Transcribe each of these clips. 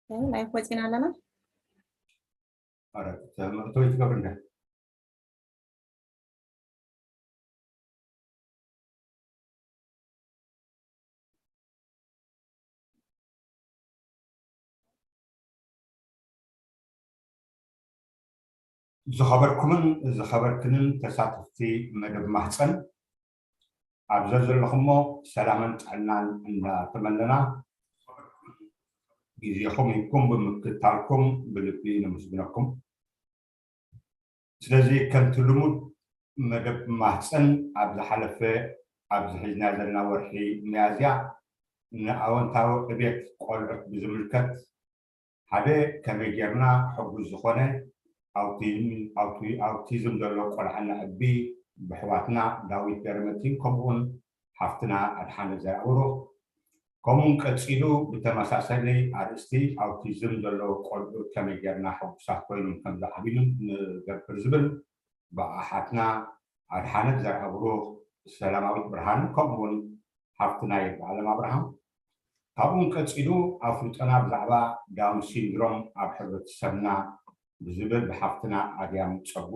ላይፍ ወፂና ኣለና። ኧረ፣ መእተዊ ትገብር እንደ ዝኸበርኩምን ዝኸበርክንን ተሳተፍቲ መደብ ማህፀን፣ ኣብ ዘዘለኹሞ ሰላምን ጥዕናን እንዳተመነና፣ ግዜኹም ሂብኩም ብምክትታልኩም ብልቢ ነመስግነኩም። ስለዚ ከምቲ ልሙድ፣ መደብ ማህፀን ኣብ ዝሓለፈ፣ ኣብዚ ሒዝና ዘለና ወርሒ ሚያዝያ፣ ንኣወንታዊ ዕቤት ቆልዑት ብዝምልከት፣ ሓደ ከመይ ጌርና ሕጉዝ ዝኾነ ኣውቲዝም፣ ኣውቲ-፣ ኣውቲዝም ዘሎ ቆልዓ ነዕቢ፣ ብሕዋትና ዳዊት ገረመቲን ከምኡውን ሓፍትና ኣድሓነት ዘርኣብሩኽ፣ ከምኡውን ቀጺሉ ብተመሳሳሊ ኣርእስቲ ኣውቲዝም ዘለዎ ቆልዑ ከመይ ጌርና ሕጉሳት ኮይኖም ከም ዝዓብዩ ንገብር ዝብል ብኣሓትና ኣድሓነት ዘርኣብሩኽ፣ ሰላማዊት ብርሃን፣ ከምኡውን ሓፍትና ይርጋኣለም ኣብርሃም። ካብኡን ቀጺሉ ኣፍልጦና ብዛዕባ ዳውን ሲንድሮም ኣብ ሕብረተሰብና ብዝብል ብሓፍትና ኣድያም ጸጉ፣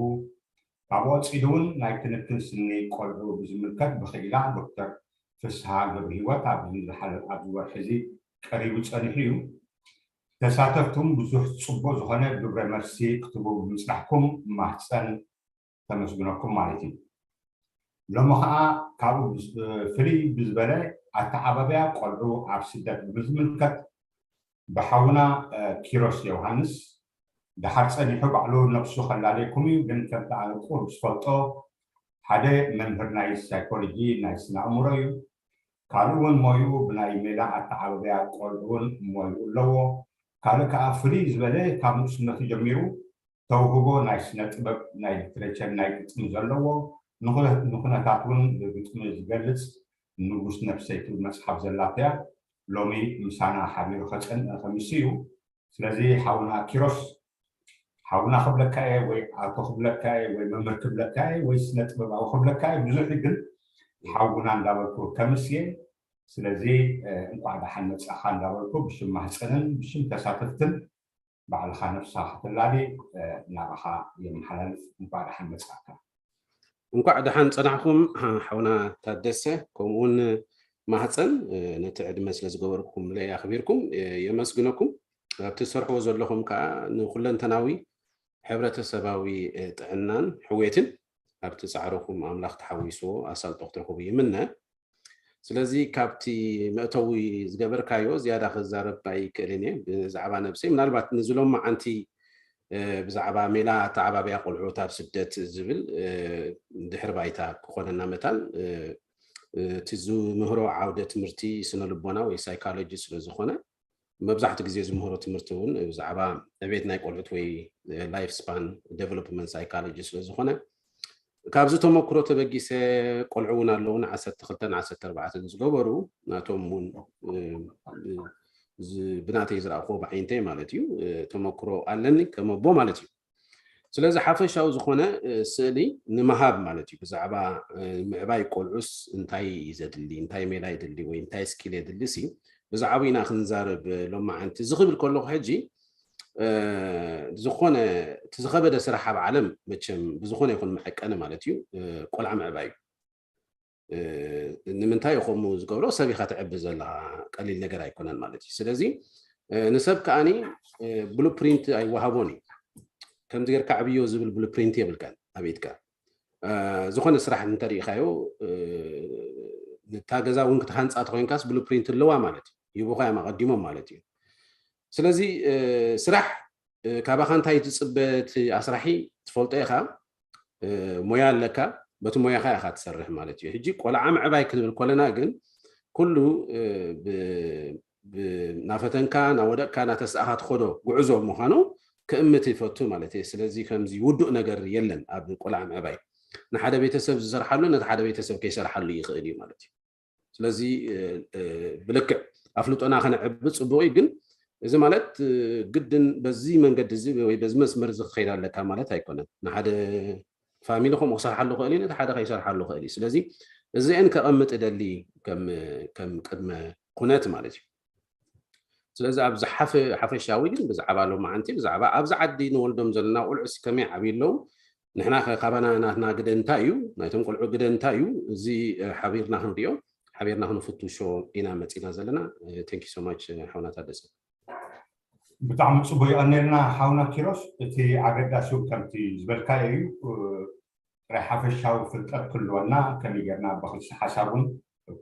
ካብኡ ቀጺሉ እውን ናይ ክንክን ስኒ ቆልዑ ብዝምልከት ብኽኢላ ዶክተር ፍስሃ ገብረሂወት ኣብዚ ዝሓለፈ፣ ኣብዚ ወርሒ እዚ ቀሪቡ ጸኒሑ እዩ። ተሳተፍቱም ብዙሕ ጽቡቕ ዝኾነ ግብረ መልሲ ክትቡ ብምጽናሕኩም ማህጸን ተመስግነኩም ማለት እዩ። ሎሚ ኸዓ ካብኡ ብዝ-፣ ፍልይ ብዝበለ ኣተዓባብያ ቆልዑ ኣብ ስደት ብዝምልከት ብሓውና፣ እ፣ ኪሮስ ዮሃንስ፣ ደሓር ጸኒሑ ባዕሉ ነብሱ ከላለየኩም እዩ፣ ግን ከምቲ ኣነ ቁሩብ ዝፈልጦ ሓደ መምህር ናይ ሳይኮሎጂ፣ ናይ ስነ ኣእምሮ እዩ። ካልእ እውን ሞይኡ ብናይ ሜላ ኣተዓባብያ ቆልዑ እውን ሞይኡ ኣለዎ። ካልእ ከዓ ፍልይ ዝበለ ካብ ንእስነቱ ጀሚሩ ተውህቦ ናይ ስነ ጥበብ፣ ናይ ሊትሬቸር፣ ናይ ግጥሚ ዘለዎ፣ ንኹነ-፣ ንኹነታት እውን ብግጥሚ ዝገልጽ ንጉስ ነብሰይ ትብል መጽሓፍ ዘላቶ እያ። ሎሚ ምሳና ሓቢሩ ከጸንዕ ከምሲ እዩ። ስለዚ ሓውና ኪሮስ፣ ሓውና ክብለካ እየ ወይ ኣቶ ክብለካ እየ ወይ መምህር ክብለካ እየ ወይ ስነ ጥበባዊ ክብለካ እየ፣ ብዙሕ ግን ሓውና እንዳበልኩ ከምስየ። ስለዚ፣ እ፣ እንኳዕ ደሓን መጻኻ እንዳበልኩ ብሽም ማህፀንን ብሽም ተሳተፍትን ባዕልኻ ነብስኻ ክትላሊ፣ እ፣ ናባኻ የመሓላልፍ። እንኳዕ ደሓን መጻእካ። እንኳዕ ደሓን ጸናሕኩም፣ ሓ-፣ ሓውና ታደሰ፣ ከምኡውን ማህፀን፣ እ፣ ነቲ ዕድመ ስለ ዝገበርኩምለይ ኣኽቢርኩም፣ እ፣ የመስግነኩም። ኣብ ትሰርሕዎ ዘለኹም ከኣ ንኹለንተናዊ ሕብረተሰባዊ፣ እ፣ ጥዕናን ሕውየትን ኣብቲ ጻዕርኹም ኣምላኽ ተሓዊስዎ ኣሳልጦ ክትረኽቡ ይምነ። ስለዚ ካብቲ መእተዊ ዝገበርካዮ ዝያዳ ክዛረብ ኣይክእልን እየ። ብዛዕባ ነብሰይ ምናልባት ንዚ ሎማዓንቲ፣ እ፣ ብዛዕባ ሜላ ኣተዓባብያ ቆልዑት ኣብ ስደት ዝብል፣ እ፣ ድሕሪ ባይታ ክኾነና መታን፣ እ፣ እ፣ እቲ ዝምህሮ ዓውደ ትምህርቲ ስነ ልቦና ወይ ሳይኮሎጂ ስለ ዝኾነ፣ መብዛሕትኡ ግዜ ዝምህሮ ትምህርቲ እውን ብዛዕባ ዕቤት ናይ ቆልዑት ወይ ላይፍ ስፓን ዴቨሎፕመንት ሳይኮሎጂ ስለ ዝኾነ፣ ካብዚ ተመክሮ ተበጊሰ፣ ቆልዑ እውን ኣለውን ዓሰርተ ክልተን ዓሰርተ ኣርባዕተን ዝገበሩ፣ ናቶም እውን፣ እ፣ ዝ-፣ ብናተይ ዝረኣኽዎ ብዓይንተይ ማለት እዩ፣ እ፣ ተመክሮ ኣለኒ ከም ኣቦ ማለት እዩ። ስለዚ ሓፈሻዊ ዝኾነ፣ እ፣ ስእሊ ንምሃብ ማለት እዩ። ብዛዕባ፣ እ፣ ምዕባይ ቆልዑስ እንታይ እዩ ዘድሊ፣ እንታይ ሜላ የድሊ ወይ እንታይ ስኪል የድሊ ሲ ብዛዕባኡ ኢና ክንዛረብ፣ እ፣ ሎማዓንቲ። እዚ ክብል ከለኹ ሕጂ፣ እ፣ ዝኾነ እቲ ዝኸበደ ስራሕ ኣብ ዓለም መቸም ብዝኾነ ይኹን መዐቀኒ ማለት እዩ፣ እ፣ ቆልዓ ምዕባይ እዩ። እ፣ ንምንታይ እዩ ከምኡ ዝገብሮ? ሰብ ኢኻ ትዕቢ ዘለኻ፣ ቀሊል ነገር ኣይኮነን ማለት እዩ። ስለዚ፣ እ፣ ንሰብ ከኣኒ፣ እ፣ ብሉፕሪንት ኣይወሃቦን እዩ። ከምዚ ጌርካ ዕብዮ ዝብል ብሉፕሪንት የብልካን ኣብ ኢድካ። እ፣ ዝኾነ ስራሕ እንተሪኢኻዮ፣ እ፣ ንታ ገዛ እውን ክትሃንጻ ተኾይንካስ ብሉፕሪንት ኣለዋ ማለት እዩ። ሂቡኻ እዮም ኣቐዲሞም ማለት እዩ። ስለዚ፣ እ፣ ስራሕ፣ እ፣ ካባኻ እንታይ ትጽበ እቲ ኣስራሒ ትፈልጦ ኢኻ። እ፣ ሞያ ኣለካ፣ በቲ ሞያኻ ኢኻ ትሰርሕ ማለት እዩ። ሕጂ ቆልዓ ምዕባይ ክንብል ከለና ግን ኩሉ፣ እ፣ ብ-፣ ብ-፣ እናፈተንካ፣ እናወደቕካ፣ እናተስኣኻ ትኸዶ ጉዕዞ ምዃኑ ክእምት ይፈቱ ማለት እየ። ስለዚ ከምዚ ውዱእ ነገር የለን ኣብ ቆልዓ ምዕባይ። ንሓደ ቤተሰብ ዝሰርሓሉ ነቲ ሓደ ቤተሰብ ከይሰርሓሉ ይኽእል እዩ ማለት እዩ። ስለዚ፣ እ፣ እ፣ ብልክዕ ኣፍልጦና ከነዕቢ ጽቡቕ እዩ፣ ግን እዚ ማለት፣ እ፣ ግድን በዚ መንገዲ እዚ ወይ በዚ መስመር እዚ ክኸይድ ኣለካ ማለት ኣይኮነን። ንሓደ ፋሚሊ ከምኡ ክሰርሓሉ ክእል እዩ፣ ነቲ ሓደ ከይሰርሓሉ ክእል እዩ። ስለዚ እዚአን ከቐምጥ እደሊ ከም፣ ከም ቅድመ ኩነት ማለት እዩ። ስለዚ ኣብዚ ሓፈ ሓፈሻዊ ግን ብዛዕባ ሎማዓንቲ ብዛዕባ ኣብዚ ዓዲ ንወልዶም ዘለና ቆልዑ ሲ ከመይ ዓብዩ ኣለዉ፣ ንሕና ከ ካባና ናትና ግደ እንታይ እዩ፣ ናይቶም ቆልዑ ግደ እንታይ እዩ፣ እዚ ሓቢርና ክንሪኦ ሓቢርና ክንፍትሾ ኢና መፂና ዘለና። Thank you so much ሓውና ታደሰ። ብጣዕሚ ፅቡቅ ይቀነልና ሓውና ኪሮስ። እቲ ኣገዳሲ ከምቲ ዝበልካዮ እዩ። ጥራይ ሓፈሻዊ ፍልጠት ክህልወና ከመይ ጌርና ብክልሲ ሓሳብ እውን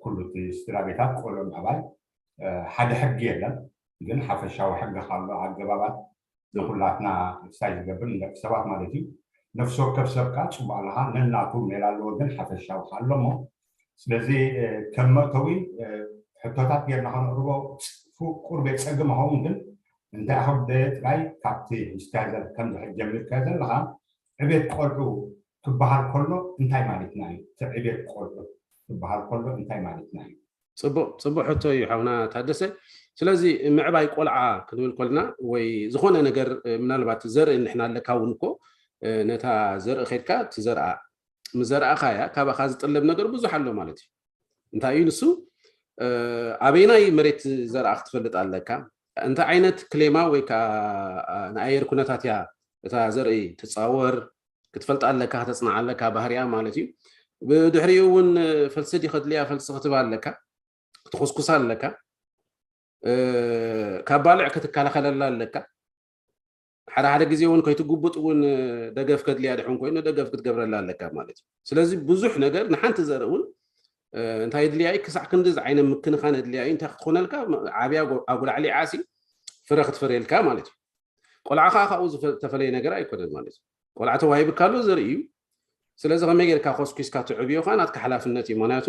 ኩሉ እቲ ስድራ ቤታት ቆልዑ ምዕባይ ሓደ ሕጊ የለን፣ ግን ሓፈሻዊ ሕጊ ካሎ ኣገባባት ንኩላትና ሳይ ዝገብር ንደቂ ሰባት ማለት እዩ። ነፍሲ ወከፍ ሰብ ከዓ ፅቡቅ ኣለካ ነናቱ ሜላ ኣለዎ፣ ግን ሓፈሻዊ ኣሎ እሞ ስለዚ ከም መእተዊ ሕቶታት ጌርና ከነቅርቦ ቁርበ ፀግም ኸውን ግን እንታይ ኣኸብ ጥራይ ካብቲ ስታይዘር ከም ዝሕጅ ጀሚርካ ዘለካ ዕቤት ቆልዑ ክበሃል ከሎ እንታይ ማለትና እዩ? እቲ ዕቤት ቆልዑ ክበሃል ከሎ እንታይ ማለትና እዩ? ፅቡቅ ፅቡቅ ሕቶ እዩ ሓውና ታደሰ። ስለዚ ምዕባይ ቆልዓ ክንብል ከልና ወይ ዝኾነ ነገር ምናልባት ዘርኢ ንሕና ኣለካ እውን እኮ ነታ ዘርኢ ከድካ ትዘርኣ ምዘርኣኻያ ካባኻ ዝጥለብ ነገር ብዙሕ ኣሎ ማለት እዩ። እንታይ እዩ ንሱ? ኣበይናይ መሬት ዘርኣ ክትፈልጥ ኣለካ። እንታይ ዓይነት ክሌማ ወይ ከዓ ንኣየር ኩነታት እያ እታ ዘርኢ ትፃወር ክትፈልጥ ኣለካ፣ ከተፅናዓ ኣለካ ባህሪያ ማለት እዩ። ብድሕሪኡ እውን ፈልሲ ዲ ከድልያ ፈልሲ ክትባ ኣለካ፣ ክትኹስኩሳ ኣለካ፣ ካብ ባልዕ ክትከላኸለላ ኣለካ። ሓደ ሓደ ግዜ እውን ከይትጉብጥ እውን ደገፍ ከድልያ ድሕን ኮይኑ ደገፍ ክትገብረላ ኣለካ ማለት እዩ። ስለዚ ብዙሕ ነገር ንሓንቲ ዘርኢ እውን እንታይ ድልያ እዩ ክሳዕ ክንዲ ዝዓይነ ምክንኻን ድልያ እዩ እንታይ ክትኾነልካ ዓብያ ኣጉላዕሊዓሲ ፍረ ክትፈርየልካ ማለት እዩ። ቆልዓ ከዓ ካብኡ ዝተፈለየ ነገር ኣይኮነን ማለት እዩ። ቆልዓ ተዋሂብካ ኣሎ ዘርኢ እዩ። ስለዚ ከመይ ጌርካ ኮስኩስካ ትዕብዮ ከዓ ናትካ ሓላፍነት እዩ። ምክንያቱ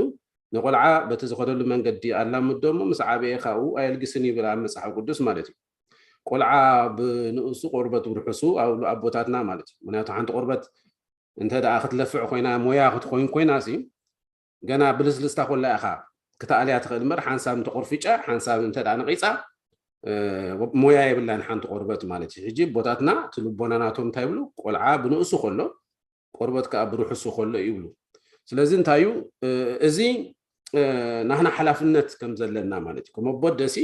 ንቆልዓ በቲ ዝኸደሉ መንገዲ ኣላምዶ እሞ ምስ ዓበየ ካብኡ ኣየልግስን ይብል ኣብ መፅሓፍ ቅዱስ ማለት እዩ። ቆልዓ ብንእሱ ቆርበት ብርሑሱ ኣብሉ ኣቦታትና ማለት እዩ። ምክንያቱ ሓንቲ ቆርበት እንተ ደኣ ክትለፍዕ ኮይና ሞያ ክትኮይን ኮይና ሲ ገና ብልስልስታ ኮላ ኢኻ ክትኣልያ ትኽእል እምበር ሓንሳብ እንተቆርፊጫ ሓንሳብ እንተ ደኣ ነቂፃ ሞያ የብላን ሓንቲ ቆርበት ማለት እዩ። ሕጂ ኣቦታትና እቲ ልቦና ናቶም እንታይ ይብሉ ቆልዓ ብንእሱ ከሎ ቆርበት ከዓ ብርሑሱ ከሎ ይብሉ። ስለዚ እንታይ እዩ እዚ ናህና ሓላፍነት ከም ዘለና ማለት እዩ። ከም ኣቦ ደሲ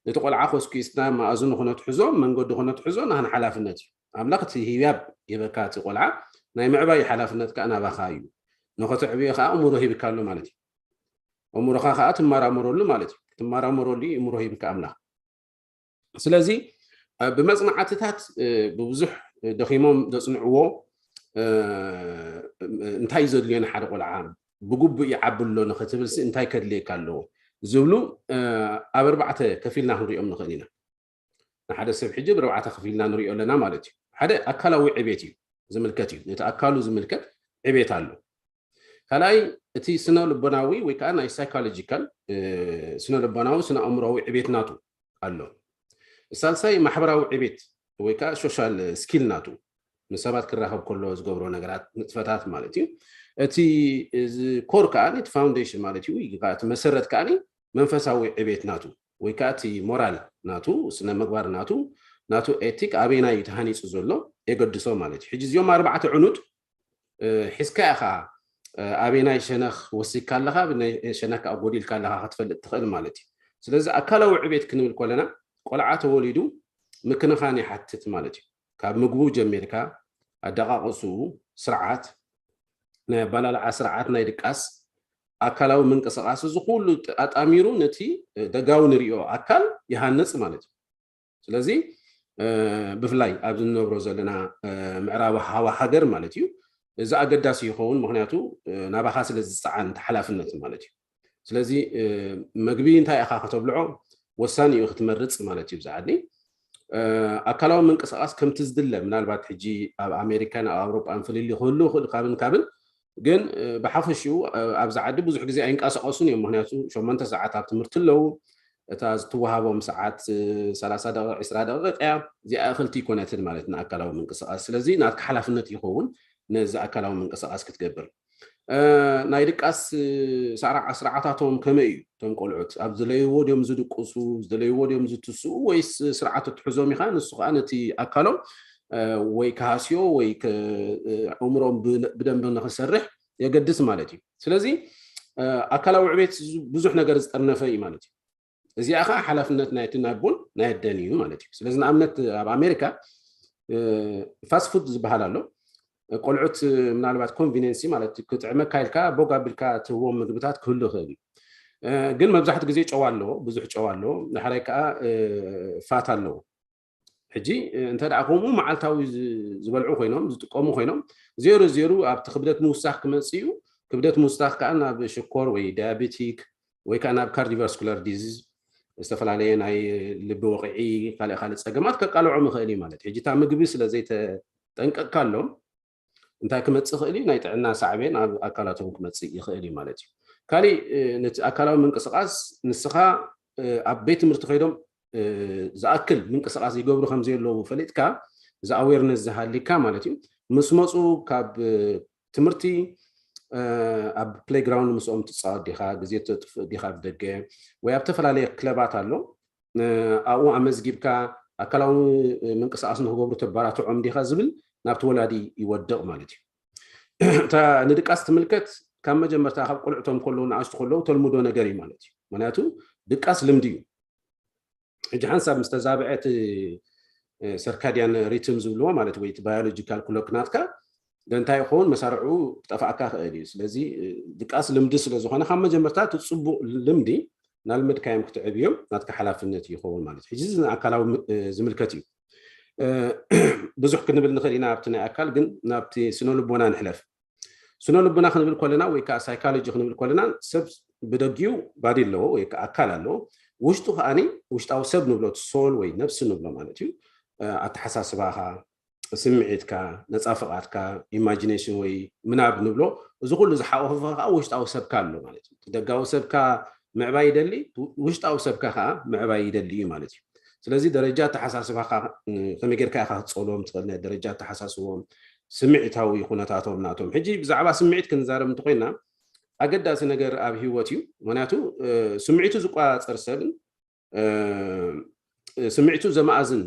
ነቲ ቆልዓ ኮስኪስና መኣዝኑ ክነትሕዞ መንገዱ ክነትሕዞ ናህና ሓላፍነት እዩ። ኣምላኽ እቲ ህያብ ይበካ እቲ ቆልዓ ናይ ምዕባይ ሓላፍነት ከዓ ናባኻ እዩ። ንኸተዕብዮ ከዓ እምሮ ሂብካ ኣሎ ማለት እዩ። እምሮኻ ከዓ ትመራመረሉ ማለት እዩ። ትመራመረሉ እዩ እምሮ ሂብካ ኣምላኽ። ስለዚ ብመፅናዕትታት ብብዙሕ ደኺሞም ዘፅንዕዎ እንታይ ዘድልዮ ንሓደ ቆልዓ ብግቡእ ይዓቢ ኣሎ ንክትብል ሲ እንታይ ከድልየካ ኣለዎ ዝብሉ ኣብ ኣርባዕተ ከፊልና ክንሪኦም ንኽእል ኢና። ንሓደ ሰብ ሕጂ ብርባዕተ ከፊልና ንሪኦ ኣለና ማለት እዩ። ሓደ ኣካላዊ ዕቤት እዩ ዝምልከት እዩ። ነቲ ኣካሉ ዝምልከት ዕቤት ኣሎ። ካልኣይ እቲ ስነ ልቦናዊ ወይ ከዓ ናይ ሳይኮሎጂካል ስነ ልቦናዊ ስነ ኣእምሮዊ ዕቤት ናቱ ኣሎ። ሳልሳይ ማሕበራዊ ዕቤት ወይ ከዓ ሶሻል ስኪል ናቱ ምስ ሰባት ክራኸብ ከሎ ዝገብሮ ነገራት ንጥፈታት ማለት እዩ። እቲ ኮር ከዓ እቲ ፋውንዴሽን ማለት እዩ እቲ መሰረት ከዓ መንፈሳዊ ዕቤት ናቱ ወይ ከዓ እቲ ሞራል ናቱ ስነ ምግባር ናቱ ናቱ ኤቲክ ኣበይና እዩ ተሃኒፁ ዘሎ የገድሶ ማለት እዩ። ሕጂ እዚኦም ኣርባዕተ ዕኑድ ሒዝካ ኢኻ ኣበይናይ ሸነኽ ወሲድካ ኣለኻ ብናይ ሸነኽ ከዓ ጎዲልካ ኣለኻ ክትፈልጥ ትኽእል ማለት እዩ። ስለዚ ኣካላዊ ዕቤት ክንብል ከለና ቆልዓ ተወሊዱ ምክንኻን ይሓትት ማለት እዩ። ካብ ምግቡ ጀሚርካ ኣደቃቕስኡ ስርዓት ናይ ኣባላልዓ ስርዓት ናይ ድቃስ ኣካላዊ ምንቅስቃስ እዚ ኩሉ ኣጣሚሩ ነቲ ደጋዊ ንሪኦ ኣካል ይሃንፅ ማለት እዩ። ስለዚ ብፍላይ ኣብዚ ንነብሮ ዘለና ምዕራብ ሃዋ ሃገር ማለት እዩ እዚ ኣገዳሲ ይኸውን ምክንያቱ ናባኻ ስለ ዝፀዓን ሓላፍነት ማለት እዩ። ስለዚ መግቢ እንታይ ኢኻ ከተብልዖ ወሳኒ እዩ ክትመርፅ ማለት እዩ። ብዛዓድኒ ኣካላዊ ምንቅስቃስ ከምቲ ዝድለ ምናልባት ሕጂ ኣብ ኣሜሪካን ኣብ ኣውሮጳን ፍልሊ ክህሉ ይኽእል ካብን ካብን ግን ብሓፈሽኡ ኣብዚ ዓዲ ብዙሕ ግዜ ኣይንቀሳቀሱን እዮም። ምክንያቱ ሸሞንተ ሰዓት ኣብ ትምህርቲ ኣለዉ። እታ ዝትወሃቦም ሰዓት ሰላሳ ደቂቕ ዒስራ ደቂቕ እያ። እዚኣ እኽልቲ ይኮነትን ማለት ንኣካላዊ ምንቅስቃስ። ስለዚ ናትካ ሓላፍነት ይኸውን ነዚ ኣካላዊ ምንቅስቃስ ክትገብር። ናይ ድቃስ ስርዓታቶም ከመይ እዩ? እቶም ቆልዑት ኣብ ዝደለይዎ ድዮም ዝድቅሱ፣ ዝደለይዎ ድዮም ዝትስኡ ወይስ ስርዓት ትሕዞም ኢኻ ንሱ ከዓ ነቲ ኣካሎም ወይ ክሃስዮ ወይ ኣእምሮም ብደንቢ ንክሰርሕ የገድስ ማለት እዩ። ስለዚ ኣካላዊ ዕቤት ብዙሕ ነገር ዝጠርነፈ እዩ ማለት እዩ። እዚኣ ከዓ ሓላፍነት ናይቲ ናይ ኣቦን ናይ ኣደን እዩ ማለት እዩ። ስለዚ ንኣብነት ኣብ ኣሜሪካ ፋስት ፉድ ዝበሃል ኣሎ። ቆልዑት ምናልባት ኮንቪኒንሲ ማለት ክጥዕመካ ኢልካ ቦግ ኣቢልካ ትህቦም ምግብታት ክህሉ ይኽእል እዩ። ግን መብዛሕትኡ ግዜ ጨው ኣለዎ፣ ብዙሕ ጨው ኣለዎ። ዳሕራይ ከዓ ፋት ኣለዎ። ሕጂ እንተ ደኣ ከምኡ መዓልታዊ ዝበልዑ ኮይኖም ዝጥቀሙ ኮይኖም ዜሮ ዜሮ ኣብቲ ክብደት ምውሳኽ ክመጽእ እዩ። ክብደት ምውሳኽ ከዓ ናብ ሽኮር ወይ ዳያቤቲክ ወይ ከዓ ናብ ካርዲቫስኩላር ዲዚዝ፣ ዝተፈላለየ ናይ ልቢ ወቕዒ፣ ካልእ ካልእ ጸገማት ከቃልዖም ይኽእል እዩ ማለት እዩ። ሕጂ እታ ምግቢ ስለ ዘይተጠንቀቕካሎም እንታይ ክመጽእ ይኽእል እዩ? ናይ ጥዕና ሳዕቤን ኣብ ኣካላቶም ክመጽእ ይኽእል እዩ ማለት እዩ። ካሊእ ነቲ ኣካላዊ ምንቅስቓስ ንስኻ ኣብ ቤት ትምህርቲ ከይዶም ዝኣክል ምንቅስቓስ ይገብሩ ከም ዘየለዉ ፈሊጥካ እዚ ኣዌርነስ ዝሃሊካ ማለት እዩ። ምስ መፁ ካብ ትምህርቲ ኣብ ፕሌይግራውንድ ምስኦም ትፃወት ዲኻ፣ ግዜ ተጥፍእ ዲኻ ኣብ ደገ ወይ ኣብ ዝተፈላለየ ክለባት ኣሎ ኣብኡ ኣመዝጊብካ ኣካላዊ ምንቅስቃስ ንክገብሩ ተባራትዖም ዲኻ ዝብል ናብቲ ወላዲ ይወድቕ ማለት እዩ። እታ ንድቃስ ትምልከት ካብ መጀመርታ ካብ ቆልዕቶም ከለዉ ንኣሽቱ ከለዉ ተልምዶ ነገር እዩ ማለት እዩ። ምክንያቱ ድቃስ ልምዲ እዩ። ሕጂ ሓንሳብ ምስ ተዛብዐ እቲ ሰርካድያን ሪትም ዝብልዎ ማለት ወይ እቲ ባዮሎጂካል ክሎክ ናትካ እንታይ ይኸውን መሳርዑ ክጠፍኣካ ክእል እዩ። ስለዚ ድቃስ ልምዲ ስለ ዝኾነ ካብ መጀመርታ እቲ ፅቡቅ ልምዲ ናልመድካዮም ክትዕብዮም ናትካ ሓላፍነት ይኸውን ማለት እዩ። ሕጂ እዚ ንኣካላዊ ዝምልከት እዩ። ብዙሕ ክንብል ንኽእል ኢና ኣብቲ ናይ ኣካል፣ ግን ናብቲ ስነ ልቦና ንሕለፍ። ስነ ልቦና ክንብል ከለና ወይ ከዓ ሳይኮሎጂ ክንብል ከለና ሰብ ብደጊኡ ባዲ ኣለዎ ወይ ከዓ ኣካል ኣለዎ፣ ውሽጡ ከዓኒ ውሽጣዊ ሰብ ንብሎ ሶል ወይ ነብሲ ንብሎ ማለት እዩ። ኣተሓሳስባኻ፣ ስምዒትካ፣ ነፃ ፍቓድካ፣ ኢማጂኔሽን ወይ ምናብ ንብሎ፣ እዚ ኩሉ ዝሓቆፈ ከዓ ውሽጣዊ ሰብካ ኣሎ ማለት እዩ። ደጋዊ ሰብካ ምዕባይ ይደሊ፣ ውሽጣዊ ሰብካ ከዓ ምዕባይ ይደሊ እዩ ማለት እዩ። ስለዚ ደረጃ ኣተሓሳስባኻ ከመይ ጌርካ ኢኻ ክትፀልዎም ትኽእል? ናይ ደረጃ ኣተሓሳስቦም፣ ስምዒታዊ ኩነታቶም ናቶም። ሕጂ ብዛዕባ ስምዒት ክንዛረብ እንተኮይና ኣገዳሲ ነገር ኣብ ህይወት እዩ። ምክንያቱ ስምዒቱ ዝቆፃፀር ሰብን ስምዒቱ ዘማእዝን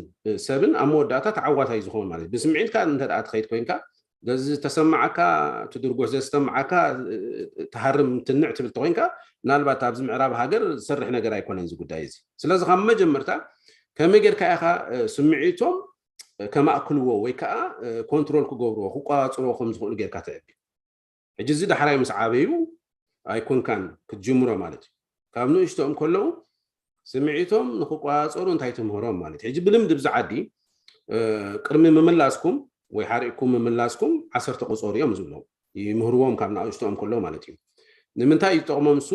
ሰብን ኣብ መወዳእታ ተዓዋታይ ዝኸውን ማለት እዩ። ብስምዒትካ እንተ ትኸይድ ኮይንካ፣ ዘዝተሰማዓካ ትድርጎ፣ ዘዝተሰማዓካ ትሃርም ትንዕ ትብል ተኮይንካ፣ ምናልባት ኣብዚ ምዕራብ ሃገር ዝሰርሕ ነገር ኣይኮነን እዚ ጉዳይ እዚ። ስለዚ ካብ መጀመርታ ከመይ ጌርካ ኢኻ ስምዒቶም ከማእክልዎ ወይ ከዓ ኮንትሮል ክገብርዎ ክቆፃፀርዎ ከም ዝኽእሉ ጌርካ ትዕቢ። ሕጂ እዚ ዳሕራይ ምስ ዓበዩ ኣይኮንካን ክትጅምሮ ማለት እዩ። ካብ ንእሽቶኦም ከለዉ ስምዒቶም ንክቆፃፀሩ እንታይ ትምህሮም ማለት እዩ። ሕጂ ብልምዲ ብዚ ዓዲ ቅድሚ ምምላስኩም ወይ ሓሪቕኩም ምምላስኩም ዓሰርተ ቁፀሩ እዮም ዝብሎም፣ ይምህርዎም ካብ ንእሽቶኦም ከለዉ ማለት እዩ። ንምንታይ ይጠቕሞም እሱ?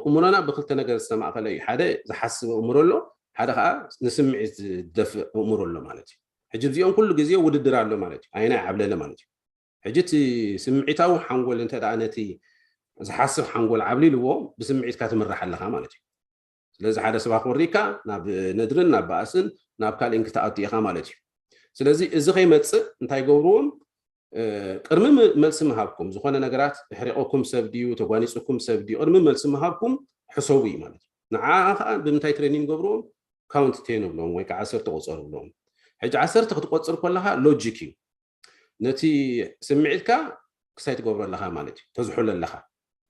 እሙሮና ብክልተ ነገር ዝተማእከለ እዩ። ሓደ ዝሓስብ እሙሮ ኣሎ፣ ሓደ ከዓ ንስምዒት ዝደፍእ እሙሮ ኣሎ ማለት እዩ። ሕጂ እዚኦም ኩሉ ግዜ ውድድር ኣሎ ማለት እዩ። ኣይናይ ዓብለለ ማለት እዩ። ሕጂ እቲ ስምዒታዊ ሓንጎል እንተ ደኣ ነቲ ዝሓስብ ሓንጎል ዓብሊልዎ ብስምዒትካ ትምራሕ ኣለኻ ማለት እዩ። ስለዚ ሓደ ስባኽ ወሪካ ናብ ነድርን ናብ ባእስን ናብ ካልእን ክትኣቱ ኢኻ ማለት እዩ። ስለዚ እዚ ከይመፅእ እንታይ ገብርዎም? ቅድሚ መልሲ ምሃብኩም ዝኾነ ነገራት ሕሪቐኩም ሰብ ድዩ ተጓኒፅኩም ሰብ ድዩ ቅድሚ መልሲ ምሃብኩም ሕሰቡ እዩ ማለት እዩ። ንዓ ከዓ ብምንታይ ትሬኒን ገብርዎም? ካውንት ቴን ብሎም ወይ ከዓ ዓሰርተ ቁፀሩ ብሎም። ሕጂ ዓሰርተ ክትቆፅር ከለካ ሎጂክ እዩ። ነቲ ስምዒትካ ክሳይ ትገብሮ ኣለካ ማለት እዩ። ተዝሕሎ ኣለካ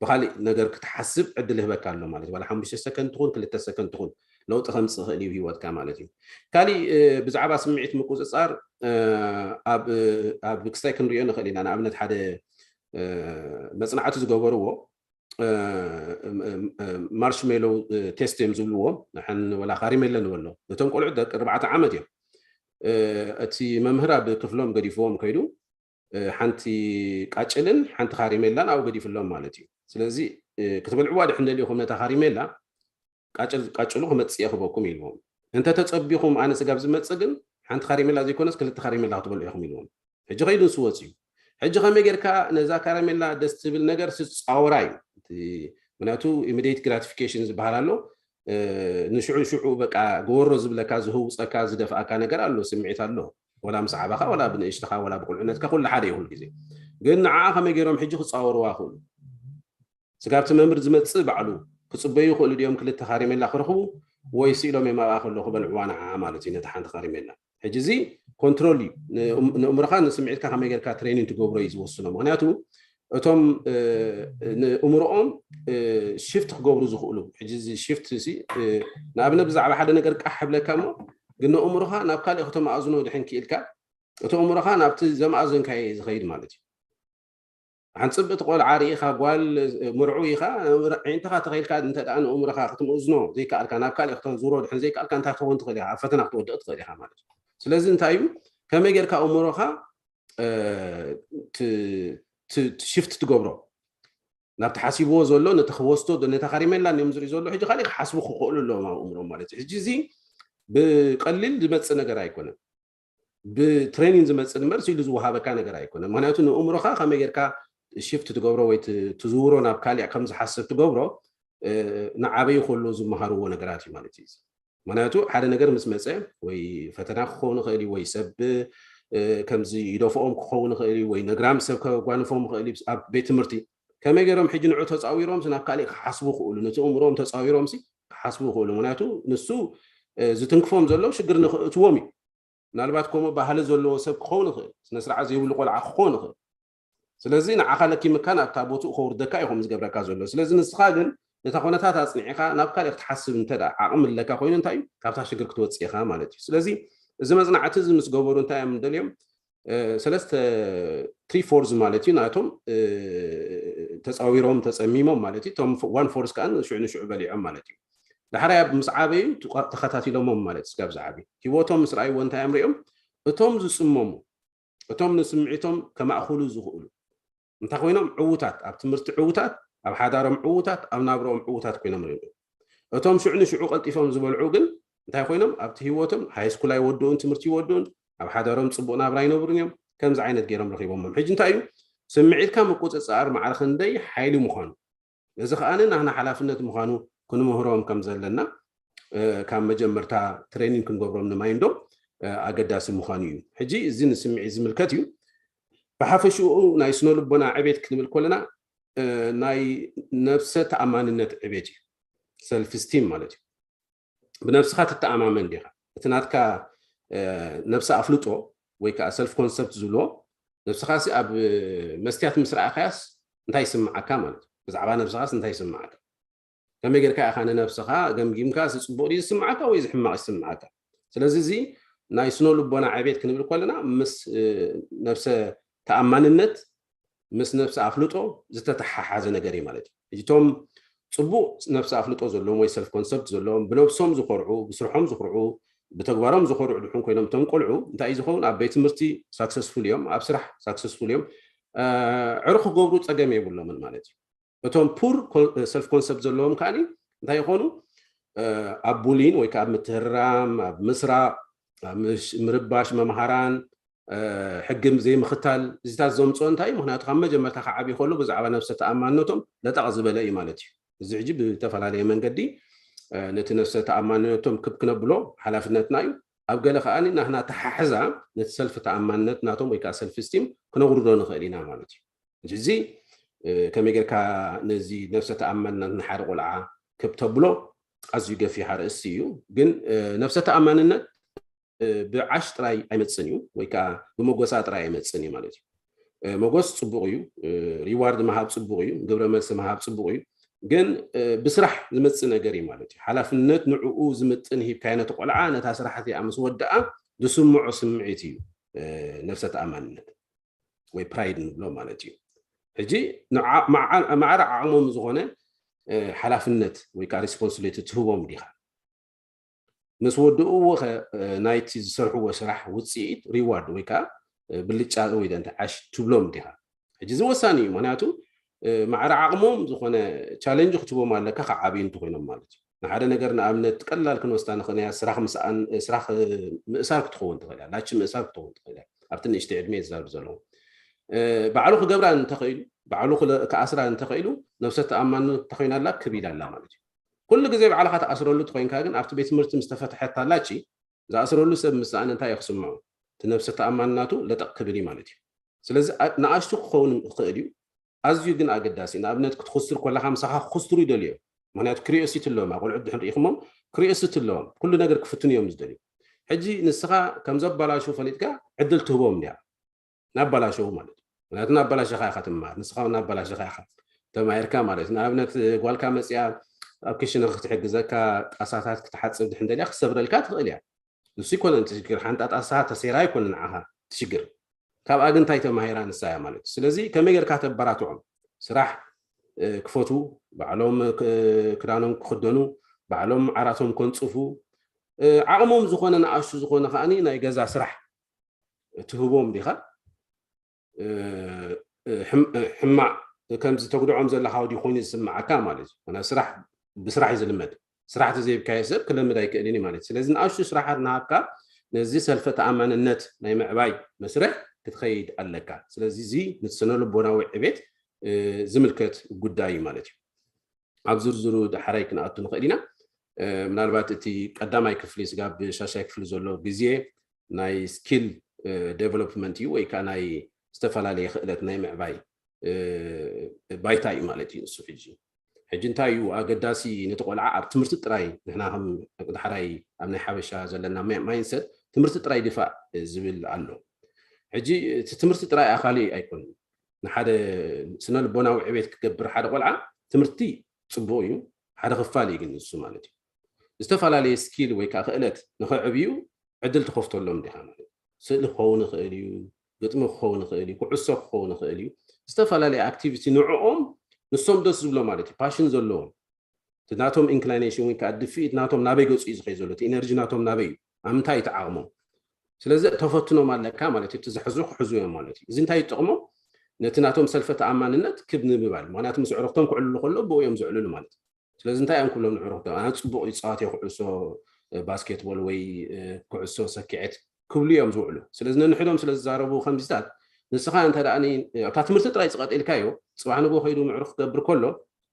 ብካሊእ ነገር ክትሓስብ ዕድል ይህበካ ኣሎ ማለት እዩ። ዋላ ሓሙሽተ ሰከንድ ትኹን ክልተ ሰከንድ ትኹን ለውጢ ከምፅእ ይኽእል እዩ ህይወትካ ማለት እዩ። ካሊእ ብዛዕባ ስምዒት ምቁፅፃር ኣብ ክስታይ ክንሪኦ ንኽእል ኢና። ንኣብነት ሓደ መፅናዕቲ ዝገበርዎ ማርሽሜሎ ቴስት እዮም ዝብልዎ። ንሕን ወላ ካሪሜለ ንበሎ ነቶም ቆልዑት ደቂ ኣርባዕተ ዓመት እዮም። እቲ መምህር ኣብ ክፍሎም ገዲፍዎም ከይዱ ሓንቲ ቃጭልን ሓንቲ ካሪሜላን ኣብኡ ገዲፍሎም ማለት እዩ። ስለዚ ክትበልዕዋ ድሕን ደሊኹም ነታ ካሪሜላ ቃጭሉ ክመፅእ ክበኩም ኢልዎም። እንተ ተፀቢኹም ኣነ ስጋብ ዝመፅእ ግን ሓንቲ ካሪሜላ ዘይኮነስ ክልተ ካሪሜላ ክትበልዑ ኢኹም ኢልዎም። ሕጂ ከይዱ ንሱ ወፅዩ። ሕጂ ከመይ ጌርካ ነዛ ካራሜላ ደስ ትብል ነገር ስፃወራ እዩ። ምክንያቱ ኢሚዲየት ግራቲፊኬሽን ዝበሃል ኣሎ። ንሽዑ ሽዑ በቃ ገወሮ ዝብለካ ዝህውፀካ ዝደፍኣካ ነገር ኣሎ፣ ስምዒት ኣሎ። ወላ ምስ ዓባኻ ወላ ብንእሽትኻ ወላ ብቁልዕነትካ ኩሉ ሓደ እዩ ኩሉ ግዜ። ግን ንዓኣ ከመይ ገይሮም ሕጂ ክፃወርዋ ክእሉ? ስጋብ እቲ መምህር ዝመፅእ ባዕሉ ክፅበዩ ይኽእሉ ድዮም ክልተ ካሪሜላ ክረኽቡ? ወይ ስኢሎም እዮም ኣብኣ ከሎ ክበልዕዋ ንዓኣ ማለት እዩ ነቲ ሓንቲ ካሪሜላ። ሕጂ እዚ ኮንትሮል እዩ። ንእምሮኻ ንስምዒትካ ከመይ ጌርካ ትሬኒን ትገብሮ እዩ ዝወስኖ። ምክንያቱ እቶም ንእምሮኦም ሽፍት ክገብሩ ዝኽእሉ። ሕጂ እዚ ሽፍት ሲ ንኣብነት ብዛዕባ ሓደ ነገር ቃሕ ብለካ እሞ ግን ንእምሮኻ ናብ ካልእ ከተመኣዝኖ ድሕን ክኢልካ እቲ እምሮኻ ናብቲ ዘመኣዘንካዮ ዝኸይድ ማለት እዩ። ሓንቲ ፅብእቲ ቆልዓ ርኢኻ ጓል ምርዑ ኢኻ ዕንትኻ ተኸይልካ እንተ ንእምሮኻ ክትምእዝኖ ዘይከኣልካ ናብ ካልእ ክተዝሮ ድሕን ዘይከኣልካ እንታይ ክትኸውን ትኽእል ኢኻ ኣብ ፈተና ክትወድቕ ትኽእል ኢኻ ማለት እዩ። ስለዚ እንታይ እዩ ከመይ ጌርካ እምሮኻ ሽፍት ትገብሮ ናብቲ ሓሲብዎ ዘሎ ነቲ ክወስዶ ነታ ካሪሜላ እዮም ዝርኢ ዘሎ ሕጂ ካሊእ ክሓስቡ ክኽእሉ ኣለዎም ኣብ እምሮም ማለት እዩ። ሕጂ እዚ ብቀሊል ዝመፅእ ነገር ኣይኮነን። ብትሬኒንግ ዝመፅእ እምበር ኢሉ ዝወሃበካ ነገር ኣይኮነን። ምክንያቱ ንእምሮኻ ከመይ ጌርካ ሽፍት ትገብሮ ወይ ትዝውሮ ናብ ካሊእ ከም ዝሓስብ ትገብሮ ንዓበዩ ከሎ ዝመሃርዎ ነገራት እዩ ማለት እዩ። ምክንያቱ ሓደ ነገር ምስ መፀ ወይ ፈተና ክኸውን ይኽእል እዩ ወይ ሰብ ከምዚ ይደፍኦም ክኸውን ይኽእል እዩ ወይ ነግራም ሰብ ከጓንፎም ይኽእል እዩ ኣብ ቤት ትምህርቲ ከመይ ገይሮም ሕጂ ንዑ ተፃዊሮም ናብ ካሊእ ክሓስቡ ይኽእሉ ነቲ እምሮም ተፃዊሮም ክሓስቡ ይኽእሉ ምክንያቱ ንሱ ዝትንክፎም ዘሎ ሽግር ንክእትዎም እዩ። ምናልባት ከምኡ ባህሊ ዘለዎ ሰብ ክኸውን ይኽእል፣ ስነ ስርዓት ዘይብሉ ቆልዓ ክኸውን ይኽእል። ስለዚ ንዓኻ ለኪምካ ናብታ ቦትኡ ከውርደካ እዩ ከምኡ ዝገብረካ ዘሎ። ስለዚ ንስኻ ግን ነታ ኩነታት ኣፅኒዕኻ ናብ ካልእ ክትሓስብ እንተ ደኣ ዓቕሚ ኣለካ ኮይኑ እንታይ እዩ ካብታ ሽግር ክትወፅእ ኢኻ ማለት እዩ። ስለዚ እዚ መፅናዕቲ እዚ ምስ ገበሩ እንታይ እዮም ደልዮም ሰለስተ ትሪ ፎርዝ ማለት እዩ ናቶም ተፃዊሮም ተፀሚሞም ማለት እዩ። እቶም ዋን ፎርዝ ከዓ ሽዑ ንሽዑ በሊዖም ማለት እዩ። ዳሕራይ ኣብ ምስ ዓበዩ ተኸታቲሎሞም ማለት እዩ። ስጋብ ዝዓቢ ህይወቶም ምስ ረኣይዎ እንታይ እዮም ሪኦም እቶም ዝፅመሙ እቶም ንስምዒቶም ከማእኽሉ ዝኽእሉ እንታይ ኮይኖም ዕዉታት ኣብ ትምህርቲ ዕዉታት ኣብ ሓዳሮም ዕዉታት ኣብ ናብረኦም ዕዉታት ኮይኖም ሪኦም እቶም ሽዑ ንሽዑ ቀልጢፎም ዝበልዑ ግን እንታይ ኮይኖም ኣብቲ ህይወቶም ሃይስኩል ኣይወድኡን ትምህርቲ ይወድኡን ኣብ ሓዳሮም ፅቡቅ ናብራ ኣይነብሩን እዮም። ከምዚ ዓይነት ገይሮም ረኪቦሞም። ሕጂ እንታይ እዩ ስምዒትካ ምቁፅፃር ማዕረ ክንደይ ሓይሊ ምዃኑ እዚ ከዓኒ ናህና ሓላፍነት ምዃኑ ክንምህሮም ከም ዘለና ካብ መጀመርታ ትሬኒንግ ክንገብሮም ንማይንዶም ኣገዳሲ ምዃኑ እዩ። ሕጂ እዚ ንስምዒት ዝምልከት እዩ። ብሓፈሽኡ ናይ ስነ ልቦና ዕቤት ክንብል ከለና ናይ ነብሰ ተኣማንነት ዕቤት እዩ። ሰልፍ ስቲም ማለት እዩ። ብነብስኻ ትተኣማመን ዲኻ? እቲ ናትካ ነብሰ ኣፍልጦ ወይ ከዓ ሰልፍ ኮንሰፕት ዝብልዎ ነብስኻ ኣብ መስትያት ምስ ረኣኻያስ እንታይ ይስምዓካ ማለት እዩ። ብዛዕባ ነብስኻስ እንታይ ይስምዓካ? ከመይ ጌርካ ኢኻ ንነብስኻ ገምጊምካ እዚ ፅቡቕ ድዩ ዝስምዓካ ወይ ዝሕማቕ ይስምዓካ? ስለዚ እዚ ናይ ስነ ልቦና ዕቤት ክንብል ከለና ምስ ነብሰ ተኣማንነት ምስ ነብሲ ኣፍልጦ ዝተተሓሓዘ ነገር እዩ ማለት እዩ። እቶም ፅቡቅ ነብሲ ኣፍልጦ ዘለዎም ወይ ሰልፍ ኮንሰፕት ዘለዎም ብነብሶም ዝኮርዑ ብስርሖም ዝኮርዑ ብተግባሮም ዝኮርዑ ድሕን ኮይኖም እቶም ቆልዑ እንታይ ዝኸውን ኣብ ቤት ትምህርቲ ሳክሰስፉል እዮም፣ ኣብ ስራሕ ሳክሰስፉል እዮም፣ ዕርክ ክገብሩ ፀገም የብሎምን ማለት እዩ። እቶም ፑር ሰልፍ ኮንሰፕት ዘለዎም ከዓ እንታይ ይኾኑ ኣብ ቡሊን ወይ ከዓ ኣብ ምትህራም ኣብ ምስራቅ ምርባሽ መምሃራን ሕጊ ዘይምኽታል እዚታት ዘምፅኦ እንታይ እዩ? ምክንያቱ ካብ መጀመርታ ክዓብይ ከሎ ብዛዕባ ነብሰ ተኣማንነቶም ለጠቕ ዝበለ እዩ ማለት እዩ። እዚ ሕጂ ብዝተፈላለየ መንገዲ ነቲ ነብሰ ተኣማንነቶም ክብ ክነብሎ ሓላፍነትና እዩ። ኣብ ገለ ከኣ ናህና ተሓሕዛ ነቲ ሰልፊ ተኣማንነት ናቶም ወይ ከዓ ሰልፊ ስቲም ክነውርዶ ንኽእል ኢና ማለት እዩ። እዚ ከመይ ጌርካ ነዚ ነብሰ ተኣማንነት ንሓደ ቆልዓ ክብ ተብሎ ኣዝዩ ገፊሕ ኣርእስቲ እዩ። ግን ነብሰ ተኣማንነት ብዓሽ ጥራይ ኣይመፅን እዩ ወይ ከዓ ብመጎሳ ጥራይ ኣይመፅን እዩ ማለት እዩ። መጎስ ፅቡቅ እዩ፣ ሪዋርድ ምሃብ ፅቡቅ እዩ፣ ግብረ መልሲ ምሃብ ፅቡቅ እዩ። ግን ብስራሕ ዝመፅእ ነገር እዩ ማለት እዩ። ሓላፍነት ንዕኡ ዝምጥን ሂብካዮ ነቲ ቆልዓ ነታ ስራሕ እቲኣ ምስ ወድኣ ዝስምዖ ስምዒት እዩ ነብሰ ተኣማንነት ወይ ፕራይድ ንብሎ ማለት እዩ። ሕጂ ማዕረ ዓቕሞም ዝኾነ ሓላፍነት ወይ ከዓ ሪስፖንስቢሊቲ ትህቦም ዲኻ? ምስ ወድእዎ ከ ናይቲ ዝሰርሕዎ ስራሕ ውፅኢት ሪዋርድ ወይ ከዓ ብልጫ ወይ ደንተ ዓሽ ትብሎም ዲኻ? ሕጂ እዚ ወሳኒ እዩ። ምክንያቱ ማዕረ ዓቕሞም ዝኾነ ቻለንጅ ክትቦም ኣለካ ክዓብዩ እንተኮይኖም ማለት እዩ። ንሓደ ነገር ንኣብነት ቀላል ክንወስዳ ንኽእልያ ስራሕ ምስኣን ስራሕ ምእሳር ክትኸውን ትኽእል እያ፣ ላች ምእሳር ክትኸውን ትኽእል እያ። ኣብቲ ንእሽተይ ዕድመ ዝዛርብ ዘለዉ ባዕሉ ክገብራ እንተኽኢሉ ባዕሉ ክኣስራ እንተኽኢሉ ነብሰ ተኣማንነት እንተኮይናላ ክብ ኢላ ኣላ ማለት እዩ። ኩሉ ግዜ ባዕልኻ ትኣስረሉ ተኮይንካ ግን ኣብቲ ቤት ትምህርቲ ምስ ተፈትሐታ ላቺ ዝኣስረሉ ሰብ ምስኣን እንታይ ክስምዖ እቲ ነብሰ ተኣማንናቱ ለጠቕ ክብል እዩ ማለት እዩ። ስለዚ ንኣሽቱ ክኸውን ይኽእል እዩ። ኣዝዩ ግን ኣገዳሲ ንኣብነት ክትኽስር ኮለካ ምሳኻ ክኽስሩ ይደልዮ። ምክንያቱ ክሪኦሲቲ ኣለዎም ቆልዑ ድሕን ርኢኹሞም ክሪኦሲቲ ኣለዎም ኩሉ ነገር ክፍትኑ እዮም ዝደልዩ። ሕጂ ንስኻ ከም ዘባላሹ ፈሊጥካ ዕድል ትህቦም እንዲያ ናባላሸው ማለት እዩ። ምክንያቱ እናበላሸኻ ኢኻ ትምሃር፣ ንስኻ እውን እናበላሸኻ ኢኻ ተማሂርካ ማለት እዩ። ንኣብነት ጓልካ መፅያ ኣብ ክሽነ ክትሕግዘካ፣ ጣሳታት ክትሓፅብ ድሕን ደልያ ክትሰብረልካ ትኽእል እያ። ንሱ ይኮነን እቲ ሽግር፣ ሓንጣ ጣሳ ተሰይራ ኣይኮነን ንዓኻ እቲ ሽግር። ካብኣ ግን እንታይ ተማሂራ ንሳ እያ ማለት እዩ። ስለዚ ከመይ ጌርካ ተበራትዖም? ስራሕ ክፈቱ፣ ባዕሎም ክዳኖም ክኽደኑ፣ ባዕሎም ዓራቶም ከንፅፉ፣ ዓቕሞም ዝኾነ ንኣሽቱ ዝኾነ ከዓኒ ናይ ገዛ ስራሕ ትህቦም ዲኻ? ሕማቕ ከምዚ ተጉድዖም ዘለኻ ወዲ ኮይኑ ዝስምዓካ ማለት እዩ። ስራሕ ብስራሕ እዩ ዝልመድ። ስራሕ ተዘይብካዮ ሰብ ክለምድ ኣይክእልን እዩ ማለት እዩ። ስለዚ ንኣሽቱ ስራሓት ናሃብካ ነዚ ሰልፈ ተኣማንነት ናይ ምዕባይ መስርሕ ክትኸይድ ኣለካ። ስለዚ እዚ ንስነ ልቦናዊ ዕቤት ዝምልከት ጉዳይ እዩ ማለት እዩ። ኣብ ዝርዝሩ ዳሕራይ ክንኣቱ ንኽእል ኢና። ምናልባት እቲ ቀዳማይ ክፍሊ ስጋብ ሻሻይ ክፍሊ ዘሎ ግዜ ናይ ስኪል ዴቨሎፕመንት እዩ ወይ ከዓ ናይ ዝተፈላለየ ክእለት ናይ ምዕባይ ባይታ እዩ ማለት እዩ። ንሱ ሕጂ ሕጂ እንታይ እዩ ኣገዳሲ ነቲ ቆልዓ ኣብ ትምህርቲ ጥራይ ንሕና ከም ዳሕራይ ኣብ ናይ ሓበሻ ዘለና ማይንሰት ትምህርቲ ጥራይ ድፋእ ዝብል ኣሎ። ሕጂ እቲ ትምህርቲ ጥራይ ኣኻሊ ኣይኮንን። ንሓደ ስነ ልቦናዊ ዕቤት ክገብር ሓደ ቆልዓ ትምህርቲ ፅቡቕ እዩ፣ ሓደ ክፋል እዩ ግን ንሱ ማለት እዩ። ዝተፈላለየ ስኪል ወይ ከዓ ክእለት ንኸዕብዩ ዕድል ትኸፍተሎም ዲኻ ማለት እዩ። ስእሊ ክኸውን ይኽእል እዩ፣ ግጥሚ ክኸውን ይኽእል እዩ፣ ኩዕሶ ክኸውን ይኽእል እዩ። ዝተፈላለየ ኣክቲቪቲ ንዕኦም ንሶም ደስ ዝብሎ ማለት እዩ፣ ፓሽን ዘለዎም እቲ ናቶም ኢንክላይኔሽን ወይ ከዓ ድፍኢት ናቶም ናበይ ገፁ እዩ ዝኸይ ዘሎ፣ እቲ ኢነርጂ ናቶም ናበይ እዩ፣ ኣብ ምንታይ እዩ ተዓቕሞም። ስለዚ ተፈትኖም ኣለካ ማለት እዩ። እቲ ዝሕዙ ክሕዙ እዮም ማለት እዩ። እዚ እንታይ ይጠቕሞም? ነቲ ናቶም ሰልፈ ተኣማንነት ክብ ንምባል፣ ምክንያቱ ምስ ዕርኽቶም ክዕልሉ ከሎ ብኡ እዮም ዝዕልሉ ማለት እዩ። ስለዚ እንታይ እዮም ክብሎም ንዕርኽቶም? ኣነ ፅቡቕ ይፃወት እየ ኩዕሶ ባስኬትቦል ወይ ኩዕሶ ሰኪዐት ክብሉ እዮም ዝውዕሉ። ስለዚ ነንሕዶም ስለ ዝዛረቡ ከምዚታት ንስኻ እንተ ደኣ ኣብታ ትምህርቲ ጥራይ ፅቐጥ ኢልካዮ ፅባሕ ንግሆ ከይዱ ምዕሩኽ ክገብር ከሎ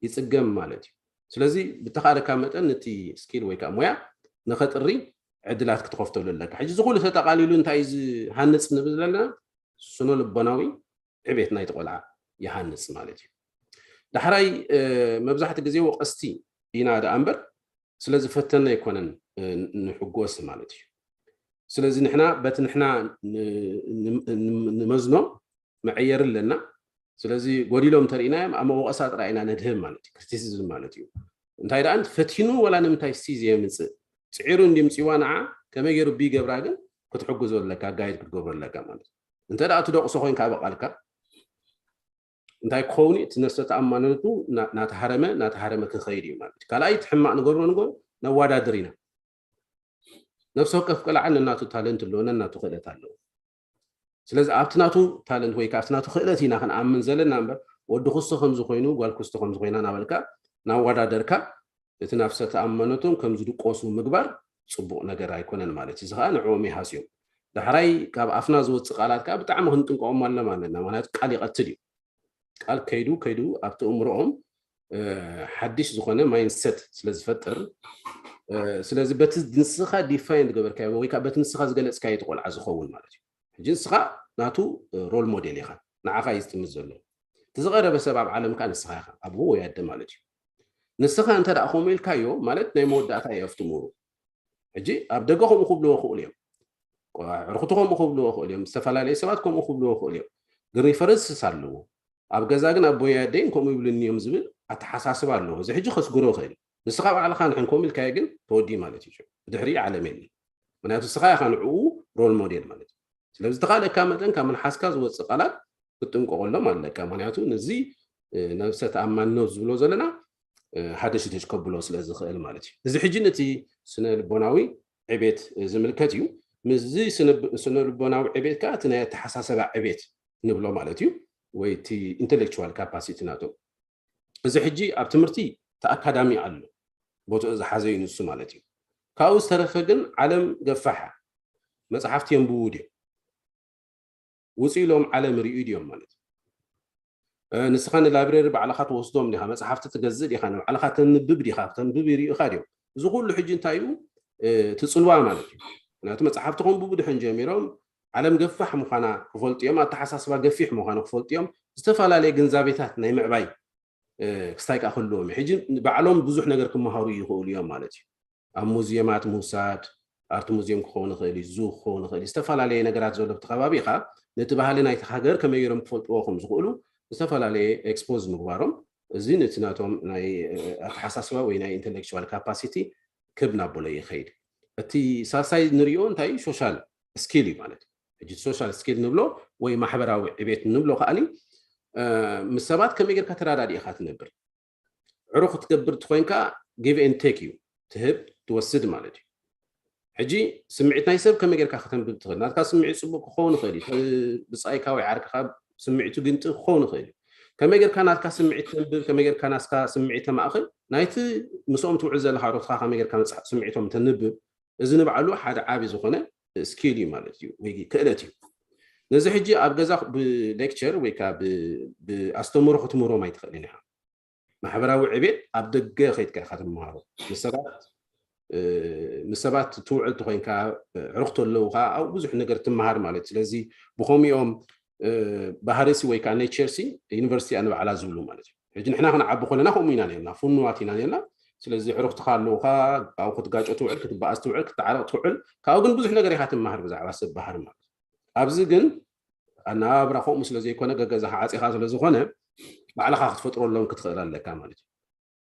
ይፅገም ማለት እዩ። ስለዚ ብተኻለካ መጠን ነቲ ስኪል ወይ ከዓ ሞያ ንኸጥሪ ዕድላት ክትኸፍተሉ ኣለካ። ሕጂ እዚ ኩሉ ተጠቓሊሉ እንታይ እዩ ዝሃንፅ ንብል ዘለና? ስነ ልቦናዊ ዕቤት ናይቲ ቆልዓ ይሃንፅ ማለት እዩ። ዳሕራይ መብዛሕቲ ግዜ ወቀስቲ ኢና ደኣ እምበር ስለ ዝፈተና ኣይኮነን ንሕጎስ ማለት እዩ። ስለዚ ንሕና በቲ ንሕና ንመዝኖ መዐየሪ ኣለና። ስለዚ ጎዲሎም ተርኢናዮም ኣብ መወቀሳ ጥራይ ኢና ነድህብ ማለት እዩ፣ ክሪቲሲዝም ማለት እዩ። እንታይ ደኣ ፈቲኑ ወላ ንምንታይ ሲ ዘየምፅእ ፅዒሩ እንዲምፅዋ ንዓ ከመይ ገይሩ ቢገብራ ግን ክትሕግዞ ኣለካ፣ ጋይድ ክትገብሮ ኣለካ ማለት እዩ። እንተ ደኣ ትደቕሶ ኮይንካ በቃልካ እንታይ ክኸውን እቲ ነፍሰ ተኣማንነቱ ናተሃረመ ናተሃረመ ክኸይድ እዩ ማለት እዩ። ካልኣይ እቲ ሕማቕ ንገብሮ ንገብሮ ነዋዳድር ኢና። ነፍሲ ወከፍ ቆልዓ ነናቱ ታለንት ኣለዎ፣ ነናቱ ክእለት ኣለዎ። ስለዚ ኣብቲ ናቱ ታለንት ወይ ከዓ ኣብቲ ናቱ ክእለት ኢና ክንኣምን ዘለና እምበር ወዲ ክስቶ ከምዚ ኮይኑ ጓል ክስቶ ከምዚ ኮይና እናበልካ እናወዳደርካ እቲ ነፍሰ ተኣማንነቶም ከም ዝድቆሱ ምግባር ፅቡቕ ነገር ኣይኮነን ማለት እዩ። እዚ ከዓ ንዕኦም ይሃስዮም። ዳሕራይ ካብ ኣፍና ዝወፅእ ቃላት ከዓ ብጣዕሚ ክንጥንቀቖም ኣለና ማለት እዩ። ምክንያቱ ቃል ይቐትል እዩ። ቃል ከይዱ ከይዱ ኣብቲ እምሮኦም ሓድሽ ዝኾነ ማይንሰት ስለ ዝፈጥር ስለዚ በቲ ንስኻ ዲፋይን ዝገበርካዮ ወይ ከዓ በቲ ንስኻ ዝገለፅካዮ እቲ ቆልዓ ዝኸውን ማለት እዩ። ሕጂ ንስኻ ናቱ ሮል ሞዴል ኢኻ፣ ንዓኻ እዩ ዝጥምት ዘሎ። እቲ ዝቐረበ ሰብ ኣብ ዓለም ከዓ ንስኻ ኢኻ፣ ኣብኡ ወይ ኣደ ማለት እዩ። ንስኻ እንተ ደኣ ከምኡ ኢልካዮ ማለት ናይ መወዳእታ እዩ ኣብቲ ምሁሩ። ሕጂ ኣብ ደገ ከምኡ ክብልዎ ክእሉ እዮም፣ ዕርክቱ ከምኡ ክብልዎ ክእሉ እዮም፣ ዝተፈላለዩ ሰባት ከምኡ ክብልዎ ክእሉ እዮም። ግን ሪፈረንስስ ኣለዎ። ኣብ ገዛ ግን ኣቦይ ኣደይን ከምኡ ይብሉኒ እዮም ዝብል ኣተሓሳስባ ኣለዎ። እዚ ሕጂ ከስግሮ ይኽእል እዩ። ንስኻ ባዕልኻ ንሕን ከምኡ ኢልካዮ ግን ተወዲኡ ማለት እዩ። ብድሕሪ ዓለም የለን። ምክንያቱ ንስኻ ኢኻ ንዕኡ ሮል ሞዴል ማለት እዩ። ስለዚ ተኻለካ መጠን ካብ መልሓስካ ዝወፅእ ቃላት ክትጥንቀቐሎም ኣለካ። ምክንያቱ ነዚ ነብሰ ተኣማንነት ዝብሎ ዘለና ሃደሽደሽ ከብሎ ስለ ዝኽእል ማለት እዩ። እዚ ሕጂ ነቲ ስነ ልቦናዊ ዕቤት ዝምልከት እዩ። ምስዚ ስነ ልቦናዊ ዕቤት ከዓ እቲ ናይ ኣተሓሳሰባ ዕቤት ንብሎ ማለት እዩ፣ ወይ እቲ ኢንቴሌክቹዋል ካፓሲቲ ናቶም። እዚ ሕጂ ኣብ ትምህርቲ እቲ ኣካዳሚ ኣሎ፣ ቦትኡ ዝሓዘ እዩ ንሱ ማለት እዩ። ካብኡ ዝተረፈ ግን ዓለም ገፋሓ፣ መፅሓፍቲ የንብቡ ድዮም? ውፅእ ኢሎም ዓለም ርእዩ ድዮም ማለት እዩ? ንስኻ ንላይብረሪ ባዕልኻ ትወስዶም ዲኻ? መፅሓፍቲ ትገዝእ ዲኻ? ንባዕልኻ ተንብብ ዲኻ? ተንብብ ይርእዩኻ ድዮም? እዚ ኩሉ ሕጂ እንታይ እዩ? እቲ ፅልዋ ማለት እዩ። ምክንያቱ መፅሓፍቲ ከንብቡ ድሕን ጀሚሮም ዓለም ገፋሕ ምዃና ክፈልጡ እዮም፣ ኣተሓሳስባ ገፊሕ ምዃኑ ክፈልጡ እዮም፣ ዝተፈላለየ ግንዛቤታት ናይ ምዕባይ ክስታይ ከዓ ክህልዎም እዩ። ሕጂ ባዕሎም ብዙሕ ነገር ክመሃሩ ይኽእሉ እዮም ማለት እዩ። ኣብ ሙዚየማት ምውሳድ፣ ኣርት ሙዚየም ክኸውን ይኽእል እዩ፣ ዙ ክኸውን ይኽእል እዩ፣ ዝተፈላለየ ነገራት ዘሎ ኣብቲ ከባቢኻ ነቲ ባህሊ ናይቲ ሃገር ከመይ ገይሮም ክፈልጥዎ ከም ዝኽእሉ ዝተፈላለየ ኤክስፖዝ ምግባሮም፣ እዚ ነቲ ናቶም ናይ ኣተሓሳስባ ወይ ናይ ኢንተሌክቹዋል ካፓሲቲ ክብ ናበሎ ይኸይድ። እቲ ሳልሳይ ንሪኦ እንታይ ሶሻል ስኪል እዩ ማለት እዩ። ሕጂ ሶሻል ስኪል ንብሎ ወይ ማሕበራዊ ዕቤት ንብሎ ከዓኒ ምስ ሰባት ከመይ ጌርካ ተረዳዲእኻ ትነብር። ዕሩኽ ክትገብር ትኾይንካ ጊቭ ኤን ቴክ እዩ፣ ትህብ ትወስድ ማለት እዩ። ሕጂ ስምዒት ናይ ሰብ ከመይ ጌርካ ከተንብብ ትኽእል? ናትካ ስምዒት ጽቡቕ ክኸውን ይኽእል እዩ፣ ብጻይካ ወይ ዓርክኻ ስምዒቱ ግንጢ ክኸውን ይኽእል እዩ። ከመይ ጌርካ ናትካ ስምዒት ተንብብ፣ ከመይ ጌርካ ናትካ ስምዒት ተማእኽል፣ ናይቲ ምስኦም ትውዕል ዘለኻ ዕሩኽትኻ ከመይ ጌርካ መጽሓ- ስምዒቶም ተንብብ፣ እዚ ንባዕሉ ሓደ ዓቢ ዝኾነ ስኪል እዩ ማለት እዩ፣ ወይ ክእለት እዩ። ነዚ ሕጂ ኣብ ገዛ ብሌክቸር ወይ ከዓ ብኣስተምህሮ ክትምህሮም ኣይትኽእልን ኢኻ። ማሕበራዊ ዕቤት ኣብ ደገ ከይድካ ኢኻ ትመሃሮ። ምስ ሰባት ምስ ሰባት ትውዕል ተኮይንካ፣ ዕሩኽቲ ኣለውካ፣ ኣብ ብዙሕ ነገር ትመሃር ማለት። ስለዚ ብኸሚኦም ባህርሲ ወይ ከዓ ኔቸርሲ ዩኒቨርሲቲ ኣንባዕላ ዝብሉ ማለት እዩ። ሕጂ ንሕና ክንዓቢ ኮለና ከምኡ ኢና ነርና፣ ፍኑዋት ኢና ነርና። ስለዚ ዕሩኽትኻ ኣለውካ፣ ኣብኡ ክትጋጮ ትውዕል፣ ክትበኣስ ትውዕል፣ ክትዓረቕ ትውዕል። ካብኡ ግን ብዙሕ ነገር ኢኻ ትመሃር ብዛዕባ ሰብ ባህሪ ማለት። ኣብዚ ግን ኣነባብራ ከምኡ ስለ ዘይኮነ፣ ገገዛኻ ዓፂኻ ስለ ዝኾነ፣ ባዕልኻ ክትፈጥረሎም ክትኽእል ኣለካ ማለት እዩ።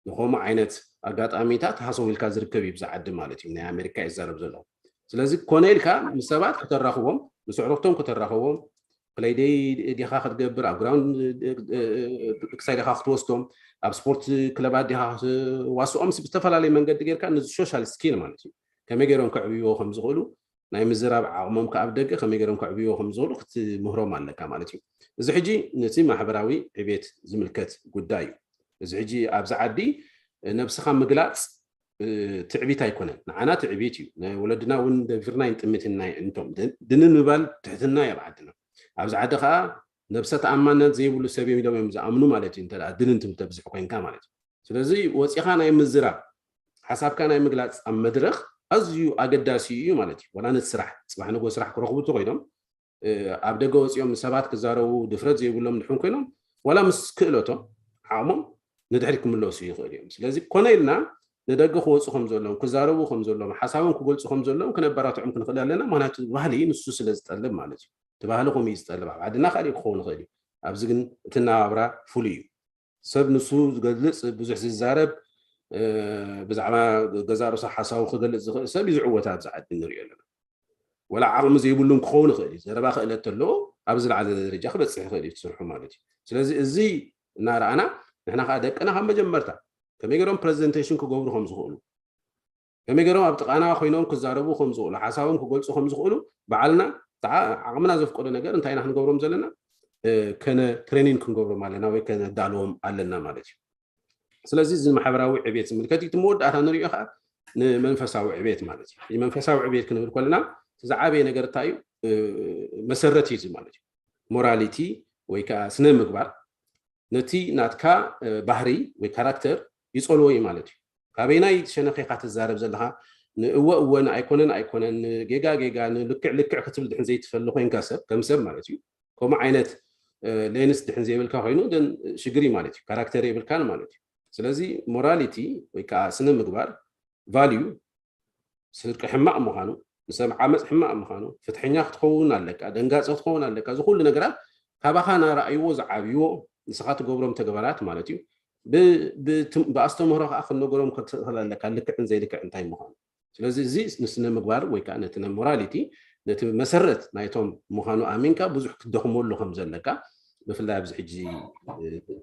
ንከምኡ ዓይነት ኣጋጣሚታት ሃሰው ኢልካ ዝርከብ እዩ ብዛ ዓዲ ማለት እዩ። ናይ ኣሜሪካ ይዛረብ ዘለኹ። ስለዚ ኮነ ኢልካ ምስ ሰባት ከተራኽቦም፣ ምስ ኣዕሩኽቶም ከተራኽቦም፣ ፕለይ ደይ ዲኻ ክትገብር፣ ኣብ ግራውንድ ክሳይ ዲኻ ክትወስዶም፣ ኣብ ስፖርት ክለባት ዲኻ ክትዋስኦም፣ ብዝተፈላለየ መንገዲ ጌርካ ነዚ ሶሻል ስኪል ማለት እዩ፣ ከመይ ገይሮም ከዕብይዎ ከም ዝኽእሉ፣ ናይ ምዝራብ ዓቕሞም ከኣ ኣብ ደገ ከመይ ገይሮም ከዕብይዎ ከም ዝኽእሉ ክትምህሮም ኣለካ ማለት እዩ። እዚ ሕጂ ነቲ ማሕበራዊ ዕቤት ዝምልከት ጉዳይ እዩ። እዚ ሕጂ ኣብዚ ዓዲ ነብስኻ ምግላጽ ትዕቢት ኣይኮነን። ንዓና ትዕቢት እዩ። ወለድና እውን ደፊርና ይንጥምትና እንቶም ድንን ምባል ትሕትና እዩ ኣብ ዓድና። ኣብዚ ዓዲ ከዓ ነብሰ ተኣማንነት ዘይብሉ ሰብ እዮም ኢሎም እዮም ዝኣምኑ ማለት እዩ። እንተ ድንን ትም ተብዝሕ ኮይንካ ማለት እዩ። ስለዚ ወፂኻ ናይ ምዝራብ ሓሳብካ ናይ ምግላፅ ኣብ መድረኽ ኣዝዩ ኣገዳሲ እዩ ማለት እዩ። ዋላ ነቲ ስራሕ ፅባሕ ንጎ ስራሕ ክረኽቡ እንተኮይኖም ኣብ ደገ ወፂኦም ምስ ሰባት ክዛረቡ ድፍረት ዘይብሎም ድሕን ኮይኖም ዋላ ምስ ክእለቶም ዓቕሞም ንድሕሪት ክምለሱ ይኽእሉ እዮም። ስለዚ ኮነ ኢልና ንደገ ክወፁ ከም ዘለዎም ክዛረቡ ከም ዘለዎም ሓሳቦም ክገልፁ ከም ዘለዎም ክነበራትዖም ክንኽእል ኣለና። ምክንያቱ ባህሊ ንሱ ስለ ዝጠልብ ማለት እዩ። እቲ ባህሊ ከምኡ እዩ ዝጠልብ። ኣብ ዓድና ካልእ ክኸውን ይኽእል እዩ። ኣብዚ ግን እቲ ኣነባብራ ፍሉይ እዩ። ሰብ ንሱ ዝገልፅ ብዙሕ ዝዛረብ ብዛዕባ ገዛ ርእሱ ሓሳቡ ክገልፅ ዝኽእል ሰብ እዩ ዝዕወት ኣብዚ ዓዲ ንሪኦ ኣለና። ወላ ዓቕሚ ዘይብሉን ክኸውን ይኽእል እዩ። ዘረባ ክእለት ተለዎ ኣብ ዝለዓለ ደረጃ ክበፅሕ ይኽእል እዩ ትስርሑ ማለት እዩ። ስለዚ እዚ እናረኣና ንሕና ከዓ ደቅና ካብ መጀመርታ ከመይ ገይሮም ፕሬዘንቴሽን ክገብሩ ከም ዝኽእሉ ከመይ ገይሮም ኣብ ጥቓና ኮይኖም ክዛረቡ ከም ዝኽእሉ ሓሳቦም ክገልፁ ከም ዝኽእሉ ባዕልና ዓቕምና ዘፍቀዶ ነገር እንታይ ኢና ክንገብሮም ዘለና? ከነ ትሬኒን ክንገብሮም ኣለና ወይ ከነዳልዎም ኣለና ማለት እዩ። ስለዚ እዚ ማሕበራዊ ዕቤት ዝምልከት እቲ መወዳእታ ንሪኦ ከዓ ንመንፈሳዊ ዕቤት ማለት እዩ። መንፈሳዊ ዕቤት ክንብል ከለና ዝዓበየ ነገር እንታይ እዩ? መሰረት እዩ ማለት እዩ። ሞራሊቲ ወይ ከዓ ስነ ምግባር ነቲ ናትካ ባህሪ ወይ ካራክተር ይፀልዎ እዩ ማለት እዩ። ካበይናይ ሸነኽ ኢኻ ትዛረብ ዘለኻ? ንእወ እወ፣ ንኣይኮነን ኣይኮነን፣ ንጌጋ ጌጋ፣ ንልክዕ ልክዕ ክትብል ድሕን ዘይትፈሊ ኮይንካ ሰብ ከም ሰብ ማለት እዩ። ከምኡ ዓይነት ሌንስ ድሕን ዘይብልካ ኮይኑ ሽግር እዩ ማለት እዩ። ካራክተር የብልካን ማለት እዩ። ስለዚ ሞራሊቲ ወይ ከዓ ስነ ምግባር ቫልዩ ስርቂ ሕማቕ ምዃኑ፣ ንሰብ ዓመፅ ሕማቕ ምዃኑ፣ ፍትሐኛ ክትኸውን ኣለካ፣ ደንጋፂ ክትኸውን ኣለካ። እዚ ኩሉ ነገራት ካባኻ ናረኣይዎ ዝዓብይዎ ንስኻ ትገብሮም ተግባራት ማለት እዩ። ብኣስተምህሮ ከዓ ክንነገሮም ክትኽእል ኣለካ ልክዕን ዘይልክዕ እንታይ ምዃኑ። ስለዚ እዚ ንስነ ምግባር ወይ ከዓ ነቲ ሞራሊቲ ነቲ መሰረት ናይቶም ምዃኑ ኣሚንካ ብዙሕ ክትደኽመሉ ከም ዘለካ ብፍላይ ኣብዚ ሕጂ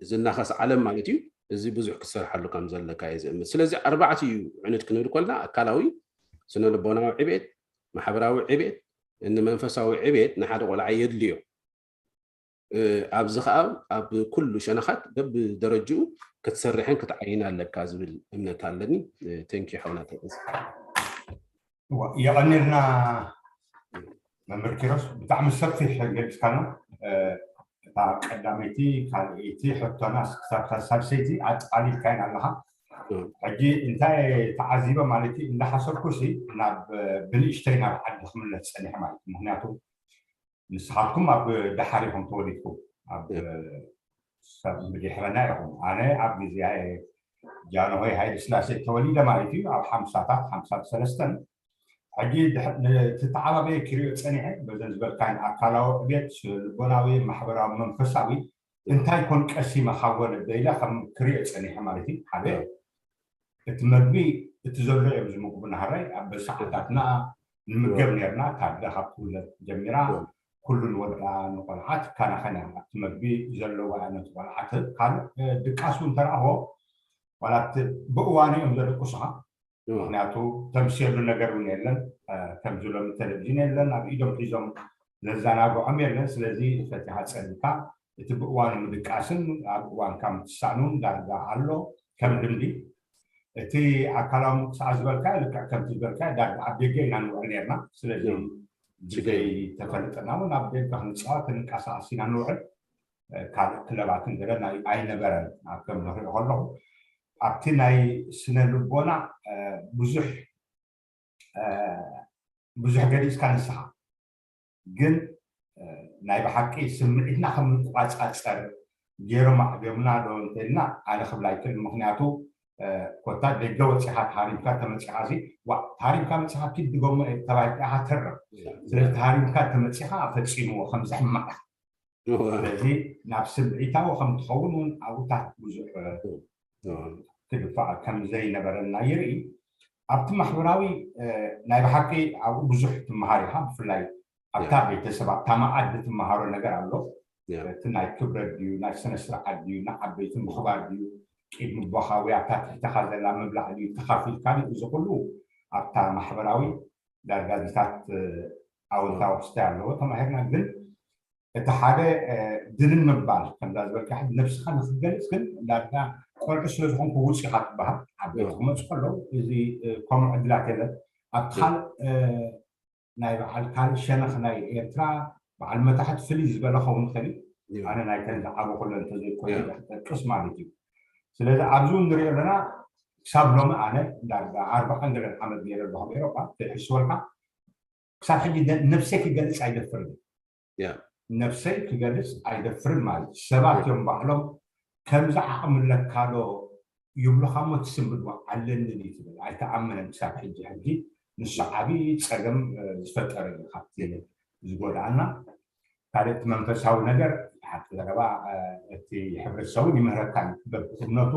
ዝናኸስ ዓለም ማለት እዩ እዚ ብዙሕ ክትሰርሓሉ ከም ዘለካ እየ ዝእምት። ስለዚ ኣርባዕተ እዩ ዕኑድ ክንብል ከለና ኣካላዊ፣ ስነ ልቦናዊ ዕቤት፣ ማሕበራዊ ዕቤት፣ እኒ መንፈሳዊ ዕቤት ንሓደ ቆልዓ የድልዮ። ኣብዚ ከዓ ኣብ ኩሉ ሸነኻት በብደረጅኡ ክትሰርሕን ክትዓይን ኣለካ ዝብል እምነት ኣለኒ። ቴንኪ ሓውና ተቀስ የቐኒልና መምህር ኪሮስ ብጣዕሚ ሰፊሕ ገሊፅካና። እታ ቀዳመይቲ ካልኣይቲ ሕቶና ክሳብ ሳልሰይቲ ኣጠቃሊልካየን ኣለካ። ሕጂ እንታይ ተዓዚበ ማለት እዩ እንዳሓሰብኩ ሲ ናብ ብንእሽተይ ናብ ዓዲ ክምለስ ፀኒሐ ማለት እዩ። ምክንያቱ ንስኻትኩም ኣብ ደሓር ኢኹም ተወሊድኩም ኣብ ሰብ ብድሕረና ኢኹም። ኣነ ኣብ ግዜ ጃንሆይ ሃይለ ስላሴ ተወሊደ ማለት እዩ ኣብ ሓምሳታት ሓምሳ ሰለስተን ሕጂ ድሕ- ንተተዓባበየ ክሪኦ ፀኒሐ። በዘን ዝበልካይን ኣካላዊ ዕቤት፣ ልቦናዊ፣ ማሕበራዊ፣ መንፈሳዊ እንታይ ኮን ቀሲመ ካብ ወለደ ኢለ ከም ክሪኦ ፀኒሐ ማለት እዩ። ሓደ እቲ መግቢ፣ እቲ ዘሎ እዮም ዝምግቡና። ሃራይ ኣብ በሰዓታትና ንምገብ ነርና። ታደ ካብ ትውለድ ጀሚራ ኩሉ ንወዳ ንቆልዓ ትካናኸን እያ። ኣብቲ መግቢ ዘለዋ ነቲ ቆልዓ ትህብ። ካልእ ድቃስ እውን ተረኣኽቦ ዋላ እቲ ብእዋኑ እዮም ዘደቅሱኻ። ምክንያቱ ተምስየሉ ነገር እውን የለን። ከምዚ ሎሚ ቴሌቪዥን የለን ኣብ ኢዶም ሒዞም ዘዘናግዖም የለን። ስለዚ ፈቲኻ ፀሊካ እቲ ብእዋኑ ምድቃስን ኣብ እዋንካ ምትሳእኑን ዳርጋ ኣሎ ከም ልምዲ። እቲ ኣካላዊ ምንቅስቃስ ዝበልካ ልክዕ ከምቲ ዝበልካ ዳርጋ ኣብ ደገ ኢና ንውዕል ነርና። ስለዚ ብዘይ ተፈልጠና እውን ኣብ ደገ ክንፃወት ክንንቀሳቀስ ኢና ንውዕል። ካልእ ክለባትን ገለ ናይ ኣይነበረን። ኣብ ከም ንሪኦ ከለኹ ኣብቲ ናይ ስነ ልቦና ብዙሕ ብዙሕ ገሊፅካ ንስኻ ግን ናይ ብሓቂ ስምዒትና ከም ንቋፃፀር ገይሮም ኣዕብዮምና ዶ እንተልና ኣነ ክብል ኣይክእል። ምክንያቱ ኮታ ደገ ወፂኻ ተሃሪምካ ተመፂኻ እዚ ዋ ተሃሪምካ መፂኻ ኪድ ድገሞ ተባሂልካ ኢኻ ተርም። ስለዚ ተሃሪምካ ተመፂኻ ፈፂምዎ ከምዚ ሕማቕ ስለዚ ናብ ስምዒታዊ ከም ትኸውን እውን ኣብኡታት ብዙሕ ክድፋዕ ከም ዘይነበረና ይርኢ። ኣብቲ ማሕበራዊ ናይ ብሓቂ ኣብኡ ብዙሕ ትመሃር ኢኻ። ብፍላይ ኣብታ ቤተሰብ ኣብታ መኣዲ ትመሃሮ ነገር ኣሎ። እቲ ናይ ክብረት ድዩ ናይ ስነ ስርዓት ድዩ ንዓበይቲ ምኽባር ድዩ ቂድ ምቦኻዊ ኣብታ ትሕተኻ ዘላ ምብላዕ ድዩ ተኻፊልካ ድዩ እዚ ኩሉ ኣብታ ማሕበራዊ ዳርጋ ዚታት ኣወንታዊ ክስታይ ኣለዎ ተማሂርና። ግን እቲ ሓደ ድንን ምባል ከምዛ ዝበልካ ነብስኻ ንክትገልፅ ግን ዳርጋ ቆልዑ ስለዝኾንኩ ውፅ ኢኻ ትበሃል። ዓበይቲ ክመፁ ከለዉ እዚ ከምኡ ዕድላት የለን። ኣብቲ ካልእ ናይ በዓል ካልእ ሸነኽ ናይ ኤርትራ በዓል መታሕት ፍልይ ዝበለ ኸውን ይኽእል እዩ። ኣነ ናይ ከን ዝዓበኹሎ እንተዘይኮይነ ክጠቅስ ማለት እዩ። ስለዚ ኣብዚ እውን ንሪኦ ኣለና ክሳብ ሎሚ ኣነ ዳርጋ ኣርባዓን ገለን ዓመት ገይረ ኣለኹ ኣብ ኤሮጳ ተይሕስበልካ ክሳብ ሕጂ ነብሰይ ክገልፅ ኣይደፍርን። ነብሰይ ክገልፅ ኣይደፍርን ማለት እዩ። ሰባት እዮም ባዕሎም ከምዚ ዓቕሚ ኣለካ ዶ ይብሉኻ እሞ ትስምድዋ ኣለኒ ድዩ ትብል ኣይተኣመነን ክሳብ ሕጂ። ሕጂ ንሱ ዓብዪ ፀገም ዝፈጠረ እዩ ካብቲ ዝጎድኣና። ካልእ እቲ መንፈሳዊ ነገር ሓቂ ዘረባ እቲ ሕብረተሰቡ ይምህረካ እዩ። በብእምነቱ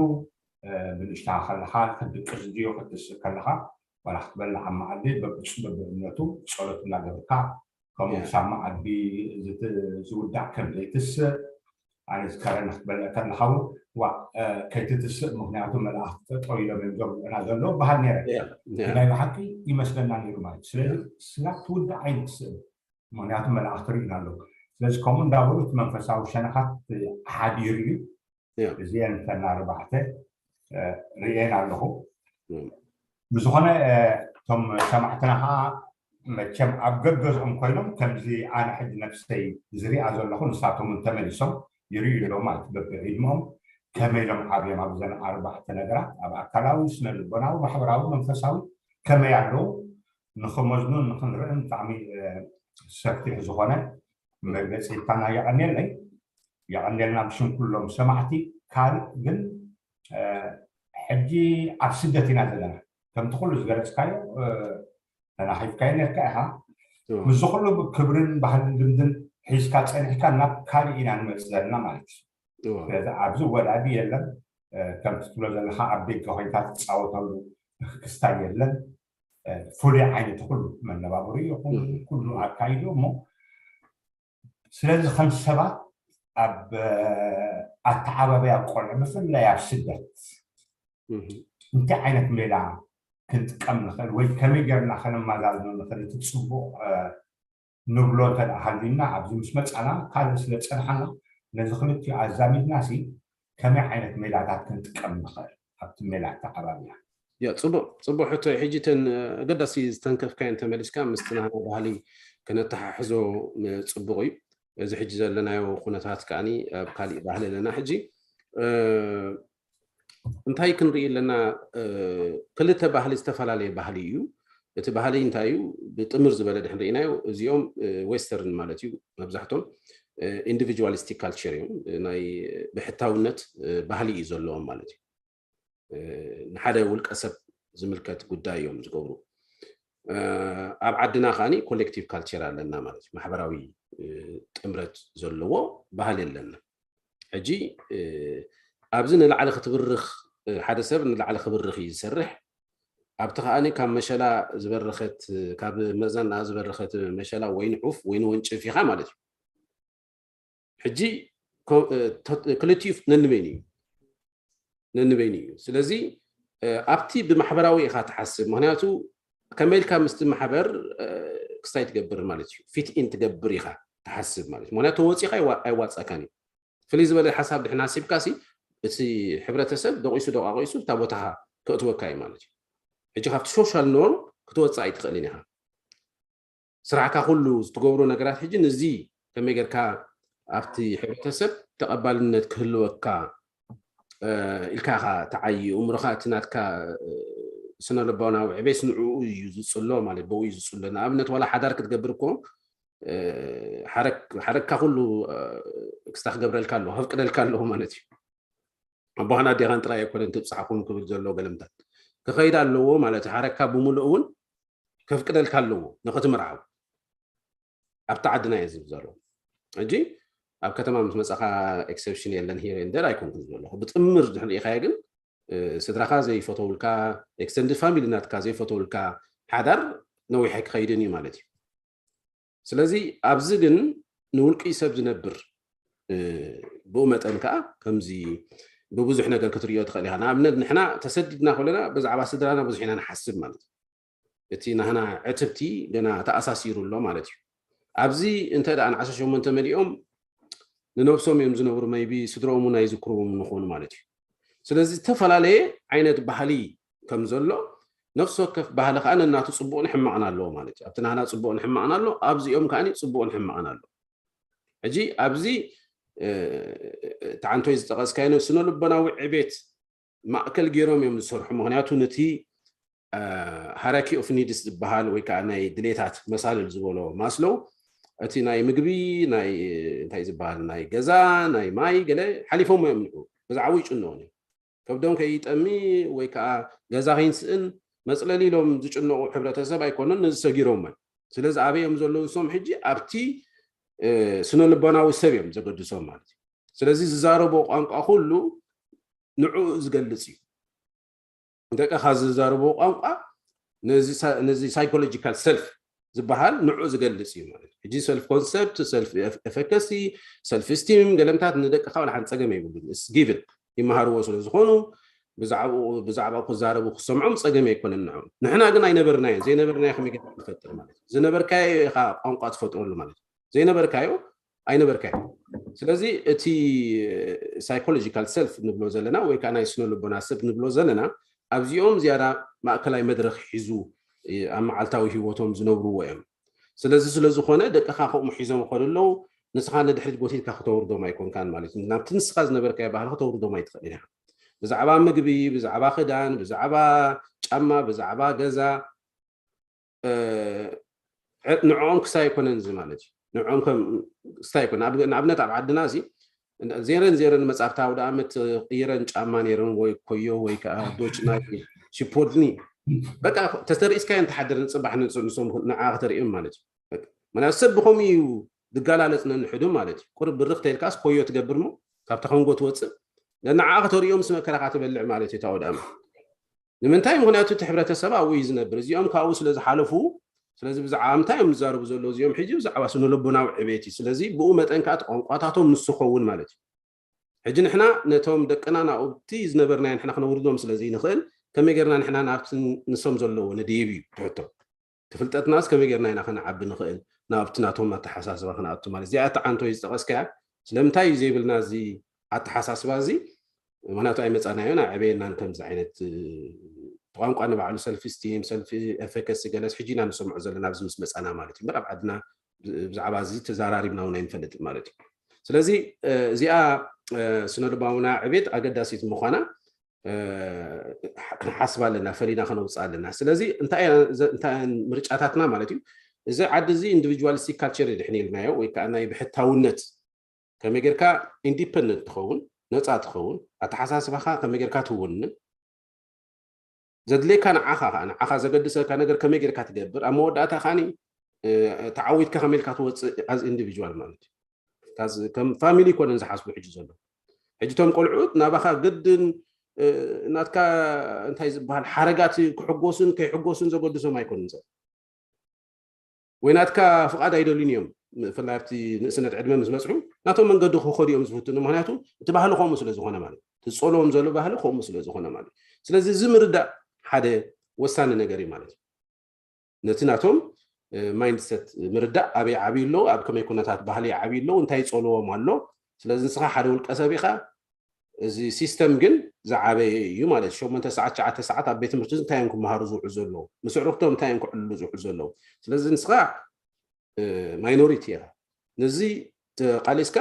ብንእሽተኻ ከለኻ ክትድቅስ ድዩ ክትስእ ከለኻ ዋላ ክትበልዕ ኣብ መኣዲ በብእምነቱ ፀሎት እናገበርካ ከምኡ ክሳብ መኣዲ ዝውዳእ ከም ዘይትስእ ኣነ ዝከረኒ ክትበልዕ ከለኻ እውን ዋ ከይትትስእ ምክንያቱ መላእክቲ ጠጠው ኢሎም እዮም ዘብልዑና ዘለዉ በሃል ነይረ። ናይ ብሓቂ ይመስለና ነይሩ ማለት እዩ። ስለዚ ስጋብ ትውዳእ ኣይንትስእን ምክንያቱ መላእክቲ ርኢና ኣለዉ። ስለዚ ከምኡ እንዳበሉ እቲ መንፈሳዊ ሸነኻት ሓዲሩ እዩ። እዚአን እተን ኣርባዕተ ርእየን ኣለኹ። ብዝኾነ እቶም ሰማዕትና ከዓ መቸም ኣብ ገገዝኦም ኮይኖም ከምዚ ኣነ ሕጂ ነብሰይ ዝሪኣ ዘለኹ ንሳቶም እውን ተመሊሶም ይርእዩ ኣለዉ ማለት በብዕድመኦም ከመይ ኢሎም ዓብዮም ኣብዘን ኣርባዕተ ነገራት ኣብ ኣካላዊ ስነ ልቦናዊ ማሕበራዊ መንፈሳዊ ከመይ ኣለዉ ንክመዝኑን ንክንርእን ብጣዕሚ ሰፊሕ ዝኾነ መግለፂ ኢልካና የቐንየለይ። የቐንየልና ብሽም ኩሎም ሰማዕቲ። ካልእ ግን ሕጂ ኣብ ስደት ኢና ዘለና። ከምቲ ኩሉ ዝገለፅካዮ ተናኺፍካዮ ነርካ ኢኻ። ምስዚ ኩሉ ክብርን ባህልን ልምድን ሒዝካ ፀኒሕካ ናብ ካልእ ኢና ንመፅእ ዘለና ማለት እዩ። ስለዚ ኣብዚ ወላዲ የለን ከምቲ ትብሎ ዘለካ ኣብ ደገ ኮይንካ ትፃወተሉ ክስታይ የለን። ፍሉይ ዓይነት ኩሉ መነባብሩ ይኹን ኩሉ ኣካይዱ እሞ ስለዚ ከም ሰባት ኣብ ኣተዓባበያ ቆልዑ ብፍላይ ኣብ ስደት እንታይ ዓይነት ሜላ ክንጥቀም ንኽእል ወይ ከመይ ገርና ከነመዛዝኖ ንኽእል እቲ ፅቡቕ ንብሎ እንተ ደኣ ሃልዩና ኣብዚ ምስ መጻና ካልእ ስለ ዝጸንሓና ነዚ ክልቲኡ ኣዛሚድና ሲ ከመይ ዓይነት ሜላታት ክንጥቀም ንኽእል ኣብቲ ሜላ ኣተዓባብያ? ያ ጽቡቕ ጽቡቕ ሕቶ እዩ። ሕጂ እተን ኣገዳሲ ዝተንከፍካየን ተመሊስካ ምስቲ ናህና ባህሊ ከነተሓሕዞ ጽቡቕ እዩ። እዚ ሕጂ ዘለናዮ ኩነታት ከኣ ኣብ ካሊእ ባህሊ ኣለና። ሕጂ እንታይ ክንርኢ ኣለና? ክልተ ባህሊ ዝተፈላለየ ባህሊ እዩ። እቲ ባህሊ እንታይ እዩ? ብጥምር ዝበለ ድሕን ርኢናዮ እዚኦም ዌስተርን ማለት እዩ። መብዛሕቶም ኢንዲቪጁዋሊስቲክ ካልቸር እዮም። ናይ ብሕታውነት ባህሊ እዩ ዘለዎም ማለት እዩ። ንሓደ ውልቀ ሰብ ዝምልከት ጉዳይ እዮም ዝገብሩ። ኣብ ዓድና ከዓኒ ኮሌክቲቭ ካልቸር ኣለና ማለት እዩ። ማሕበራዊ ጥምረት ዘለዎ ባህሊ ኣለና። ሕጂ ኣብዚ ንላዕሊ ክትብርኽ፣ ሓደ ሰብ ንላዕሊ ክብርኽ እዩ ዝሰርሕ። ኣብቲ ከዓኒ ካብ መሸላ ዝበረኸት፣ ካብ መዛና ዝበረኸት መሸላ ወይ ንዑፍ ወይ ንወንጭፍ ኢኻ ማለት እዩ። ሕጂ ክልቲኡ ነንበይኑ እዩ ነንበይኑ እዩ። ስለዚ ኣብቲ ብማሕበራዊ ኢኻ ትሓስብ። ምክንያቱ ከመይ ኢልካ ምስቲ ማሕበር ክስታይ ትገብር ማለት እዩ፣ ፊት ኢን ትገብር ኢኻ ትሓስብ ማለት እዩ። ምክንያቱ ተወፂኻ ኣይዋፀካን እዩ። ፍልይ ዝበለ ሓሳብ ድሕና ኣሲብካ ሲ እቲ ሕብረተሰብ ደቂሱ ደቃቂሱ እታ ቦታኻ ከእትወካ እዩ ማለት እዩ። ሕጂ ካብቲ ሶሻል ኖርም ክትወፅእ ኣይትኽእልን ኢኻ። ስራሕካ ኩሉ ትገብሮ ነገራት ሕጂ ንዚ ከመይ ጌርካ ኣብቲ ሕብረተሰብ ተቐባልነት ክህልወካ ኢልካ ኢኻ ትዓዪ። እምሮኻ እቲ ናትካ ስነ ልቦናዊ ዕቤት ንዕኡ እዩ ዝጽሎ ማለት ብኡ እዩ ዝጽሎ። ንኣብነት ዋላ ሓዳር ክትገብር እኮ ሓረግካ ኩሉ ክስታ ክገብረልካ ኣለዎ፣ ከፍቅደልካ ኣለዎ ማለት እዩ። ኣቦኻን ኣዴኻን ጥራይ ኣይኮነን ትብጻሕኹም ክብል ዘሎ ገለምታት ክኸይድ ኣለዎ ማለት እዩ። ሓረግካ ብምሉእ እውን ከፍቅደልካ ኣለዎ ንኽትምርዓው። ኣብቲ ዓድና እየ ዝብል ዘሎ። ሕጂ ኣብ ከተማ ምስ መጻኻ ኤክሰፕሽን የለን፣ ሂር ኤንደር ኣይኮንኩን ዝብል ዘለኹ። ብጥምር ድሕሪ ኢኻዮ ግን ስድራኻ ዘይፈተውልካ፣ ኤክስተንድድ ፋሚሊ ናትካ ዘይፈተውልካ ሓዳር ነዊሕ ኣይክኸይድን እዩ ማለት እዩ። ስለዚ ኣብዚ ግን ንውልቂ ሰብ ዝነብር ብኡ መጠን ከዓ ከምዚ ብብዙሕ ነገር ክትሪኦ ትኽእል ኢኻ። ንኣብነት ንሕና ተሰዲድና ከለና ብዛዕባ ስድራና ብዙሕ ኢና ንሓስብ ማለት እዩ። እቲ ናህና ዕትብቲ ገና ተኣሳሲሩ ኣሎ ማለት እዩ። ኣብዚ እንተ ደኣ ንዓሰርተ ሸሞንተ መሊኦም ንነብሶም እዮም ዝነብሩ፣ መይቢ ስድሮኦም እውን ኣይዝክርዎም ንኾኑ ማለት እዩ። ስለዚ ዝተፈላለየ ዓይነት ባህሊ ከም ዘሎ ነፍሲ ወከፍ ባህሊ ከዓ ነናቱ ፅቡቕን ሕማቕን ኣለዎ ማለት እዩ። ኣብቲ ናህና ፅቡቕን ሕማቕን ኣሎ፣ ኣብዚኦም ከዓ ፅቡቕን ሕማቕን ኣሎ። ሕጂ ኣብዚ ተዓንቶይ ዝጠቐስካዮ ስነ ልቦናዊ ዕቤት ማእከል ገይሮም እዮም ዝሰርሑ። ምክንያቱ ነቲ ሃራኪ ኦፍ ኒድስ ዝበሃል ወይ ከዓ ናይ ድሌታት መሳልል ዝበሎ ማስሎው እቲ ናይ ምግቢ ናይ እንታይ ዝበሃል ናይ ገዛ ናይ ማይ ገለ ሓሊፎም እዮም ንዑ ብዛዕባኡ ይጭነቑ እዮም። ከብዶም ከይጠሚ ወይ ከዓ ገዛ ከይንስእን መፅለሊ ኢሎም ዝጭነቑ ሕብረተሰብ ኣይኮኑን፣ ነዚ ሰጊሮም እዮም። ስለዚ ኣበይ እዮም ዘለዉ ንሶም ሕጂ ኣብቲ ስነ ልቦናዊ ሰብ እዮም ዘገድሶም ማለት እዩ። ስለዚ ዝዛረቦ ቋንቋ ኩሉ ንዕኡ ዝገልፅ እዩ። ደቅኻ ዝዛረቦ ቋንቋ ነዚ ሳይኮሎጂካል ሰልፍ ዝበሃል ንዑ ዝገልፅ እዩ ማለት እዩ። ሕጂ ሰልፍ ኮንሰፕት፣ ሰልፍ ኤፈከሲ፣ ሰልፍ ስቲም ገለምታት ንደቅኻ ወላ ሓንቲ ፀገም የብሉን። ስ ጊቭን ይመሃርዎ ስለ ዝኾኑ ብዛዕባኡ ክዛረቡ ክሰምዖም ፀገም ኣይኮነን ንዑ። ንሕና ግን ኣይነበርናዮን። ዘይነበርናዮ ከመይ ጌርካ ትፈጥር ማለት እዩ። ዝነበርካዮ ኢኻ ቋንቋ ትፈጥረሉ ማለት እዩ። ዘይነበርካዮ ኣይነበርካዮ። ስለዚ እቲ ሳይኮሎጂካል ሰልፍ ንብሎ ዘለና ወይ ከዓ ናይ ስነ ልቦና ሰብ ንብሎ ዘለና ኣብዚኦም ዝያዳ ማእከላይ መድረኽ ሒዙ ኣብ መዓልታዊ ህይወቶም ዝነብርዎ እዮም። ስለዚ ስለ ዝኾነ ደቅኻ ከምኡ ሒዞም ይኸዱ ኣለዉ። ንስኻ ንድሕሪት ጎቲትካ ክተውርዶም ኣይኮንካን ማለት እዩ። ናብቲ ንስኻ ዝነበርካዮ ባህሊ ክተውርዶም ኣይትኽእልን ኢኻ። ብዛዕባ ምግቢ፣ ብዛዕባ ክዳን፣ ብዛዕባ ጫማ፣ ብዛዕባ ገዛ ንዕኦም ክሳይ ኣይኮነን እዚ ማለት እዩ። ንዕኦም ክሳይ ኣይኮነ። ንኣብነት ኣብ ዓድና እዚ ዜረን ዜረን መጻፍቲ ኣውደ ኣመት ቅይረን ጫማ ነይረን ወይ ኮዮ ወይ ከዓ ዶች ናይ ሽፖድኒ በቃ ተተርእስካዮ እንተሓደር ንፅባሕ ንሶም ንዓ ከተርእዮም ማለት እዩ። ምክንያቱ ሰብ ብከምኡ እዩ ዝገላለፅ ነንሕዱ ማለት እዩ። ቁርብ ብርኽ ተልካስ ኮዮ ትገብር ሞ ካብታ ኮንጎ ትወፅእ ንዓ ከተርእዮም ምስ መከራኻ ትበልዕ ማለት እዩ። ታወዳእማ ንምንታይ? ምክንያቱ እቲ ሕብረተሰብ ኣብኡ እዩ ዝነብር። እዚኦም ካብኡ ስለ ዝሓለፉ ስለዚ ብዛዕባ ምንታይ እዮም ዝዛረቡ ዘለዉ እዚኦም ሕጂ ብዛዕባ ስነ ልቦናዊ ዕቤት እዩ። ስለዚ ብኡ መጠን ከዓ እቲ ቋንቋታቶም ምስ ዝኸውን ማለት እዩ። ሕጂ ንሕና ነቶም ደቅና ናብቲ ዝነበርናዮ ንሕና ክነውርዶም ስለ ዘይንኽእል ከመይ ጌርና ንሕና ናብቲ ንሶም ዘለዎ ንድይብ እዩ ትሕቶ። ትፍልጠትናስ ከመይ ጌርና ኢና ከነዓቢ ንኽእል ናብቲ ናቶም ኣተሓሳስባ ክነኣቱ ማለት እዚኣ ተዓንቶ እዩ ዝጠቐስካያ። ስለምንታይ እዩ ዘይብልና እዚ ኣተሓሳስባ እዚ? ምክንያቱ ኣይመፃናዮን ኣዕበየናን ከምዚ ዓይነት ቋንቋ ንባዕሉ ሰልፊ ስቲም ሰልፊ ኤፈከስ ገለስ ሕጂ ኢና ንሰምዖ ዘለና ኣብዚ ምስ መፃና ማለት እዩ እምበር ኣብ ዓድና ብዛዕባ እዚ ተዛራሪብና እውን ኣይንፈልጥን ማለት እዩ። ስለዚ እዚኣ ስነልባውና ዕቤት ኣገዳሲት ምዃና ክንሓስብ ኣለና፣ ፈሊና ከነውፅእ ኣለና። ስለዚ እንታይ ምርጫታትና ማለት እዩ? እዚ ዓዲ እዚ ኢንዲቪጁዋሊስቲክ ካልቸር ድሕን ኢልናዮ ወይ ከዓ ናይ ብሕታውነት ከመይ ጌርካ ኢንዲፐንደንት ትኸውን፣ ነፃ ትኸውን፣ ኣተሓሳስባኻ ከመይ ጌርካ ትውንን ዘድልየካ ንዓኻ ከዓ ንዓኻ ዘገድሰካ ነገር ከመይ ጌርካ ትገብር ኣብ መወዳእታ ከዓኒ ተዓዊትካ ከመይ ኢልካ ትወፅእ as individual ማለት እዩ። ከም ፋሚሊ ይኮነን ዝሓስቡ ሕጂ ዘሎ። ሕጂ ቶም ቆልዑት ናባኻ ግድን ናትካ እንታይ ዝበሃል ሓረጋት ክሕጎሱን ከይሕጎሱን ዘገድሶም ኣይኮኑን። ሰብ ወይ ናትካ ፍቓድ ኣይደልዩን እዮም። ብፍላይ ኣብቲ ንእስነት ዕድመ ምስ በፅሑ ናቶም መንገዲ ክኸዱ እዮም ዝፍትኑ። ምክንያቱ እቲ ባህሊ ከምኡ ስለ ዝኾነ ማለት፣ ትፀልዎም ዘሎ ባህሊ ከምኡ ስለ ዝኾነ ማለት። ስለዚ እዚ ምርዳእ ሓደ ወሳኒ ነገር እዩ ማለት እዩ። ነቲ ናቶም ማይንድሰት ምርዳእ፣ ኣበይ ዓብዩ ኣለዉ፣ ኣብ ከመይ ኩነታት ባህሊ ዓብዩ ኣለዉ፣ እንታይ ይፀልዎም ኣሎ። ስለዚ ንስኻ ሓደ ውልቀ ሰብ ኢኻ። እዚ ሲስተም ግን ዝዓበየ እዩ ማለት ሸሞንተ ሰዓት ትሽዓተ ሰዓት ኣብ ቤት ትምህርቲ እንታይ እዮም ክመሃሩ ዝውዕሉ ዘለዉ፣ ምስ ኣዕሩኽቶም እንታይ እዮም ክዕልሉ ዝውዕሉ ዘለዉ። ስለዚ ንስኻ ማይኖሪቲ ኢኻ። ነዚ ተቃሊስካ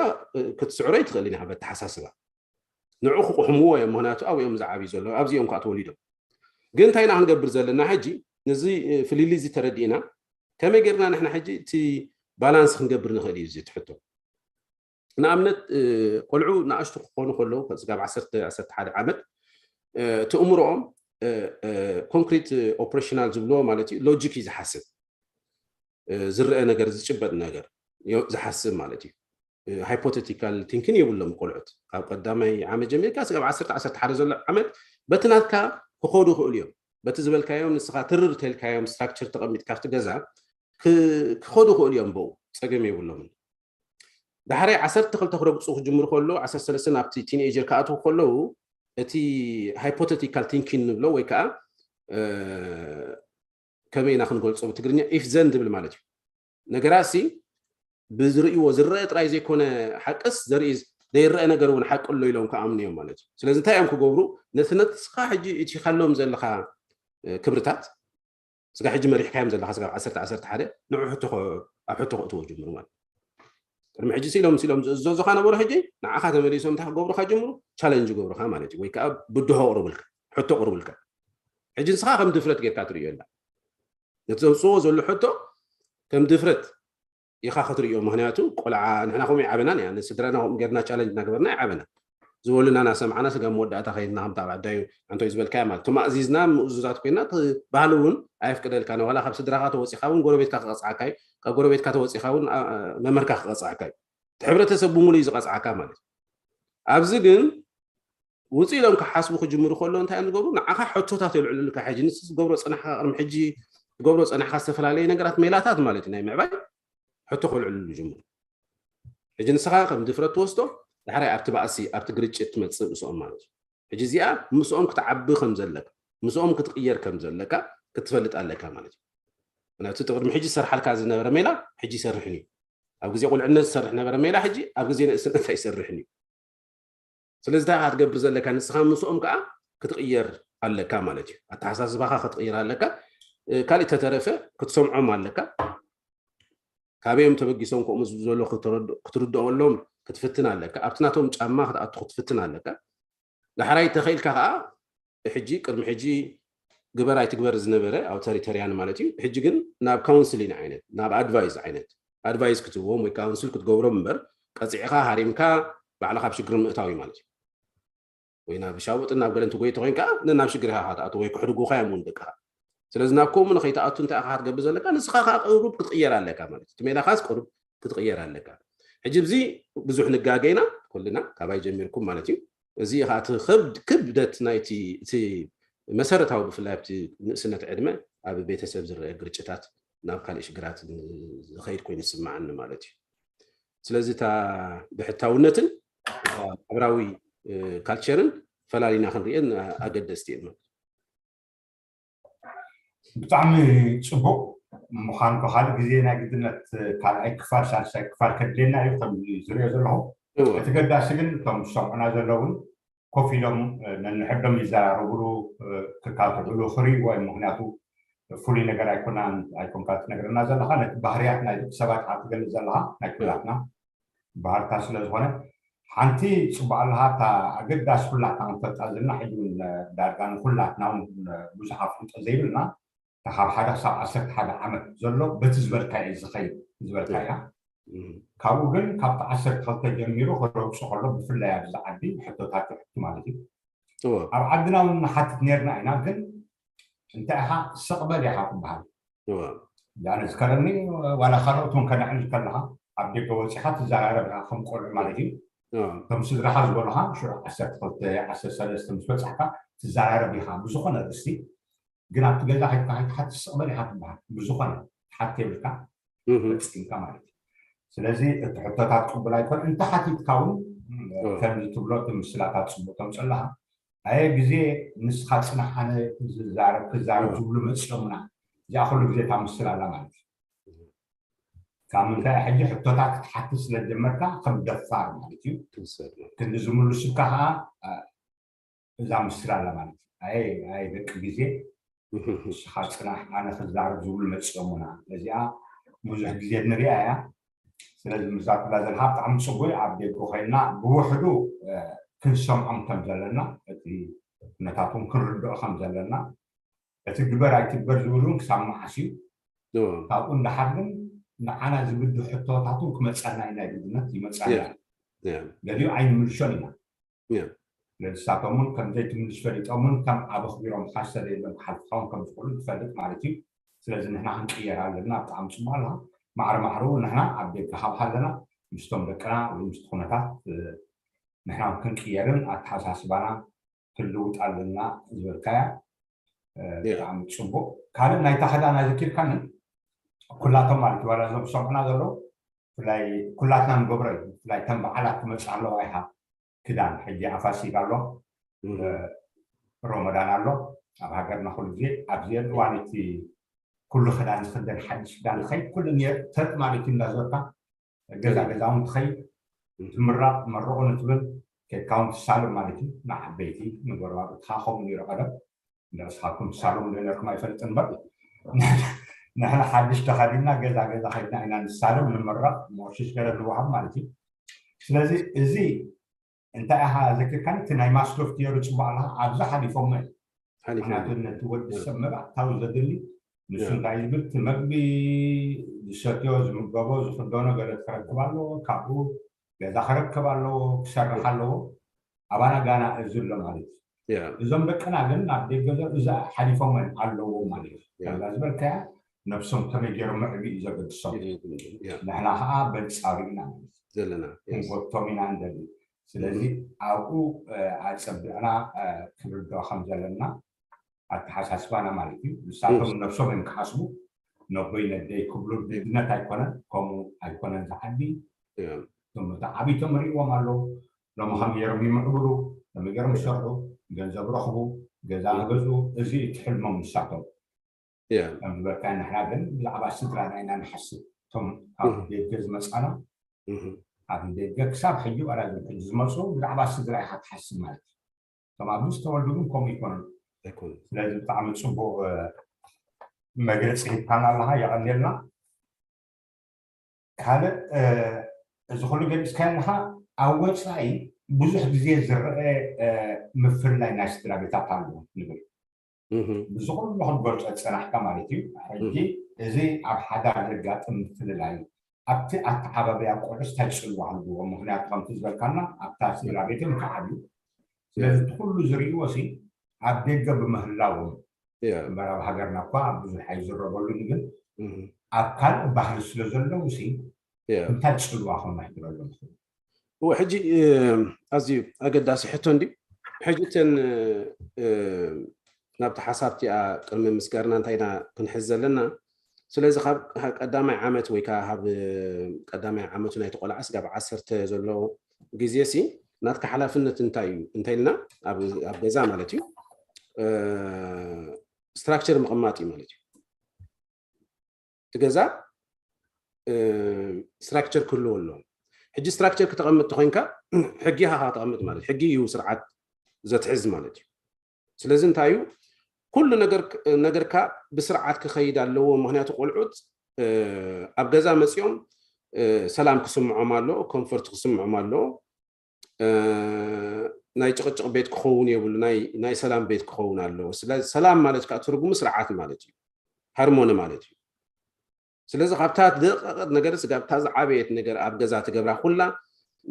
ክትስዕሮ ይትኽእል ኢና በተሓሳስባ። ንዑ ክቁሕምዎ እዮም፣ ምክንያቱ ኣብኡ እዮም ዝዓብዩ ዘለዉ፣ ኣብዚኦም ከዓ ተወሊዶም። ግን እንታይ ኢና ክንገብር ዘለና ሕጂ? ነዚ ፍልልይ እዚ ተረዲእና ከመይ ጌርና ንሕና ሕጂ እቲ ባላንስ ክንገብር ንኽእል እዩ እዚ ትሕቶ። ንኣብነት ቆልዑ ንኣሽቱ ክኾኑ ከለዉ ስጋብ ዓሰርተ ዓሰርተ ሓደ ዓመት እቲ እምሮኦም ኮንክሪት ኦፕሬሽናል ዝብልዎ ማለት እዩ ሎጂክ እዩ ዝሓስብ። ዝረአ ነገር ዝጭበጥ ነገር ዝሓስብ ማለት እዩ። ሃይፖቴቲካል ቲንኪን የብሎም ቆልዑት ካብ ቀዳማይ ዓመት ጀሚርካ ስጋብ ዓሰርተ ዓሰርተ ሓደ ዘሎ ዓመት በቲ ናትካ ክኸዱ ይኽእሉ እዮም። በቲ ዝበልካዮም ንስኻ ትርር ተልካዮም ስትራክቸር ተቐሚጥካ ኣብቲ ገዛ ክኸዱ ይኽእሉ እዮም። ብኡ ፀገም የብሎምን። ዳሕራይ ዓሰርተ ክልተ ክረግፁ ክጅምሩ ከሎ ዓሰርተ ሰለስተ ኣብቲ ቲንኤጀር ክኣትዉ ከለዉ እቲ ሃይፖቴቲካል ቲንኪን ንብሎ ወይ ከዓ ከመይ ኢና ክንገልፆ ብትግርኛ ኢፍ ዘን ዝብል ማለት እዩ። ነገራሲ ብዝርእይዎ ዝረአ ጥራይ ዘይኮነ ሓቅስ ዘርኢ ዘይረአ ነገር እውን ሓቂ ኣሎ ኢሎም ክኣምኑ እዮም ማለት እዩ። ስለዚ እንታይ እዮም ክገብሩ? ነቲ ነስኻ ሕጂ እቲኻሎም ዘለኻ ክብርታት ስጋ ሕጂ መሪሕካዮም ዘለካ ስጋብ ዓሰርተ ዓሰርተ ሓደ ንዑ ሕቶ ኣብ ሕቶ ክእትዎ ጅምሩ ማለት ቅድሚ ሕጂ ሲሎም ሲሎም ዝእዘዙካ ነበሩ ሕጂ ንዓኻ ተመሊሶም እንታይ ክገብሩካ ጅምሩ? ቻለንጅ ገብሩካ ማለት እዩ። ወይ ከዓ ብድሆ ቅርብልካ ሕቶ ቅርብልካ ሕጂ ንስኻ ከም ድፍረት ጌርካ ትርእዮ ኣላ። ነቲ ዘውፅዎ ዘሎ ሕቶ ከም ድፍረት ኢኻ ክትርእዮ። ምክንያቱ ቆልዓ ንሕና ከምኡ ይዓበናን እያ ንስድራና ከምኡ ጌርና ቻለንጅ እናገበርና ይዓበና ዝበሉና እናሰምዓና ስጋብ መወዳእታ ከይድና ከምቲ ኣብ ዓዳዩ ኣንቶይ ዝበልካዮ ማለት እቶም ኣእዚዝና ምእዙዛት ኮይና እቲ ባህሊ እውን ኣየፍቅደልካን ዋላ ካብ ስድራካ ተወፂካ እውን ጎረቤትካ ክቐፅዓካ እዩ ካብ ጎረቤትካ ተወፂካ እውን መምህርካ ክቐፅዓካ እዩ እቲ ሕብረተሰብ ብምሉ እዩ ዝቐፅዓካ ማለት እዩ። ኣብዚ ግን ውፅእ ኢሎም ክሓስቡ ክጅምሩ ከሎ እንታይ እዮም ዝገብሩ ንዓኻ ሕቶታት የልዕሉልካ ሕጂ ንስ ዝገብሮ ፀናሕካ ቅድሚ ሕጂ ዝገብሮ ፀናሕካ ዝተፈላለየ ነገራት ሜላታት ማለት እዩ ናይ ምዕባይ ሕቶ ከልዕሉሉ ይጅምሩ። ሕጂ ንስኻ ከም ድፍረት ትወስዶ ዳሕራይ ኣብቲ ባእሲ ኣብቲ ግርጭት ትመፅእ ምስኦም ማለት እዩ። ሕጂ እዚኣ ምስኦም ክትዓቢ ከም ዘለካ ምስኦም ክትቅየር ከም ዘለካ ክትፈልጥ ኣለካ ማለት እዩ። ምክንያቱ እቲ ቅድሚ ሕጂ ዝሰርሓልካ ዝነበረ ሜላ ሕጂ ይሰርሕን እዩ። ኣብ ግዜ ቁልዕነት ዝሰርሕ ነበረ ሜላ ሕጂ ኣብ ግዜ ንእስነት ኣይሰርሕን እዩ። ስለዚ እንታይ ክትገብር ዘለካ ንስኻ ምስኦም ከዓ ክትቅየር ኣለካ ማለት እዩ። ኣተሓሳስባኻ ክትቅይር ኣለካ። ካልእ ተተረፈ ክትሰምዖም ኣለካ። ካበዮም ተበጊሶም ከምኡ ዝብሉ ዘሎ ክትርድኦሎም ክትፍትን ኣለካ። ኣብቲ ናቶም ጫማ ክትኣቱ ክትፍትን ኣለካ። ዳሕራይ ተኸኢልካ ከዓ ሕጂ ቅድሚ ሕጂ ግበር ኣይትግበር ዝነበረ ኣውቶሪተርያን ማለት እዩ። ሕጂ ግን ናብ ካውንስሊን ዓይነት ናብ ኣድቫይዝ ዓይነት ኣድቫይዝ ክትህቦም ወይ ካውንስል ክትገብሮም እምበር ቀፂዕኻ ሃሪምካ ባዕልኻ ኣብ ሽግር ምእታው እዩ ማለት እዩ። ወይ ናብ ሻውጥን ናብ ገለን ትጎይ ተኮይንካ ነናብ ሽግር ኢኻ ክትኣቱ ወይ ክሕድጉኻ እዮም እውን ደቅኻ። ስለዚ ናብ ከምኡ ንኸይትኣቱ እንታይ ኢኻ ክትገብር ዘለካ ንስኻ ከዓ ቅሩብ ክትቕየር ኣለካ ማለት እዩ። እቲ ሜላኻስ ቅሩብ ክትቕየር ኣለካ። ሕጂ ብዚ ብዙሕ ንጋገ ኢና ኩልና ካባይ ጀሚርኩም ማለት እዩ። እዚ ከዓ እቲ ክብደት ናይቲ እቲ መሰረታዊ ብፍላይ ኣብቲ ንእስነት ዕድመ ኣብ ቤተሰብ ዝረአ ግርጭታት ናብ ካልእ ሽግራት ዝኸይድ ኮይኑ ይስምዓኒ ማለት እዩ። ስለዚ እታ ብሕታውነትን ማሕበራዊ ካልቸርን ፈላሊና ክንሪአን ኣገደስቲ እየን ማለት ብጣዕሚ ፅቡቅ ምዃን ካልእ ግዜ ናይ ግድነት ካልኣይ ክፋል ሳልሳይ ክፋል ከድልየና እዩ ከም ዝሪኦ ዘለኹ እቲ ገዳሲ ግን እቶም ዝሰምዑና ዘለውን ኮፍ ኢሎም ነንሕዶም ይዘራረብሉ ክካትዕሉ ክርእይዎ እዮም ምክንያቱ ፍሉይ ነገር ኣይኮናን ኣይኮንካ ትነግረና ዘለካ ነቲ ባህርያት ናይ ደቂ ሰባት ኣብ ትገልፅ ዘለካ ናይ ኩላትና ባህርታ ስለ ዝኾነ ሓንቲ ፅቡቅ ኣለካ እታ ኣገዳሲ ኩላትና ክንፈልጣ ዘለና ሕጂ እውን ዳርጋ ንኩላትና እውን ብዙሕ ኣፍልጦ ዘይብልና ካብ ሓደ ክሳብ ዓሰርተ ሓደ ዓመት ዘሎ በቲ ዝበልካ እዩ ዝኸይድ ዝበልካ እያ ካብኡ ግን ካብቲ ዓሰርተ ክልተ ጀሚሩ ክረግፁ ከሎ ብፍላይ ኣብዚ ዓዲ ሕቶታት ይሕቱ ማለት እዩ ኣብ ዓድና እውን ንሓትት ነርና ኢና ግን እንታይ ኢኻ ስቕ በል ኢኻ ትበሃል። ያ ነዝከረኒ፣ ዋላ ካልኦት እውን ከነዕልል ከለኻ ኣብ ደገ ወፂኻ ትዘራረብ ኢኻ ከም ቆልዑ ማለት እዩ። ከም ስድራኻ ዝበሉኻ ሽዑ ዓሰርተ ክልተ ዓሰርተ ሰለስተ ምስ በፃሕካ ትዘራረብ ኢኻ ብዝኾነ ርእስቲ። ግን ኣብቲ ገዛ ከይድካ ከይትሓትት ስቕ በል ኢኻ ትበሃል። ብዝኾነ ትሓት የብልካ ፈፂምካ ማለት እዩ። ስለዚ እቲ ሕቶታት ቅቡል ኣይኮነ እንተ ሓቲትካ እውን ከምዚ ትብሎ እቲ ምስላታት ፅቡቅ ተምፅእ ኣለኻ። ኣየ ግዜ ንስኻ ፅናሕ ኣነ ክዛረብ ክዛረብ ዝብሉ መፂኦምና። እዚኣ ኩሉ ግዜ እታ ምስል ኣላ ማለት እዩ። ካብ ምንታይ ሕጂ ሕቶታት ክትሓትት ስለ ጀመርካ ከም ደፋር ማለት እዩ። ክንዲ ዝምልሱካ ከዓ እዛ ምስል ኣላ ማለት እዩ። ኣይ ኣይ ደቂ ግዜ ንስኻ ፅናሕ ኣነ ክዛረብ ዝብሉ መፂኦምና። እዚኣ ብዙሕ ግዜ ንሪኣ እያ። ስለዚ ምዛ ትብላ ዘለካ ብጣዕሚ ፅቡቅ ኣብ ደገ ኮይና ብውሕዱ ክንሰምዖም ከም ዘለና እቲ ኩነታት እውን ክንርድኦ ከም ዘለና እቲ ግበር ኣይትግበር ዝብል እውን ክሳብ መዓስ እዩ ካብኡ እንዳሓር ግን ንዓና ዝብድህ ሕቶታት እውን ክመፀና እዩ ናይ ግድነት ይመፀና ገሊኡ ኣይንምልሾን ኢና ንሳቶም እውን ከም ዘይትምልሽ ፈሊጦም እውን ከም ዓቢ ኣኽቢሮም ሓሰር የለን ክሓልፍካ እውን ከም ዝኽእሉ ትፈልጥ ማለት እዩ ስለዚ ንሕና ክንቅየር ኣለና ብጣዕሚ ፅቡቅ ኣለካ ማዕረ ማዕረኡ ንሕና ኣብ ደገ ካብ ሃለና ምስቶም ደቅና ወይ ምስቲ ኩነታት ንሕና ክንቅየርን ኣተሓሳስባና ክንልውጥ ኣለና ዝበልካያ ብጣዕሚ ፅቡቅ ካልእ ናይታ ክዳን ኣዘኪርካኒ ኩላቶም ማለት ዋላ እዞም ዝሰምዑና ዘለዉ ብፍላይ ኩላትና ንገብሮ እዩ ብፍላይ ከም በዓላት ክመፅእ ኣለዋ ኢኻ ክዳን ሕጂ ኣፋሲጋ ኣሎ ሮመዳን ኣሎ ኣብ ሃገርና ኩሉ ግዜ ኣብዚአን እዋን እቲ ኩሉ ክዳን ዝክደን ሓድሽ ክዳን ዝኸይድ ኩሉ ተጥ ማለት እዩ እንዳዞርካ ገዛ ገዛውን ትኸይድ ትምራቕ መረቑ ንትብል ኬድካ እውን ትሳለም ማለት እዩ ንዓበይቲ ንጎረባብትኻ ከምኡ ነይሩ ቀደም ንስኻትኩም ትሳለሙ ዶ ነርኩም ኣይፈልጥ እምበር ንሕና ሓድሽ ተኸዲና ገዛ ገዛ ከድና ኢና ንሳለም ንምረቕ ሞሽሽ ገለ ንወሃብ ማለት እዩ ስለዚ እዚ እንታይ ኢኻ ዘኪርካኒ እቲ ናይ ማስሎፍ ቲዮሪ ፅቡቅ ኣለካ ኣብዚ ሓሊፎሞ ምክንያቱ ነቲ ወዲ ሰብ መባእታዊ ዘድሊ ንሱ እንታይ ዝብል እቲ መግቢ ዝሰትዮ ዝምገቦ ዝክደኖ ገለ ክረክብ ኣለዎ ካብኡ ገዛ ክረክብ ኣለዎ ክሰርሕ ኣለዎ ኣባና ጋና እዚ ኣሎ ማለት እዩ እዞም ደቅና ግን ናብ ደገ ዘ እዛ ሓሊፎም ኣለዎ ማለት እዩ ከዛ ዝበልካያ ነብሶም ከመይ ገይሮም ምዕቢ እዩ ዘገድሶም ንሕና ከዓ በንፃሩ ኢና ዘለና ክንጎቶም ኢና ንደሊ ስለዚ ኣብኡ ኣፀቢቕና ክንርድኦ ከም ዘለና ኣተሓሳስባና ማለት እዩ ንሳቶም ነብሶም እዮም ክሓስቡ ነቦይ ነደይ ክብሉ ድግነት ኣይኮነን ከምኡ ኣይኮነን ዝዓዲ ትምህርቲ ዓብይቶም ርእዎም ኣለዉ ሎሚ ከም ገይሮም ይምዕብሉ ከም ገይሮም ይሰርሑ ገንዘብ ረኽቡ ገዛ ገዝኡ እዚ እቲ ሕልሞም ንሳቶም ከም ዝበልካ ንሕና ግን ብዛዕባ ስድራና ኢና ንሓስብ እቶም ካብ ደገ ዝመፃና ኣብ ደገ ክሳብ ሕጂ ዋላ ሕጂ ዝመፁ ብዛዕባ ስድራ ኢካ ትሓስብ ማለት እዩ እቶም ኣብዚ ዝተወልዱ ግን ከምኡ ይኮኑ ስለዚ ብጣዕሚ ፅቡቅ መግለፂ ሂብካና ኣለካ የቀኒልና ካልእ እዚ ኩሉ ገሊፅካ ኣለካ ኣብ ወፃኢ ብዙሕ ግዜ ዝረአ ምፍልላይ ናይ ስድራ ቤታት ኣሎ ንብል እዚ ኩሉ ክትገልፆ ዝፀናሕካ ማለት እዩ ሕጂ እዚ ኣብ ሓዳር ዘጋጥም ምፍልላይ ኣብቲ ኣተዓባብያ ቆልዑስ እንታይ ፅልዋ ኣለዎ ምክንያቱ ከምቲ ዝበልካና ኣብታ ስድራ ቤቶም ክዓብዩ ስለዚ እቲ ኩሉ ዝርእዎ ሲ ኣብ ደገ ብምህላዎም እምበር ኣብ ሃገርና እኳ ብዙሕ ኣይዝረበሉን ግን ኣብ ካልእ ባህሊ ስለ ዘለዉ ሲ እንታይ ፅልዋ ከም ነሕድረሎም ንኽእል እወ ሕጂ ኣዝዩ ኣገዳሲ ሕቶ እንድዩ ሕጂ እተን ናብቲ ሓሳብ እቲኣ ቅድሚ ምስጋርና እንታይ ኢና ክንሕዝ ዘለና ስለዚ ካብ ቀዳማይ ዓመት ወይ ከዓ ካብ ቀዳማይ ዓመቱ ናይቲ ቆልዓ ስጋብ ዓሰርተ ዘሎ ግዜ ሲ ናትካ ሓላፍነት እንታይ እዩ እንተኢልና ኣብ ገዛ ማለት እዩ ስትራክቸር ምቕማጥ እዩ ማለት እዩ እቲ ገዛ ስትራክቸር ክህልዎ ኣለዎ ሕጂ ስትራክቸር ክተቐምጥ ተኮይንካ ሕጊ ኢኻ ከተቐምጥ ማለት ሕጊ እዩ ስርዓት ዘትሕዝ ማለት እዩ ስለዚ እንታይ እዩ ኩሉ ነገርካ ብስርዓት ክኸይድ ኣለዎ ምክንያቱ ቆልዑት ኣብ ገዛ መፅኦም ሰላም ክስምዖም ኣለዎ ኮንፈርት ክስምዖም ኣለዎ ናይ ጭቕጭቕ ቤት ክኸውን የብሉ ናይ ሰላም ቤት ክኸውን ኣለዎ ስለዚ ሰላም ማለት ከዓ ትርጉሙ ስርዓት ማለት እዩ ሃርሞኒ ማለት እዩ ስለዚ ካብታ ደቀቀት ነገር ስጋብታ ዝዓበየት ነገር ኣብ ገዛ ትገብራ ኩላ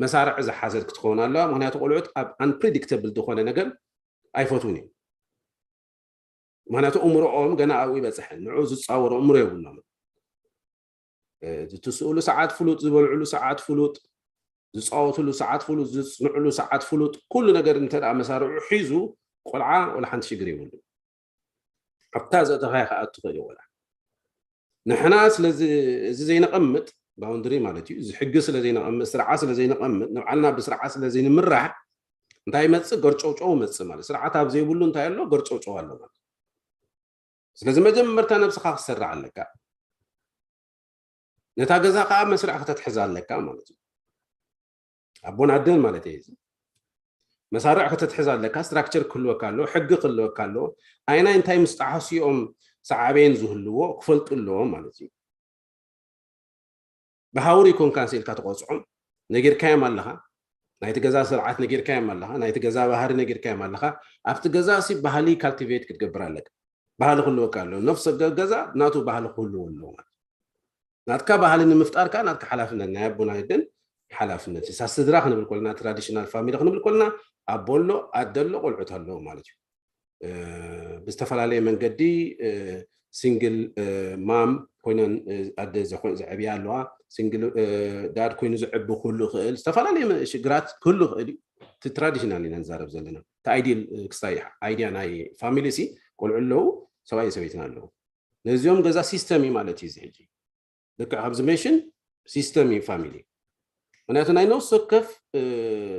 መሳርዕ ዝሓዘት ክትኸውን ኣለዋ ምክንያቱ ቆልዑት ኣብ unpredictable ዝኾነ ነገር ኣይፈትውን እዮም ምክንያቱ እምሮኦም ገና ኣብኡ ይበፅሐን፣ ንዑ ዝፃወሩ እምሮ የብሎም። ዝትስእሉ ሰዓት ፍሉጥ፣ ዝበልዕሉ ሰዓት ፍሉጥ፣ ዝፃወትሉ ሰዓት ፍሉጥ፣ ዝፅንዕሉ ሰዓት ፍሉጥ፣ ኩሉ ነገር እንተ መሳርዑ ሒዙ ቆልዓ ወላ ሓንቲ ሽግር የብሉ። ኣብታ ዘእተኻዮ ከኣ ትኽእል እዩ ቆልዓ። ንሕና ስለዚ እዚ ዘይነቐምጥ፣ ባውንድሪ ማለት እዩ፣ እዚ ሕጊ ስለ ዘይነቐምጥ፣ ስርዓት ስለ ዘይነቐምጥ፣ ንባዕልና ብስርዓት ስለ ዘይንምራሕ እንታይ ይመፅእ? ገርጨውጨው ይመፅእ። ማለት ስርዓት ኣብ ዘይብሉ እንታይ ኣሎ? ገርጨውጨው ኣሎ ማለት። ስለዚ መጀመርታ ነብስኻ ክትሰርዕ ኣለካ፣ ነታ ገዛ ከዓ መስርዕ ከተትሕዛ ኣለካ ማለት እዩ። ኣቦን ኣደን ማለት እዩ። መሳርዕ ከተትሕዝ ኣለካ፣ ስትራክቸር ክህልወካ ኣለዎ፣ ሕጊ ክህልወካ ኣለዎ። ኣይናይ እንታይ ምስ ጠሓሱ እዮም ሰዓበየን ዝህልዎ ክፈልጡ ኣለዎም ማለት እዩ። ብሃውር ይኮንካ ስኢልካ ተቆፅዖም፣ ነጊርካዮም ኣለኻ። ናይቲ ገዛ ስርዓት ነጊርካዮም ኣለኻ፣ ናይቲ ገዛ ባህሪ ነጊርካዮም ኣለኻ። ኣብቲ ገዛ ሲ ባህሊ ካልቲቬት ክትገብር ኣለካ። ባህሊ ክህልወካ ኣለዎ። ነፍሲ ገዛ ናቱ ባህሊ ክህልዎ ኣለዎ ማለት። ናትካ ባህሊ ንምፍጣር ከዓ ናትካ ሓላፍነት፣ ናይ ኣቦና ደን ሓላፍነት እዩ። ስድራ ክንብል ኮለና፣ ትራዲሽናል ፋሚሊ ክንብል ኮለና፣ ኣቦ ኣሎ፣ ኣደ ኣሎ፣ ቆልዑት ኣለዎ ማለት እዩ። ብዝተፈላለየ መንገዲ ሲንግል ማም ኮይነን ኣደ ዘዕብያ ኣለዋ። ሲንግል ዳድ ኮይኑ ዝዕቢ ክህሉ ይኽእል፣ ዝተፈላለየ ሽግራት ክህሉ ይኽእል እዩ። እቲ ትራዲሽናል ኢና ንዛረብ ዘለና። እቲ ኣይዲል ክስታይ፣ ኣይዲያ ናይ ፋሚሊ ሲ፣ ቆልዑ ኣለዉ፣ ሰብኣይ ሰበይትን ኣለዉ። ነዚኦም ገዛ ሲስተም እዩ ማለት እዩ። እዚ ሕጂ ልክዕ ከምዚ ሜሽን ሲስተም እዩ ፋሚሊ። ምክንያቱ ናይ ነፍሲ ወከፍ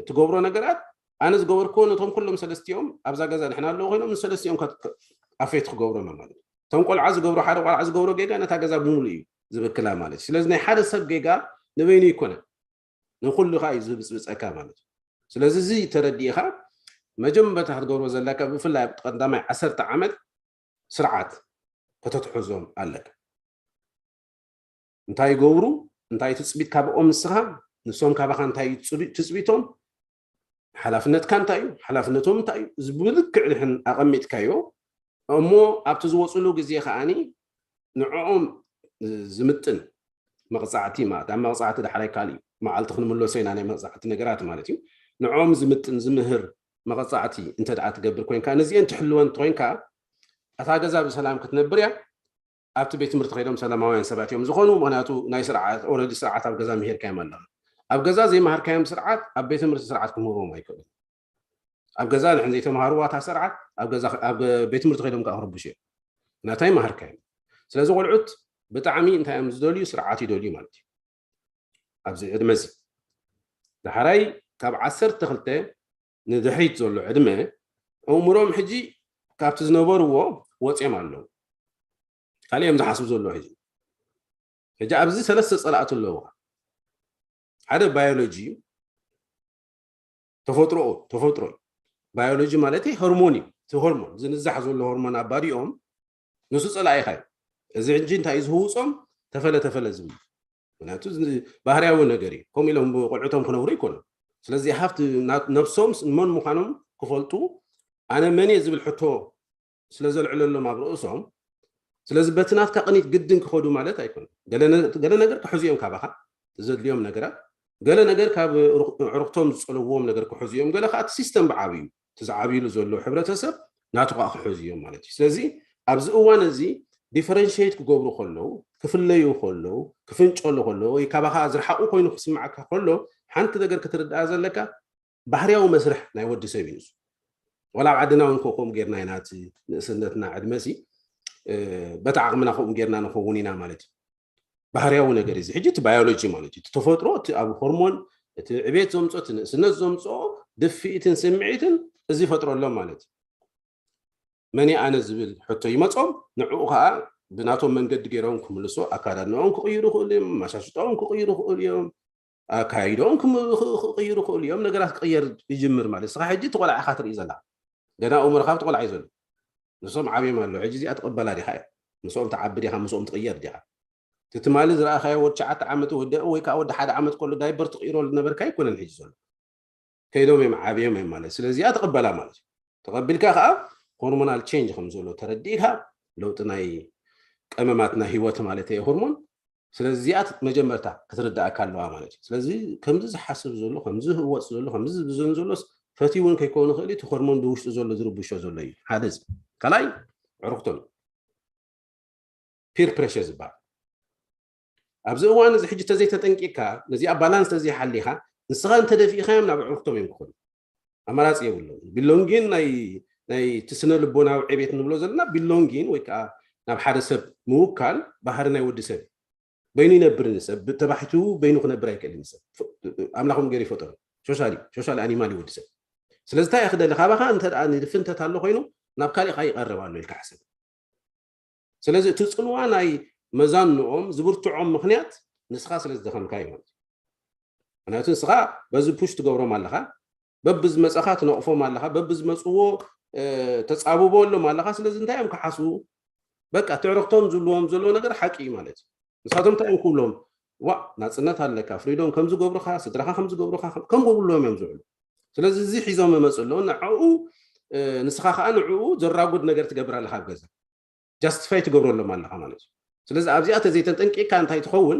ትገብሮ ነገራት፣ ኣነ ዝገበርክዎ ነቶም ኩሎም ሰለስቲኦም ኣብዛ ገዛ ንሕና ኣለዉ ኮይኖም ንሰለስቲኦም ኣፌት ክገብሮም ማለት እዩ። እቶም ቆልዓ ዝገብሮ፣ ሓደ ቆልዓ ዝገብሮ ጌጋ ነታ ገዛ ብምሉ እዩ ዝብክላ ማለት እዩ። ስለዚ ናይ ሓደ ሰብ ጌጋ ንበይኑ ይኮነ፣ ንኩሉ ከዓ እዩ ዝብፅብፀካ ማለት እዩ። ስለዚ እዚ ተረዲእካ መጀመርታ ክትገብሮ ዘለካ፣ ብፍላይ ኣብ ቀዳማይ ዓሰርተ ዓመት ስርዓት ከተትሕዞም ኣለካ። እንታይ ይገብሩ፣ እንታይ ትፅቢት ካብኦም ንስኻ፣ ንሶም ካባኻ እንታይ እዩ ትፅቢቶም፣ ሓላፍነትካ እንታይ እዩ፣ ሓላፍነቶም እንታይ እዩ፣ እዚ ብልክዕ ድሕን ኣቐሚጥካዮ እሞ ኣብቲ ዝወፅሉ ግዜ ከዓኒ ንዕኦም ዝምጥን መቕፃዕቲ ማለት፣ ኣብ መቕፃዕቲ ዳሕራይ ካልእ መዓልቲ ክንምለሶ ኢና፣ ናይ መቕፃዕቲ ነገራት ማለት እዩ። ንዕኦም ዝምጥን ዝምህር መቐፃዕቲ እንተ ደኣ ትገብር ኮይንካ፣ ነዚአን ትሕልወን እንተኮይንካ፣ እታ ገዛ ብሰላም ክትነብር እያ። ኣብቲ ቤት ትምህርቲ ከይዶም ሰላማውያን ሰባት እዮም ዝኾኑ። ምክንያቱ ናይ ስርዓት፣ ኦረዲ ስርዓት ኣብ ገዛ ምሂርካዮም ኣለኻ። ኣብ ገዛ ዘይመሃርካዮም ስርዓት ኣብ ቤት ትምህርቲ ስርዓት ክምህርዎም ኣይክእሉን። ኣብ ገዛ ንሕን ዘይተምሃርዋ እታ ስርዓት ኣብ ገዛ፣ ኣብ ቤት ትምህርቲ ከይዶም ከዓ ክርብሹ እዮም። ናታይ መሃርካዮም። ስለዚ ቆልዑት ብጣዕሚ እንታይ እዮም ዝደልዩ? ስርዓት ይደልዩ ማለት እዩ። ኣብዚ ዕድመ እዚ ዳሕራይ ካብ ዓሰርተ ክልተ ንድሕሪት ዘሎ ዕድመ፣ ኣእምሮም ሕጂ ካብቲ ዝነበርዎ ወፂኦም ኣለዉ። ካልእ እዮም ዝሓስቡ ዘለዉ ሕጂ። ሕጂ ኣብዚ ሰለስተ ፀላእቲ ኣለዉኻ። ሓደ ባዮሎጂ እዩ፣ ተፈጥሮኡ፣ ተፈጥሮ እዩ። ባዮሎጂ ማለት ሆርሞን እዩ። እቲ ሆርሞን፣ ዝንዛሕ ዘሎ ሆርሞን ኣባዲኦም፣ ንሱ ፀላኢኻ እዩ። እዚ ሕጂ እንታይ እዩ ዝህውፆም? ተፈለ፣ ተፈለ ዝብል። ምክንያቱ እዚ ባህርያዊ ነገር እዩ። ከምኡ ኢሎም ብቆልዑቶም ክነብሩ ኣይኮኑን። ስለዚ ሃፍቲ ና-፣ ነብሶም ስ-፣ መን ምዃኖም ክፈልጡ፣ ኣነ መን እየ ዝብል ሕቶ ስለ ዘልዕለሎም ኣብ ርእሶም፣ ስለዚ በቲ ናትካ ቅኒት ግድን ክኸዱ ማለት ኣይኮነን። ገለ ነ-፣ ገለ ነገር ክሕዙ እዮም ካባኻ፣ ዘድልዮም ነገራት፣ ገለ ነገር ካብ ሩቕ-፣ ኣዕሩኽቶም ዝጸለውዎም ነገር ክሕዙ እዮም። ገለ ከኣ እቲ ሲስተም ብዓብዩ፣ እቲ ዝዓብዩሉ ዘለዉ ሕብረተሰብ ናቱ ከኣ ክሕዙ እዮም ማለት እዩ። ስለዚ ኣብዚ እዋን እዚ ዲፈረንሽየት ክገብሩ ከለዉ፣ ክፍለዩ ከለዉ፣ ክፍንጨሉ ከለዉ፣ ወይ ካባኻ ዝረሓቑ ኮይኑ ክስምዓካ ከሎ፣ ሓንቲ ነገር ክትርድኣ ዘለካ፣ ባህርያዊ መስርሕ ናይ ወዲ ሰብ እዩ ንሱ። ዋላ ኣብ ዓድና እውን ከምኡ ጌርና ኢና፣ እቲ ንእስነትና ዕድመ ሲ፣ እ፣ በቲ ዓቕምና ከምኡ ጌርና ንኸውን ኢና ማለት እዩ። ባህርያዊ ነገር እዩ። እዚ ሕጂ እቲ ባዮሎጂ ማለት እዩ። እቲ ተፈጥሮ፣ እቲ ኣብ ሆርሞን፣ እቲ ዕቤት ዘምጾ፣ እቲ ንእስነት ዘምጾ ድፍኢትን ስምዒትን እዚ ይፈጥረሎም ማለት እዩ። መን እየ ኣነ ዝብል ሕቶ ይመጾም። ንዕኡ ከኣ ብናቶም መንገዲ ገይሮም ክምልሶ፣ ኣካዳድናኦም ክቕይሩ ይኽእሉ እዮም፣ ኣመሻሽጣኦም ክቕይሩ ይኽእሉ እዮም፣ ኣካይዶም ክም-፣ ክ-፣ ክቕይሩ ይኽእሉ እዮም። ነገራት ክቕየር ይጅምር ማለት። ንስኻ ሕጂ እቲ ቆልዓ ኢኻ ትርኢ ዘላ። ገና ኣእምሮኻ ኣብቲ ቆልዓ እዩ ዘሎ። ንሶም ዓብዮም ኣለዉ። ሕጂ እዚኣ ትቕበላ ዲኻ እያ? ምስኦም ትዓቢ ዲኻ? ምስኦም ትቕየር ዲኻ? እቲ ትማሊ ዝረኣኻዮ ወዲ ትሽዓተ ዓመት ወዲ፣ ወይ ከኣ ወዲ ሓደ ዓመት ከሎ ዳይፐር ትቕይረሉ ነበርካ ኣይኮነን ሕጂ ዘሎ። ከይዶም እዮም ዓብዮም እዮም ማለት። ስለዚ እዚኣ ትቕበላ ማለት እዩ። ተቐቢልካ ከኣ ሆርሞናል ቼንጅ ከም ዘሎ ተረዲእካ፣ ለውጢ ናይ ቀመማት ናይ ህይወት ማለት እየ ሆርሞን። ስለዚ እዚኣ ት-፣ መጀመርታ ክትርድኣካ ኣለዋ ማለት እዩ። ስለዚ ከምዚ ዝሓስብ ዘሎ፣ ከምዚ ዝህወፅ ዘሎ፣ ከምዚ ዝብዘን ዘሎስ ፈትዩ እውን ከይከውን ይኽእል እዩ። እቲ ሆርሞን ብውሽጡ ዘሎ ዝርብሾ ዘሎ እዩ። ሓደ እዚ። ካልኣይ፣ ኣዕሩኽቶም። ፒር ፕሬሸር ዝበሃል ኣብዚ እዋን እዚ ሕጂ ተዘይተጠንቂካ ነዚኣ ባላንስ ተዘይሓሊኻ ንስኻ እንተደፊእኻዮም ናብ ኣዕሩኽቶም እዮም ክኾኑ። ኣማራፂ የብሎም። ቢሎንጊን ናይ ናይ እቲ ስነ ልቦናዊ ዕቤት ንብሎ ዘለና ቢሎንጊን ወይ ከዓ ናብ ሓደ ሰብ ምውካል ባህሪ ናይ ወዲ ሰብ በይኑ ይነብር። ንሰብ ተባሒቱ በይኑ ክነብር ኣይክእልን። ሰብ ኣምላኽ ገይሩ ይፈጠሩ። ሶሻሊ ሶሻሊ ኣኒማል እዩ ወዲ ሰብ። ስለዚ እንታይ ክደሊ ካባኻ እንተ ንድፊ እንተት ኣሎ ኮይኑ ናብ ካሊእካ ይቀርብ ኣሎ ኢልካ ሕሰብ። ስለዚ እቲ ፅልዋ ናይ መዛንኦም ዝብርትዖም ምክንያት ንስኻ ስለ ዝደኸምካ እዩ ማለት እዩ። ምክንያቱ ንስኻ በዚ ፑሽ ትገብሮም ኣለኻ፣ በብዝመፀኻ ትነቕፎም ኣለኻ፣ በብዝመፅዎ ተፃብቦ ኣሎም ኣለኻ። ስለዚ እንታይ እዮም ክሓስቡ? በቃ ትዕረኽቶም ዝብልዎም ዘለዎ ነገር ሓቂ እዩ ማለት እዩ። ንሳቶም እንታይ እዮም ክብሎም? ዋ ናፅነት ኣለካ፣ ፍሪዶም ከም ዝገብሩካ፣ ስድራኻ ከም ዝገብሩካ ከም ክብልዎም እዮም ዝውዕሉ። ስለዚ እዚ ሒዞም ይመፁ ኣለዉ። ንዕኡ ንስኻ ከዓ ንዕኡ ዘራጉድ ነገር ትገብር ኣለካ ኣብ ገዛ ጃስቲፋይ ትገብረሎም ኣለካ ማለት እዩ። ስለዚ ኣብዚኣ ተዘይተጠንቂቕካ እንታይ ትኸውን?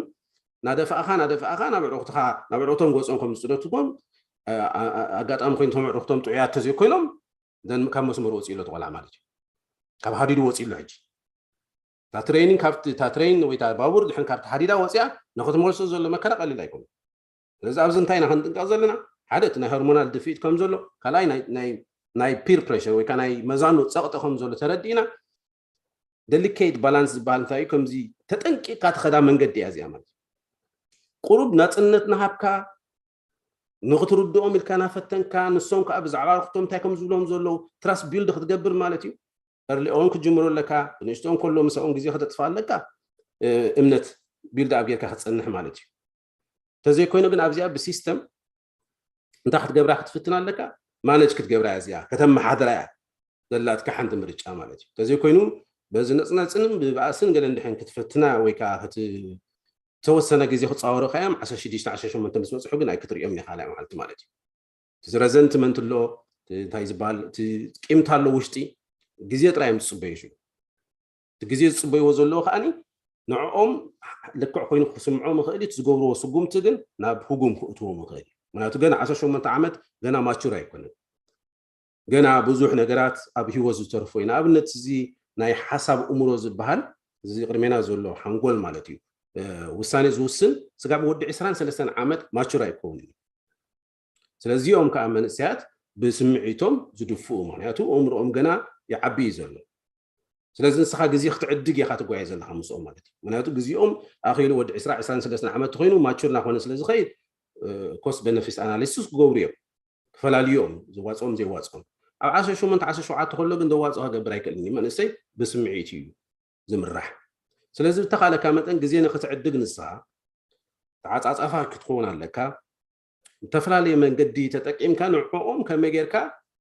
ናደፋእኻ ናደፋእኻ ናብ ዕዑቕትኻ ናብ ዕዑቕቶም ገፆም ከም ዝፅደትዎም ኣጋጣሚ ኮይንቶም ዕዑቕቶም ጥዑያት ተዘይኮይኖም ካብ መስመር ወፂኡ ኣሎ ተቆልዓ ማለት እዩ። ካብ ሃዲዱ ወፂኡ ኣሎ ሕጂ እታ ትሬኒንግ ካብቲ እታ ትሬን ወይ እታ ባቡር ድሕን ካብቲ ሃዲዳ ወፂኣ ንክትመልሶ ዘሎ መከራ ቀሊል ኣይኮነ። ስለዚ ኣብዚ እንታይ ኢና ክንጥንቀቕ ዘለና? ሓደ እቲ ናይ ሆርሞናል ድፍኢት ከም ዘሎ፣ ካልኣይ ናይ ፒር ፕሬሽር ወይ ናይ መዛኑ ፀቕጢ ከም ዘሎ ተረዲእና ደሊኬት ባላንስ ዝበሃል እንታይ እዩ? ከምዚ ተጠንቂቕካ ትኸዳ መንገዲ እያ እዚኣ ማለት ቁሩብ ናፅነት ናሃብካ ንክትርድኦም ኢልካ ናፈተንካ ንሶም ከዓ ብዛዕባ ርክቶም እንታይ ከም ዝብሎም ዘለዉ ትራስት ቢልድ ክትገብር ማለት እዩ። እርሊኦም ክጅምሩ ኣለካ። ብንእሽትኦም ከሎ ምሳኦም ግዜ ክተጥፋ ኣለካ። እምነት ቢልድ ኣብ ጌርካ ክትፀንሕ ማለት እዩ። ተዘይኮይኑ ግን ኣብዚኣ ብሲስተም እንታይ ክትገብራ ክትፍትን ኣለካ? ማነጅ ክትገብራ እያ እዚኣ ከተመሓድራ እያ ዘላትካ ሓንቲ ምርጫ ማለት እዩ። ተዘይኮይኑ በዚ ነፅነፅን ብባእስን ገለ እንድሕን ክትፈትና ወይ ከዓ ተወሰነ ግዜ ክፃወሩ ከዮም ዓሰርተ ሽዱሽተ ዓሰርተ ሸሞንተ ምስ በፅሑ ግን ኣይክትሪኦም ኢኻ ካልኣይ መዓልቲ ማለት እዩ። እቲ ዝረዘንቲ መንትሎ እንታይ ዝበሃል እቲ ቂምታ ኣሎ ውሽጢ ግዜ ጥራይ እዮም ዝፅበዩ ሽዑ እቲ ግዜ ዝፅበይዎ ዘለዉ ከዓኒ ንዕኦም ልክዕ ኮይኑ ክስምዖም ይኽእል እቲ ዝገብርዎ ስጉምቲ ግን ናብ ህጉም ክእትዎም ይኽእል እዩ። ምክንያቱ ገና ዓሰርተ ሸሞንተ ዓመት ገና ማቹር ኣይኮነን። ገና ብዙሕ ነገራት ኣብ ህይወት ዝተርፎ እዩ። ንኣብነት እዚ ናይ ሓሳብ እምሮ ዝበሃል እዚ ቅድሜና ዘሎ ሓንጎል ማለት እዩ ውሳኔ ዝውስን ስጋብ ወዲ ዕስራን ሰለስተን ዓመት ማቹር ኣይከውን እዩ። ስለዚኦም ከዓ መንእሰያት ብስምዒቶም ዝድፍኡ ምክንያቱ እምርኦም ገና ይዓቢ እዩ ዘሎ። ስለዚ ንስኻ ግዜ ክትዕድግ ኢኻ ትጓየ ዘለካ ምስኦም ማለት እዩ። ምክንያቱ ግዜኦም ኣኺሉ ወዲ ዕስራ ዕስራን ሰለስተን ዓመት ተኮይኑ ማቹር እናኮነ ስለ ዝኸይድ ኮስት በነፊስ ኣናሊሲስ ክገብሩ እዮም። ክፈላልዩ እዮም ዘዋፅኦም ዘይዋፅኦም። ኣብ ዓሰርተ ሸሞንተ ዓሰርተ ሸውዓተ ከሎ ግን ዘዋፅኦ ክገብር ኣይክእልን እዩ። መንእሰይ ብስምዒት እዩ ዝምራሕ። ስለዚ ብተኻለካ መጠን ግዜ ንክትዕድግ ንስኻ ተዓፃፃፋ ክትኸውን ኣለካ። ዝተፈላለየ መንገዲ ተጠቂምካ ንዕኦም ከመይ ጌርካ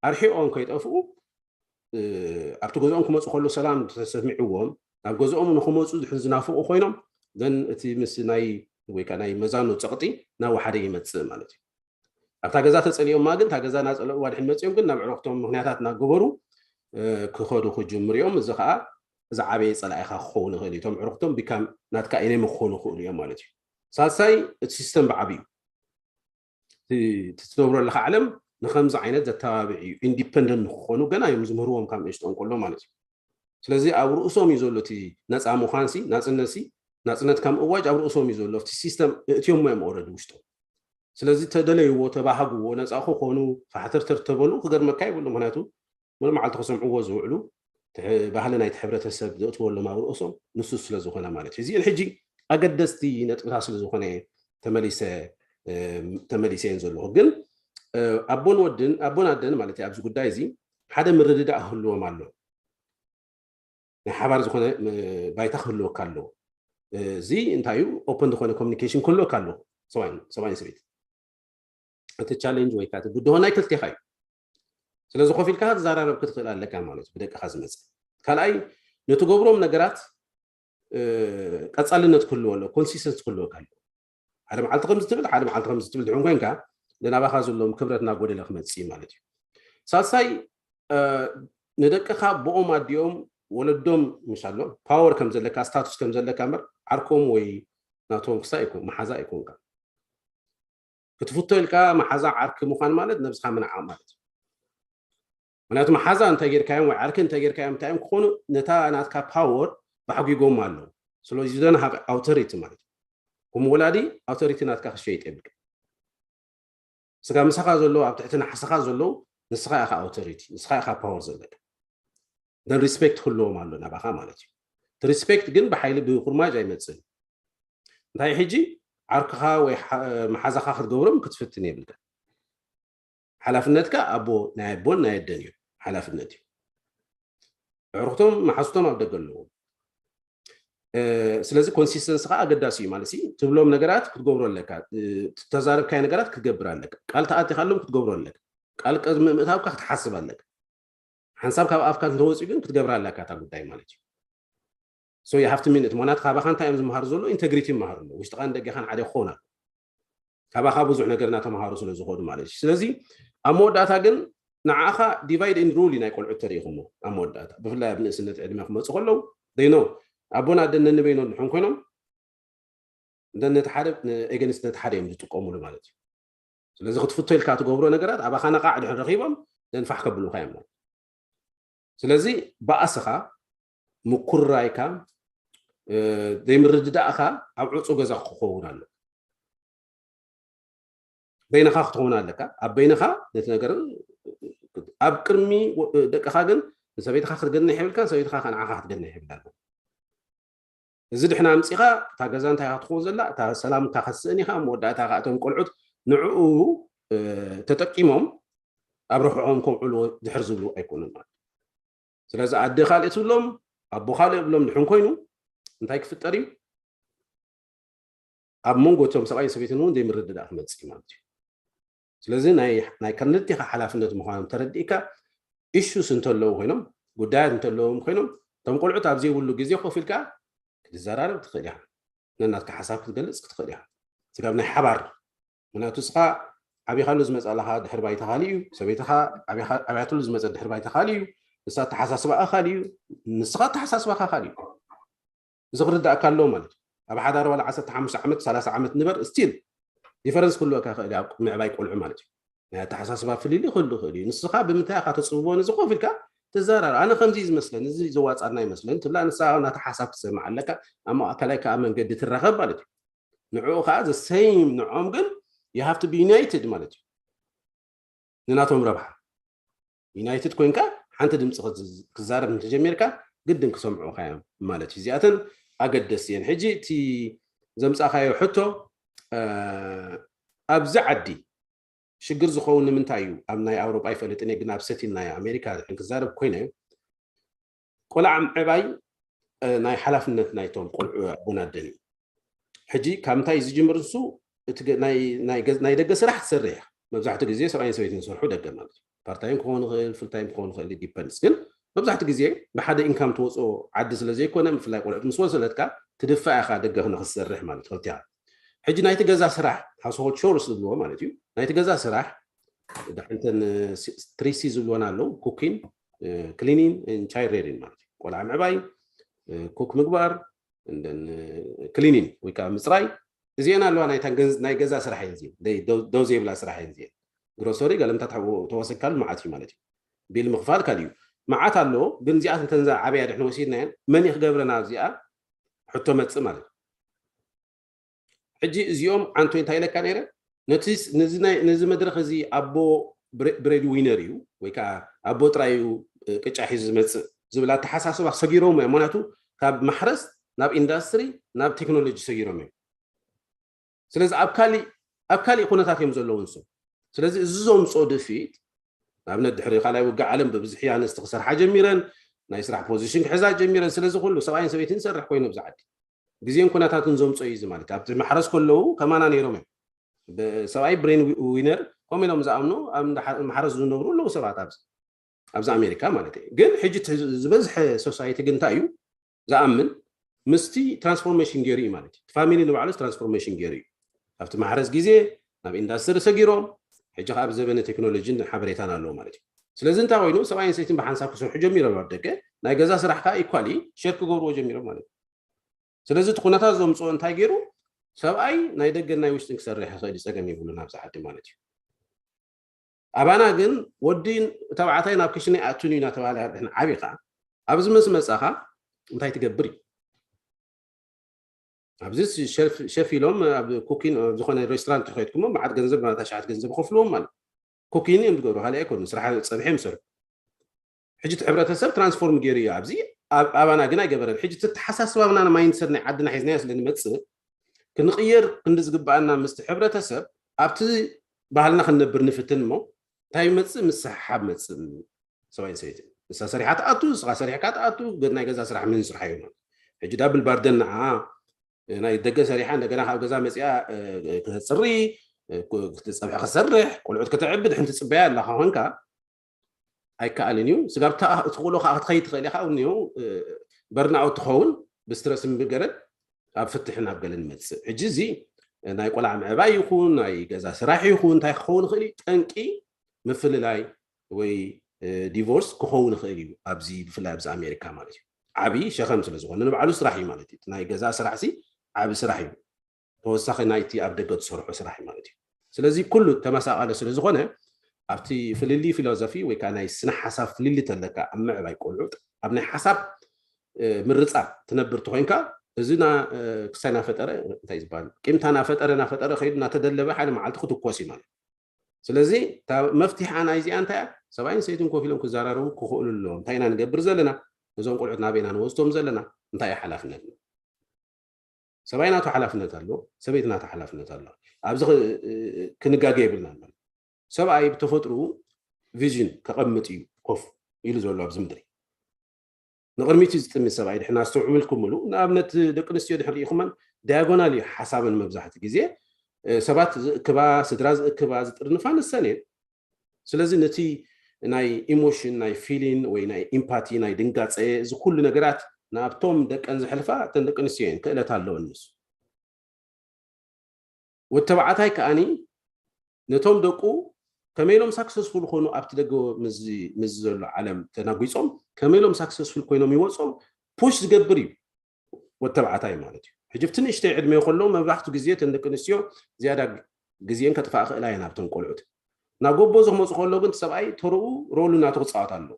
ኣርሒቆም ከይጠፍኡ ኣብቲ ገዝኦም ክመፁ ከሎ ሰላም ተሰሚዕዎም ናብ ገዝኦም ንክመፁ ድሕን ዝናፍቁ ኮይኖም ዘን እቲ ምስ ናይ ወይ ከዓ ናይ መዛኑ ፀቕጢ ናብ ሓደ ይመፅእ ማለት እዩ። ኣብታ ገዛ ተፀሊኦማ ግን እታ ገዛ እናፀለእዋ ድሕን መፂኦም ግን ናብ ዕረክቶም ምክንያታት እናገበሩ ክኸዱ ክጅምሩ እዮም። እዚ ከዓ ዝዓበየ ፀላኢኻ ክኸውን ይኽእል እዩ። እቶም ዕረክቶም ቢካም ናትካ ኢነሚ ክኾኑ ይኽእሉ እዮም ማለት እዩ። ሳልሳይ እቲ ሲስተም ብዓብዩ ትነብሮ ኣለካ ዓለም ንከምዚ ዓይነት ዘተባብዕ እዩ። ኢንዲፐንደንት ንክኾኑ ገና እዮም ዝምህርዎም ካብ ንእሽቶኦም ከሎ ማለት እዩ። ስለዚ ኣብ ርእሶም እዩ ዘሎ እቲ ነፃ ምዃን ሲ ናፅነት ሲ ናፅነት ከም እዋጅ ኣብ ርእሶም እዩ ዘሎ ኣብቲ ሲስተም እእትዮሞ እዮም ኦረዲ ውሽጦም። ስለዚ ተደለይዎ ተባሃግዎ ነፃ ክኾኑ ፋሕተርተር ተበሉ ክገርመካ ይብሉ። ምክንያቱ ሙሉእ መዓልቲ ክሰምዕዎ ዝውዕሉ ባህሊ ናይቲ ሕብረተሰብ ዘእትወሎም ኣብ ርእሶም ንሱ ስለ ዝኾነ ማለት እዩ። እዚአን ሕጂ ኣገደስቲ ነጥብታት ስለ ዝኾነ ተመሊሰ ተመሊሰ እየን ዘለኹ። ግን ኣቦን ወድን ኣቦን ኣደን ማለት ኣብዚ ጉዳይ እዚ ሓደ ምርድዳእ ክህልዎም ኣሎ። ናይ ሓባር ዝኾነ ባይታ ክህልወካ ኣለዎ። እዚ እንታይ እዩ? ኦፐን ዝኾነ ኮሚኒኬሽን ክህልወካ ኣለዎ። ሰብኣይን ሰብኣይን ሰበይቲ እቲ ቻሌንጅ ወይ ከዓ ብድሆ ናይ ክልቴኻ እዩ። ስለዚ ኮፍ ኢልካ ክትዘራረብ ክትኽእል ኣለካ ማለት እዩ። ብደቅኻ ዝመፅእ ካልኣይ ነቲ ገብሮም ነገራት ቀፃልነት ክህልዎ ኣሎ፣ ኮንሲስተንስ ክህልወካ ኣሎ። ሓደ መዓልቲ ከምዚ ትብል ሓደ መዓልቲ ከምዚ ትብል ድሕን ኮንካ ናባኻ ዘለዎም ክብረት እናጎደለ ክመፅእ ማለት እዩ። ሳልሳይ ንደቅኻ ብኦም ኣዲኦም ወለዶም ምሻሎ ፓወር ከም ዘለካ ስታቱስ ከም ዘለካ እምበር ዓርኮም ወይ ናቶም ክሳ ኣይኮን መሓዛ ኣይኮንካ ክትፍቶ ኢልካ መሓዛ ዓርኪ ምዃን ማለት ነብስኻ ምንዓ ማለት እዩ። ምክንያቱ መሓዛ እንታይ ጌርካዮም ወይ ዓርኪ እንታይ ጌርካዮም እንታይ እዮም ክኾኑ ነታ ናትካ ፓወር ባሕጒጎም ኣለዉ። ስለዚ you don't have authority ማለት እዩ። ከም ወላዲ ኣውቶሪቲ ናትካ ክሸይጥ የብልካ። ስጋ ምሳኻ ዘለዉ ኣብ ትሕቲ ናሕስኻ ዘለዉ ንስኻ ኢኻ ኣውቶሪቲ፣ ንስኻ ኢኻ ፓወር ዘለካ። ደን ሪስፔክት ክህልዎም ኣሎ ናባኻ ማለት እዩ። እቲ ሪስፔክት ግን ብሓይሊ ብኩርማጅ ኣይመፅእን። እንታይ ሕጂ ዓርክኻ ወይ መሓዛኻ ክትገብሮም ክትፍትን የብልካ። ሓላፍነትካ ኣቦ ናይ ኣቦን ናይ ኣደን እዩ ሓላፍነት እዩ። ኣዕሩኽቶም መሓዝቶም ኣብ ደገ ኣለዎም። ስለዚ ኮንሲስተንሲ ከዓ ኣገዳሲ እዩ ማለት ትብሎም ነገራት ክትገብሮ ኣለካ። ተዛረብካዮ ነገራት ክትገብር ኣለካ። ቃል ተኣቲኻሎም ክትገብሮ ኣለካ። ቃል ቅድሚ ምእታውካ ክትሓስብ ኣለካ። ሓንሳብ ካብ ኣፍካ እንተወፅኡ ግን ክትገብር ኣለካ እታ ጉዳይ ማለት እዩ። So you have to mean it። ምክንያቱ ካባኻ እንታይ እዮም ዝመሃሩ ዘሎ? ኢንተግሪቲ ይመሃሩ ኣለዉ። ውሽጥኻን ደገኻን ሓደ ክኸውን ኣሎ። ካባኻ ብዙሕ ነገር እናተምሃሩ ስለ ዝኾኑ ማለት እዩ። ስለዚ ኣብ መወዳእታ ግን ንዓኻ ዲቫይድ ኤንድ ሩል ናይ ቆልዑት ተሪኢኹሞ ኣብ መወዳእታ ብፍላይ ኣብ ንእስነት ዕድመ ክመፁ ከለዉ they know ኣቦን ኣደን ነንበይኖም ድሕን ኮይኖም እንደ ነቲ ሓደ ኤገንስት ነቲ ሓደ እዮም ዝጥቀሙሉ ማለት እዩ። ስለዚ ክትፍቶ ኢልካ ትገብሮ ነገራት ኣባኻ ነቓዕ ድሕን ረኺቦም ደንፋሕ ከብሉካ እዮም ማለት ስለዚ ባእስኻ ምኩርራይካ ዘይምርድዳእኻ ኣብ ዕፁ ገዛ ክኸውን ኣሎ። በይንኻ ክትኸውን ኣለካ። ኣብ በይንኻ ነቲ ነገር ኣብ ቅድሚ ደቅኻ ግን ንሰበይትኻ ክትገንሕ የብልካ፣ ሰበይትኻ ከ ንዓኻ ክትገንሕ የብላ። እዚ ድሕና ኣምፂኻ እታ ገዛ እንታይ ክትኸውን ዘላ እታ ሰላምካ ከስእን ኢኻ። መወዳእታ እቶም ቆልዑት ንዕኡ ተጠቂሞም ኣብ ርሕዖም ከውዕሉ ድሕር ዝብሉ ኣይኮኑን ማለት። ስለዚ ኣደ ካልእ ትብሎም ኣቦ ካልእ ብሎም ድሕን ኮይኑ እንታይ ክፍጠር እዩ? ኣብ መንጎ እቶም ሰብኣይን ሰበይትን እውን ዘይምርድዳእ ክመፅእ ማለት እዩ። ስለዚ ናይ ክልቲኻ ሓላፍነት ምዃኖም ተረዲእካ ኢሹስ እንተለዉ ኮይኖም ጉዳያት እንተለዎም ኮይኖም እቶም ቆልዑት ኣብ ዘይብሉ ግዜ ኮፍ ኢልካ ክትዘራረብ ትኽእል ኢኻ። ነናትካ ሓሳብ ክትገልፅ ክትኽእል ኢኻ። ስጋብ ናይ ሓባር ምክንያቱ እስኻ ዓቢኻሉ ዝመፃ ኣለኻ ድሕር ባይታ ካልእ እዩ። ሰበይትኻ ዓብያትሉ ዝመፀ ድሕር ባይታ ካልእ እዩ። ንሳ ኣተሓሳስባኣ ካልእ እዩ። ንስኻ ኣተሓሳስባኻ ካልእ እዩ። እዚ ክርዳእካ ኣለዎ ማለት እዩ። ኣብ ሓዳር ዋላ ዓሰርተ ሓሙሽተ ዓመት ሰላሳ ዓመት ንበር ስቲል ዲፈረንስ ክህልወካ ይኽእል እዩ ኣብ ምዕባይ ቆልዑ ማለት እዩ። ናይ ኣተሓሳስባ ፍልልይ ክህሉ ይኽእል እዩ። ንስኻ ብምንታይ ኢኻ ተፅብቦ ነዚ ኮፍ ኢልካ ትዘራረብ። ኣነ ከምዚ እዩ ዝመስለኒ፣ እዚ ዘዋፃና ይመስለኒ ትብላ። ንሳ ናታ ሓሳብ ትሰምዕ ኣለካ፣ ኣብ ማእከላይ ከዓ መንገዲ ትራኸብ ማለት እዩ። ንዕኡ ከዓ ዘሰይም ንዕኦም ግን you have to be united ማለት እዩ። ንናቶም ረብሓ ዩናይትድ ኮይንካ ሓንቲ ድምፂ ክዛረብ እንተጀሚርካ ግድን ክሰምዑካ እዮም ማለት እዩ። እዚኣተን ኣገደስቲ እየን። ሕጂ እቲ ዘምፃእካዮ ሕቶ ኣብዚ ዓዲ ሽግር ዝኸውን ንምንታይ እዩ ኣብ ናይ ኣውሮጳ ይፈልጥን ግን ኣብ ሰቲን ናይ ኣሜሪካ ክዛረብ ኮይነ ቆልዓ ምዕባይ ናይ ሓላፍነት ናይቶም ቆልዑ ኣቦን ኣደን እዩ። ሕጂ ካብ ምንታይ እዩ ዝጅምር ንሱ? እቲ ናይ ደገ ስራሕ ትሰርሕ እያ። መብዛሕትኡ ግዜ ሰብኣይን ሰበይትን ዝሰርሑ ደገ ማለት እዩ። ፓርታይም ክኸውን ይኽእል፣ ፉልታይም ክኸውን ይኽእል፣ ዲፐንድስ። ግን መብዛሕትኡ ግዜ ብሓደ ኢንካም ትወፅኦ ዓዲ ስለ ዘይኮነ፣ ብፍላይ ቆልዑት ምስ ወሰለትካ ትድፋእ ኢኻ ደገ ንክትሰርሕ ማለት ክልቲኻ። ሕጂ ናይቲ ገዛ ስራሕ ሃውስሆልድ ሾርስ ዝብልዎ ማለት እዩ። ናይቲ ገዛ ስራሕ ዳሕንተን ትሪ ሲ ዝብልወን ኣለዉ፣ ኩኪን፣ ክሊኒን፣ ቻይልድ ሬሪን ማለት እዩ። ቆልዓ ምዕባይ፣ ኩክ ምግባር፣ ክሊኒን ወይ ከዓ ምፅራይ እዚአን ኣለዋ ናይ ገዛ ስራሕ እየን እዚአን ደው ዘይብላ ስራሕ እየን እዚአን ግሮሰሪ ገለምታ ተወሰካሉ መዓት እዩ ማለት እዩ። ቢል ምኽፋል ካልእ እዩ መዓት ኣለዎ። ግን እዚኣት እንተንዛ ዓበያ ድሕን ወሲድናየን መን ክገብረና ኣብዚኣ ሕቶ መፅእ ማለት እዩ። ሕጂ እዚኦም ዓንቶ እንታይ ኢለካ ነይረ ነዚ መድረክ እዚ ኣቦ ብሬድ ዊነር እዩ ወይ ከዓ ኣቦ ጥራይ እዩ ቅጫ ሒዙ ዝመፅእ ዝብል ኣተሓሳስባ ሰጊሮም እዮም። ምክንያቱ ካብ ማሕረስ ናብ ኢንዳስትሪ ናብ ቴክኖሎጂ ሰጊሮም እዮም። ስለዚ ኣብ ካሊእ ኣብ ካሊእ ኩነታት እዮም ዘለዉ ንሶም። ስለዚ እዚ ዘምፅኦ ድፊት ንኣብነት ድሕሪ ካልኣይ ውግእ ዓለም ብብዝሒ ኣንስቲ ክሰርሓ ጀሚረን ናይ ስራሕ ፖዚሽን ክሕዛ ጀሚረን። ስለዚ ኩሉ ሰብኣይን ሰበይትን ይሰርሕ ኮይኑ ኣብዚ ዓዲ ግዜን ኩነታትን ዘምፅኦ እዩ ማለት ኣብቲ ማሕረስ ከለዉ ከማና ነይሮም እዮም። ሰብኣይ ብሬን ዊነር ከምኡ ኢሎም ዝኣምኑ ኣብ ማሕረስ ዝነብሩ ኣለዉ ሰባት ኣብዚ ኣብዚ ኣሜሪካ ማለት እዩ። ግን ሕጂ ዝበዝሐ ሶሳይቲ ግን እንታይ እዩ ዝኣምን ምስቲ ትራንስፎርሜሽን ገይሩ እዩ ማለት እዩ። ፋሚሊ ንባዕሉ ትራንስፎርሜሽን ገይሩ እዩ። ኣብቲ ማሕረስ ግዜ ናብ ኢንዳስትሪ ሰጊሮም ሕጂ ከዓ ኣብ ዘበነ ቴክኖሎጂን ሓበሬታን ኣለዉ ማለት እዩ። ስለዚ እንታይ ኮይኑ ሰብኣይ ኣንሰይትን ብሓንሳብ ክሰርሑ ጀሚሮም ኣብ ደገ ናይ ገዛ ስራሕ ከዓ ኢኳሊ ሸር ክገብርዎ ጀሚሮም ማለት እዩ። ስለዚ እቲ ኩነታት ዘምፅኦ እንታይ ገይሩ ሰብኣይ ናይ ደገን ናይ ውሽጥን ክሰርሕ ይኽእል እዩ፣ ፀገም የብሉን ኣብዚ ዓዲ ማለት እዩ። ኣባና ግን ወዲ ተባዕታይ ናብ ክሽነ ኣቱን እዩ እናተባሃለ ድሕን ዓቢ ከዓ ኣብዚ ምስ መጻኻ እንታይ ትገብር እዩ? ኣብዚ ሸፍ ኢሎም ኣብ ኩኪን ዝኾነ ሬስቶራንት ከይድኩሞ መዓት ገንዘብ ማለታ ሸዓት ገንዘብ ከፍልዎም ማለት ኩኪን እዮም ዝገብሩ። ካልእ ኣይኮኑ ስራሕ ጸብሒ እዮም ዝሰርሑ። ሕጂ እቲ ሕብረተሰብ ትራንስፎርም ገይሩ እዩ። ኣብዚ ኣባና ግን ኣይገበረን። ሕጂ እቲ ኣተሓሳስባና ማይንድሰት ናይ ዓድና ሒዝናዮ ስለ ንመጽእ ክንቕየር ክንዲ ዝግበኣና ምስቲ ሕብረተሰብ ኣብቲ ባህልና ክንነብር ንፍትን እሞ እንታይ ይመጽእ? ምስሕሓብ መጽእ። ሰብኣይን ሰበይትን ንሳ ሰሪሓ ትኣቱ፣ ንስኻ ሰሪሕካ ትኣቱ፣ ናይ ገዛ ስራሕ ምን ስራሕ እዩ ማለት ሕጂ ዳብል ባርደን ንዓ ናይ ደገ ሰሪሓ እንደገና ካብ ገዛ መፅኣ ክተፅሪ ክትፀብሒ ክሰርሕ ቆልዑት ከተዕብድ ሕንቲ ፅበያ ኣለካ ኮንካ ኣይከኣልን እዩ። ስጋብ እቲ ቆልዑ ከዓ ክትኸይድ ትኽእል ኢኻ። እኒው በርናውት ትኸውን ብስትረስ ብገረድ ኣብ ፍትሒ ናብ ገለ ንመፅእ። ሕጂ እዚ ናይ ቆልዓ ምዕባይ ይኹን ናይ ገዛ ስራሕ ይኹን እንታይ ክኸውን ይኽእል እዩ? ጠንቂ ምፍልላይ ወይ ዲቮርስ ክኸውን ይኽእል እዩ። ኣብዚ ብፍላይ ኣብዚ ኣሜሪካ ማለት እዩ ዓብዪ ሸኸም ስለ ዝኾነ ንባዕሉ ስራሕ እዩ ማለት እዩ። ናይ ገዛ ስራሕ ሲ ዓብዪ ስራሕ እዩ። ተወሳኺ ናይቲ ኣብ ደገ ትሰርሖ ስራሕ እዩ ማለት እዩ። ስለዚ ኩሉ ተመሳቐለ ስለ ዝኾነ ኣብቲ ፍልልይ ፊሎዞፊ ወይ ከዓ ናይ ስነ ሓሳብ ፍልልይ ተለካ ኣብ ምዕባይ ቆልዑ ኣብ ናይ ሓሳብ ምርፃ ትነብር ተኮይንካ እዚ ክሳይ ናፈጠረ እንታይ ዝበሃል ቂምታ ናፈጠረ ናፈጠረ ከይዱ ናተደለበ ሓደ መዓልቲ ክትኮስ እዩ ማለት። ስለዚ መፍትሒ ኣና እዚኣ እንታይ እያ? ሰብኣይን ሰይትን ኮፍ ኢሎም ክዘራረቡ ክኽእሉ ኣለዎም። እንታይ ኢና ንገብር ዘለና? እዞም ቆልዑት ናበይና ንወስዶም ዘለና? እንታይ እዩ ሓላፍነትና? ሰብኣይ ናቱ ሓላፍነት ኣሎ፣ ሰበይቲ ናቱ ሓላፍነት ኣሎ። ኣብዚ ክንጋገ የብልና። ሰብኣይ ብተፈጥሩ ቪዥን ከቐምጥ እዩ ኮፍ ኢሉ ዘሎ ኣብዚ ምድሪ። ንቕድሚት እዩ ዝጥምት ሰብኣይ። ድሕና ኣስተውዕልኩምሉ። ንኣብነት ደቂ ኣንስትዮ ድሕር ርኢኹመን ዳያጎናል እዩ ሓሳበን መብዛሕቲ ግዜ ሰባት ዝእክባ፣ ስድራ ዝእክባ፣ ዝጥርንፋ ንሰን እየን። ስለዚ ነቲ ናይ ኢሞሽን ናይ ፊሊን ወይ ናይ ኢምፓቲ ናይ ድንጋፀ እዚ ኩሉ ነገራት ናብቶም ደቀን ዘሕልፋ እተን ደቂ ኣንስትዮ እየን ክእለት ኣለወን ንሱ። ወተባዕታይ ከኣኒ ነቶም ደቁ ከመይ ኢሎም ሳክሰስፉል ኮኑ ኣብቲ ደገ ምስዚ ዘሎ ዓለም ተናጒፆም ከመይ ኢሎም ሳክሰስፉል ኮይኖም ይወፆም ፑሽ ዝገብር እዩ። ወተባዕታይ ማለት እዩ። ሕጂ ብቲ ንእሽተይ ዕድመ ከሎ መብዛሕቱ ግዜ እተን ደቂ ኣንስትዮ ዝያዳ ግዜን ከጥፋእ ክእላ እየን ኣብተን ቆልዑት። ናብ ጎቦ ዝክመፁ ከሎ ግን ሰብኣይ ተርኡ ሮሉ እናተክፃወት ኣሎ።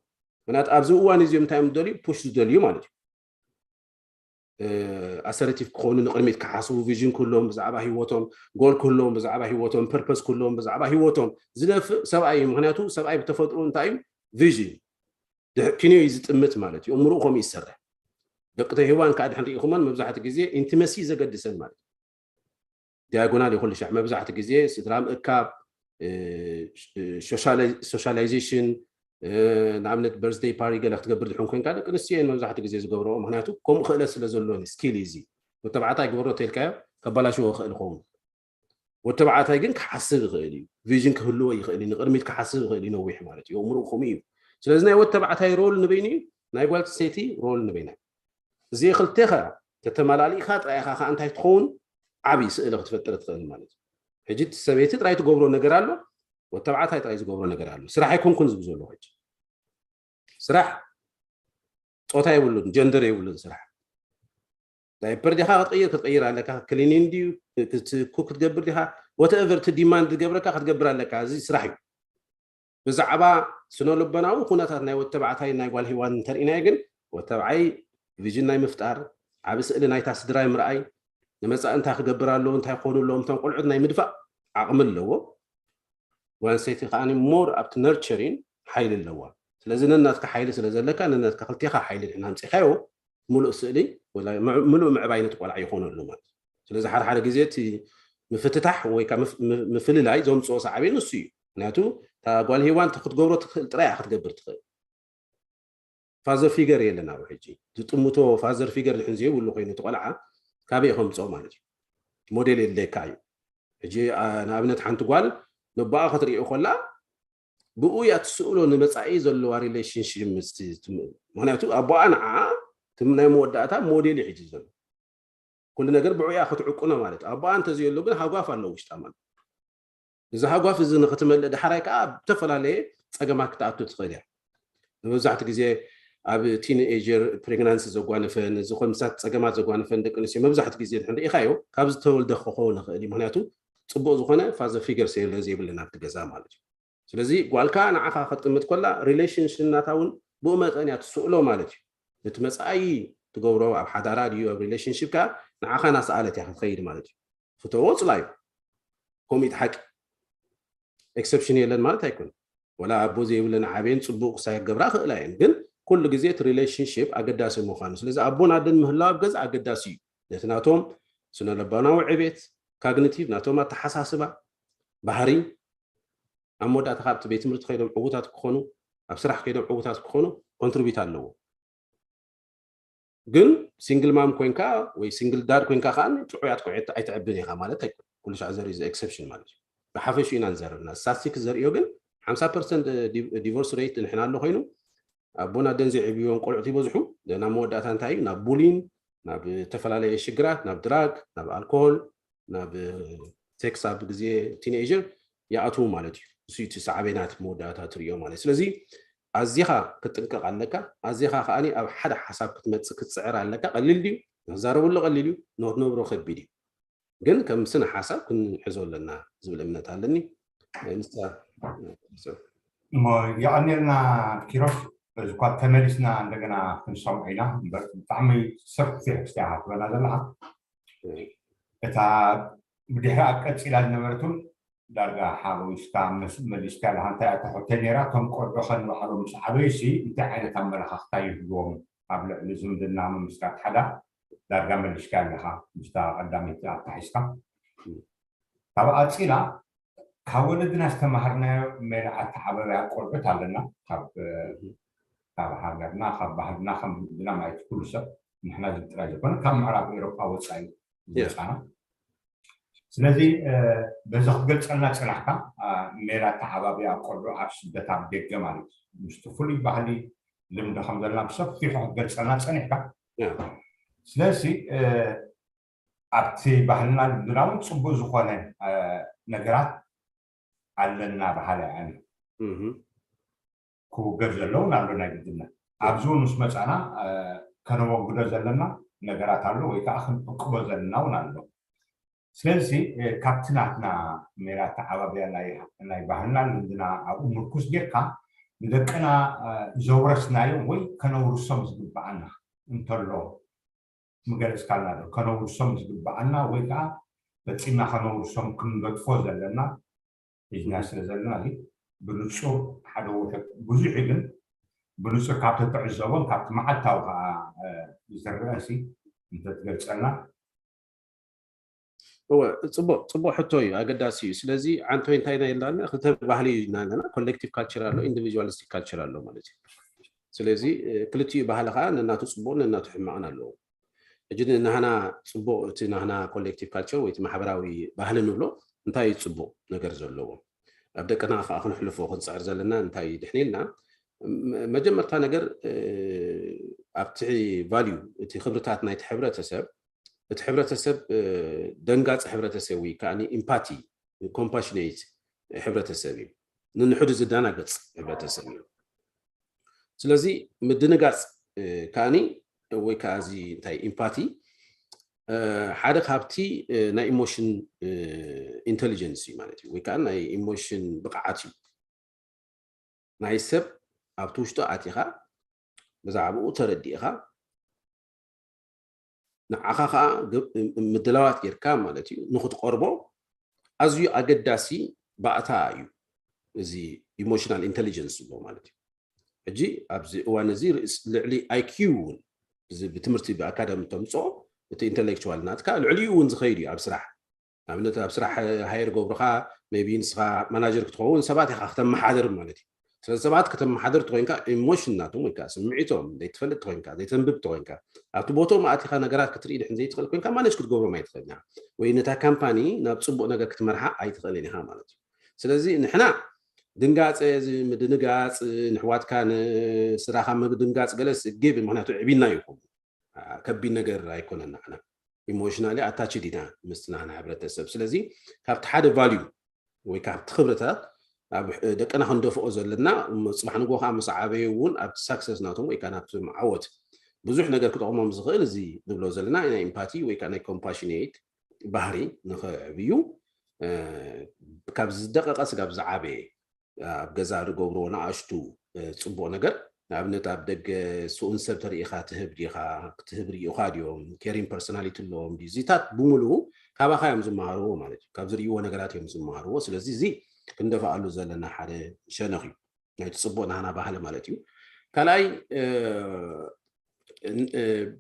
ምክንያቱ ኣብዚ እዋን እዚኦም እንታይ እዮም ዝደልዩ ፑሽ ዝደልዩ ማለት እዩ። ኣሰርቲቭ ክኾኑ ንቅድሚት ክሓስቡ ቪዥን ክህልዎም ብዛዕባ ህይወቶም ጎል ክህልዎም ብዛዕባ ህይወቶም ፐርፐስ ክህልዎም ብዛዕባ ህይወቶም ዝደፍእ ሰብኣይ እዩ። ምክንያቱ ሰብኣይ ብተፈጥሩ እንታይ እዩ ቪዥን ድሕኪኑ እዩ ዝጥምት ማለት እዩ። እምርኡ ከምኡ ይሰርሕ። ደቂ ተሂዋን ከዓ ድሕን ርኢኹመን መብዛሕቲ ግዜ ኢንቲመሲ ዘገድሰን ማለት እዩ። ዲያጎናል ይኹን ልሻዕ መብዛሕቲ ግዜ ስድራ ምእካብ ሶሻላይዜሽን ንኣብነት በርዝደይ ፓሪ ገለ ክትገብር ድሕን ኮንካ ደቂ ኣንስትዮ እየን መብዛሕቲ ግዜ ዝገብረኦ። ምክንያቱ ከምኡ ክእለት ስለ ዘለዎን ስኪል እዩ እዚ። ወተባዕታይ ግበሮ ተልካዮ ከባላሽዎ ክእል ይኸውን። ወተባዕታይ ግን ክሓስብ ይኽእል እዩ። ቪዥን ክህልዎ ይኽእል እዩ። ንቅድሚት ክሓስብ ይኽእል እዩ። ነዊሕ ማለት እዩ። እምርኡ ከምኡ እዩ። ስለዚ ናይ ወተባዕታይ ሮል ንበይኑ እዩ። ናይ ጓል ሰይቲ ሮል ንበይና። እዚ ክልቴኻ ተተመላሊእካ ጥራይ ኢኻ ከዓ እንታይ ትኸውን ዓብዪ ስእሊ ክትፈጥር ትኽእል ማለት እዩ። ሕጂ እቲ ሰበይቲ ጥራይ ትገብሮ ነገር ኣሎ፣ ወተባዕታይ ጥራይ ዝገብሮ ነገር ኣሎ። ስራሕ ኣይኮንኩን ዝብል ዘለኹ ሕጂ። ስራሕ ፆታ የብሉን፣ ጀንደር የብሉን ስራሕ። ዳይፐር ዲኻ ክትቅይር ክትቀይር ኣለካ፣ ክሊኒን ድዩ ኩክ ክትገብር ዲኻ፣ ወተቨር እቲ ዲማንድ ዝገብረካ ክትገብር ኣለካ። እዚ ስራሕ እዩ። ብዛዕባ ስነ ልቦናዊ ኩነታት ናይ ወተባዕታይ ናይ ጓል ሂዋን እንተርኢናዮ ግን ወተባዓይ ቪዥን ናይ ምፍጣር ዓቢ ስእሊ ናይታ ስድራይ ምርኣይ ንመጻኢ እንታይ ክገብር ኣለዎ እንታይ ክኾኑ ኣለዎም እቶም ቆልዑት ናይ ምድፋእ ዓቕሚ ኣለዎ። ጓል ኣንስተይቲ ከዓ ሞር ኣብቲ ነርቸሪን ሓይሊ ኣለዋ። ስለዚ ነናትካ ሓይሊ ስለ ዘለካ ነናትካ ክልቴኻ ሓይሊ ድሕና ኣምፂኻዮ ምሉእ ስእሊ ምሉእ ምዕባይ ነቲ ቆልዓ ይኾነሉ ማለት። ስለዚ ሓደ ሓደ ግዜ እቲ ምፍትታሕ ወይ ምፍልላይ ዘምፅኦ ሳዕቤን ንሱ እዩ። ምክንያቱ እታ ጓል ሂዋን ክትገብሮ ትኽእል ጥራይ ክትገብር ትኽእል። ፋዘር ፊገር የለን ኣብ ሕጂ ዝጥምቶ ፋዘር ፊገር ድሕን ዘይብሉ ኮይኑ እቲ ቆልዓ ካበይ ከምፅኦ ማለት እዩ። ሞዴል የድለየካ እዩ። ሕጂ ንኣብነት ሓንቲ ጓል ነቦኣ ክትሪኦ ከላ ብኡ እያ ትስእሎ ንመፃኢ ዘለዋ ሪሌሽንሽፕ ምስቲ ምክንያቱ ኣቦኣ ንዓ ናይ መወዳእታ ሞዴል እዩ ሕጂ ዘሎ። ኩሉ ነገር ብዑያ ክትዕቁኖ ማለት ኣቦኣ እንተዘየሎ ግን ሃጓፍ ኣሎ ውሽጣ ማለት። እዚ ሃጓፍ እዚ ንክትመልእ ዳሕራይ ከዓ ብተፈላለየ ፀገማት ክትኣቱ ትኽእል እያ። ንመብዛሕቲ ግዜ ኣብ ቲንኤጀር ፕሬግናንሲ ዘጓነፈን ዝኾን ምሳት ፀገማት ዘጓነፈን ደቂ ኣንስትዮ መብዛሕቲ ግዜ ንሪኢኻዮ ካብ ዝተወልደ ክኸውን ይኽእል እዩ። ምክንያቱ ፅቡቅ ዝኾነ ፋዘር ፊገር ስለ ዘይብልና ኣብቲ ገዛ ማለት እዩ። ስለዚ ጓልካ ንዓኻ ክትጥምት ኮላ ሪሌሽንሽናታ እውን ብኡ መጠን እያ ትስእሎ ማለት እዩ። ነቲ መፃኢ ትገብሮ ኣብ ሓዳራ ድዩ ኣብ ሪሌሽንሽፕ ከኣ ንዓኻ እናሰኣለት እያ ክትኸይድ ማለት እዩ። ፍተዎ ፅላዩ። ከምኡ እቲ ሓቂ። ኤክሰፕሽን የለን ማለት ኣይኮን። ወላ ኣቦ ዘይብለን ዓብየን ፅቡቅ ክሳይ ክገብራ ክእላ እየን፣ ግን ኩሉ ግዜ እቲ ሪሌሽንሽፕ ኣገዳሲ ምዃኑ። ስለዚ ኣቦን ኣደን ምህላው ኣብ ገዛ ኣገዳሲ እዩ። ነቲ ናቶም ስነ ልቦናዊ ዕቤት፣ ካግኒቲቭ፣ ናቶም ኣተሓሳስባ፣ ባህሪ፣ ኣብ መወዳእታ ካብቲ ቤት ትምህርቲ ከይዶም ዕዉታት ክኾኑ፣ ኣብ ስራሕ ከይዶም ዕዉታት ክኾኑ ኮንትሪቢዩት ኣለዎ። ግን ሲንግል ማም ኮንካ ወይ ሲንግል ዳድ ኮንካ ከዓ ጥዑያት ቆልዑ ኣይትዕብን ኢኻ ማለት ኣይኮን። ኩሉ ሻዕ ዘርኢ ኤክሰፕሽን ማለት እዩ። ብሓፈሹ ኢና ንዘርብ። እና ስታትስቲክስ ዘርእዮ ግን ሓምሳ ፐርሰንት ዲቮርስ ሬት ንሕና ኣሎ ኮይኑ ኣቦና ደን ዘይዕብዮን ቆልዑት ይበዝሑ። ናብ መወዳእታ እንታይ እዩ? ናብ ቡሊን፣ ናብ ዝተፈላለየ ሽግራት፣ ናብ ድራግ፣ ናብ ኣልኮሆል፣ ናብ ሴክስ ኣብ ግዜ ቲኔጀር ይኣትዉ ማለት እዩ። እሱ እቲ ሳዕቤናት መወዳእታ ትርእዮ ማለት እዩ። ስለዚ ኣዚኻ ክትጥንቀቕ ኣለካ። ኣዚኻ ከኣ ኣብ ሓደ ሓሳብ ክትመጽእ ክትጽዕር ኣለካ። ቀሊል ድዩ? ንክዛረበሉ ቀሊል እዩ፣ ንክትነብሮ ከቢድ እዩ። ግን ከም ስነ ሓሳብ ክንሕዞ ኣለና ዝብል እምነት ኣለኒ። ንሳ እሞ የቐንየልና ኪሮስ። እዚ እኳ ተመሊስና እንደገና ክንሰምዖ ኢና እምበር ብጣዕሚ ሰፊሕ ክስቲያ ክትበና ዘለካ እታ ብድሕሪኣ ቀፂላ ዝነበረት እውን ዳርጋ ሓወይስካ መሊስካ ኣለካ። እንታይ እያ ትሕቶ ነይራ? እቶም ቆልዑ ከንባዕሎም ምስ ዓበዩሲ እንታይ ዓይነት ኣመለኻኽታ ይህልዎም ኣብ ልዕሊ ዝምድና ምምስራት ሓዳር? ዳርጋ መሊስካ ኣለካ ምስታ ቀዳመይቲ ኣታሒዝካ። ካብ ኣፂላ ካብ ወለድና ዝተማሃርናዮ ሜላ ኣተዓባብያ ቆልዑት ኣለና። ካብ ሃገርና ካብ ባህልና ከም ዝምድና ማለት ኩሉ ሰብ ንሕና ዝብል ጥራይ ዘይኮነ ካብ ምዕራብ ኤሮጳ ወፃኢ ዝመፃና። ስለዚ በዚ ክትገልፀልና ፅናሕካ ሜላ ኣተዓባብያ ቆልዑ ኣብ ስደት ኣብ ደገ ማለት ምስቲ ፍሉይ ባህሊ ልምዲ ከም ዘለና ብሰፊሑ ክትገልፀልና ፀኒሕካ። ስለዚ ኣብቲ ባህልና ልምድና እውን ፅቡቅ ዝኾነ ነገራት ኣለና በሃላይ ኣነ። ክውገድ ዘለውን ኣሎ ናይ ግድነት ኣብዚ እውን ምስ መፃና ከነወግዶ ዘለና ነገራት ኣሎ ወይ ከዓ ክንዕቅቦ ዘለና እውን ኣሎ። ስለዚ ካብቲ ናትና ሜላ ኣተዓባብያ ናይ ባህልና ልምድና ኣብኡ ምርኩስ ጌርካ ንደቅና ዘውረስናዮም ወይ ከነውርሶም ዝግብኣና እንተሎ ምገለፅካልና ዶ ከነውርሶም ዝግብኣና ወይ ከዓ ፈፂምና ከነውርሶም ክንገድፎ ዘለና ሒዝና ስለ ዘለና እዚ ብንፁር ሓደ ውሕድ ብዙሕ ግን ብንፁር ካብ ተትዕዘቦን ካብቲ መዓልታዊ ከዓ ዝረአ ሲ እንተትገልፀልና። እወ፣ ፅቡቅ ፅቡቅ ሕቶ እዩ፣ ኣገዳሲ እዩ። ስለዚ ዓንቶይ እንታይ ኢና ኢልና ኣለና? ክልተ ባህሊ እዩ ኢና ኣለና። ኮሌክቲቭ ካልቸር ኣሎ፣ ኢንዲቪጁዋሊስቲክ ካልቸር ኣሎ ማለት እዩ። ስለዚ ክልቲኡ ባህሊ ከዓ ነናቱ ፅቡቅ ነናቱ ሕማቅን ኣለዎ። ሕጂ ናህና ፅቡቅ እቲ ናህና ኮሌክቲቭ ካልቸር ወይ እቲ ማሕበራዊ ባህሊ ንብሎ እንታይ እዩ ፅቡቅ ነገር ዘለዎ ኣብ ደቅና ከዓ ክንሕልፎ ክንፅዕር ዘለና እንታይ እዩ ድሕን ኢልና መጀመርታ ነገር ኣብቲ ቫልዩ እቲ ክብርታት ናይቲ ሕብረተሰብ እቲ ሕብረተሰብ ደንጋፂ ሕብረተሰብ ወይ ከዓ ኢምፓቲ ኮምፓሽኔት ሕብረተሰብ እዩ። ንንሕዱ ዝደናገፅ ሕብረተሰብ እዩ። ስለዚ ምድንጋፅ ከዓኒ ወይ ከዓ እዚ እንታይ ኢምፓቲ ሓደ ካብቲ ናይ ኢሞሽን ኢንቴሊጀንስ እዩ ማለት እዩ ወይ ከዓ ናይ ኢሞሽን ብቕዓት እዩ። ናይ ሰብ ኣብቲ ውሽጡ ኣቲኻ ብዛዕባኡ ተረዲእኻ ንዓኻ ከዓ ምድላዋት ጌርካ ማለት እዩ ንክትቀርቦ ኣዝዩ ኣገዳሲ ባእታ እዩ። እዚ ኢሞሽናል ኢንቴሊጀንስ ዝብሎ ማለት እዩ። ሕጂ ኣብዚ እዋን እዚ ልዕሊ ኣይኪዩ እውን እዚ ብትምህርቲ ብኣካዳሚ ተምፅኦ እቲ ኢንቴሌክቹዋል ናትካ ልዕሊኡ እውን ዝኸይድ እዩ ኣብ ስራሕ። ንኣብነት ኣብ ስራሕ ሃየር ገብሩካ ሜቢ ንስኻ ማናጀር ክትኸውን ሰባት ኢኻ ክተመሓድር ማለት እዩ። ስለዚ ሰባት ከተመሓድር ተኮይንካ ኢሞሽን ናቶም ወይ ከዓ ስምዒቶም ዘይትፈልጥ ተኮይንካ ዘይተንብብ ተኮይንካ ኣብቲ ቦቶም ኣቲኻ ነገራት ክትርኢ ድሕን ዘይትኽእል ኮይንካ ማነጅ ክትገብሮም ኣይትኽእልን ኢኻ ወይ ነታ ካምፓኒ ናብ ፅቡቅ ነገር ክትመርሓ ኣይትኽእልን ኢኻ ማለት እዩ። ስለዚ ንሕና ድንጋፀ እዚ ምድንጋፅ ንሕዋትካ ንስራኻ ምድንጋፅ ገለስ ጊቭ ምክንያቱ ዕቢልና ይኹም ከቢድ ነገር ኣይኮነን ንዓና ኢሞሽናሊ ኣታችድ ኢና ምስቲ ናህና ሕብረተሰብ ስለዚ ካብቲ ሓደ ቫልዩ ወይ ካብቲ ክብርታት ኣብ ደቅና ክንደፍኦ ዘለና እሞ ፅባሕ ንግሆ ከዓ ምስ ዓበዩ እውን ኣብቲ ሳክሰስ ናቶም ወይ ከዓ ናብቲ ዓወት ብዙሕ ነገር ክጠቕሞም ዝኽእል እዚ ንብሎ ዘለና ናይ ኢምፓቲ ወይ ከዓ ናይ ኮምፓሽኔት ባህሪ ንኸዕብዩ ካብ ዝደቀቀ ስጋብ ዝዓበየ ኣብ ገዛ ዝገብርዎ ንኣሽቱ ጽቡቕ ነገር፣ ንኣብነት ኣብ ደገ ስኡን ሰብ ተሪኢኻ ትህብ ዲኻ? ክትህብ ርኢኻ ድዮም? ኬሪን ፐርሶናሊቲ ኣለዎም ድዩ? እዚታት ብምሉኡ ካባኻ እዮም ዝመሃርዎ ማለት እዩ። ካብ ዝርእይዎ ነገራት እዮም ዝመሃርዎ። ስለዚ እዚ ክንደፍኣሉ ዘለና ሓደ ሸነኽ እዩ፣ ናይቲ ጽቡቕ ናህና ባህሊ ማለት እዩ። ካልኣይ፣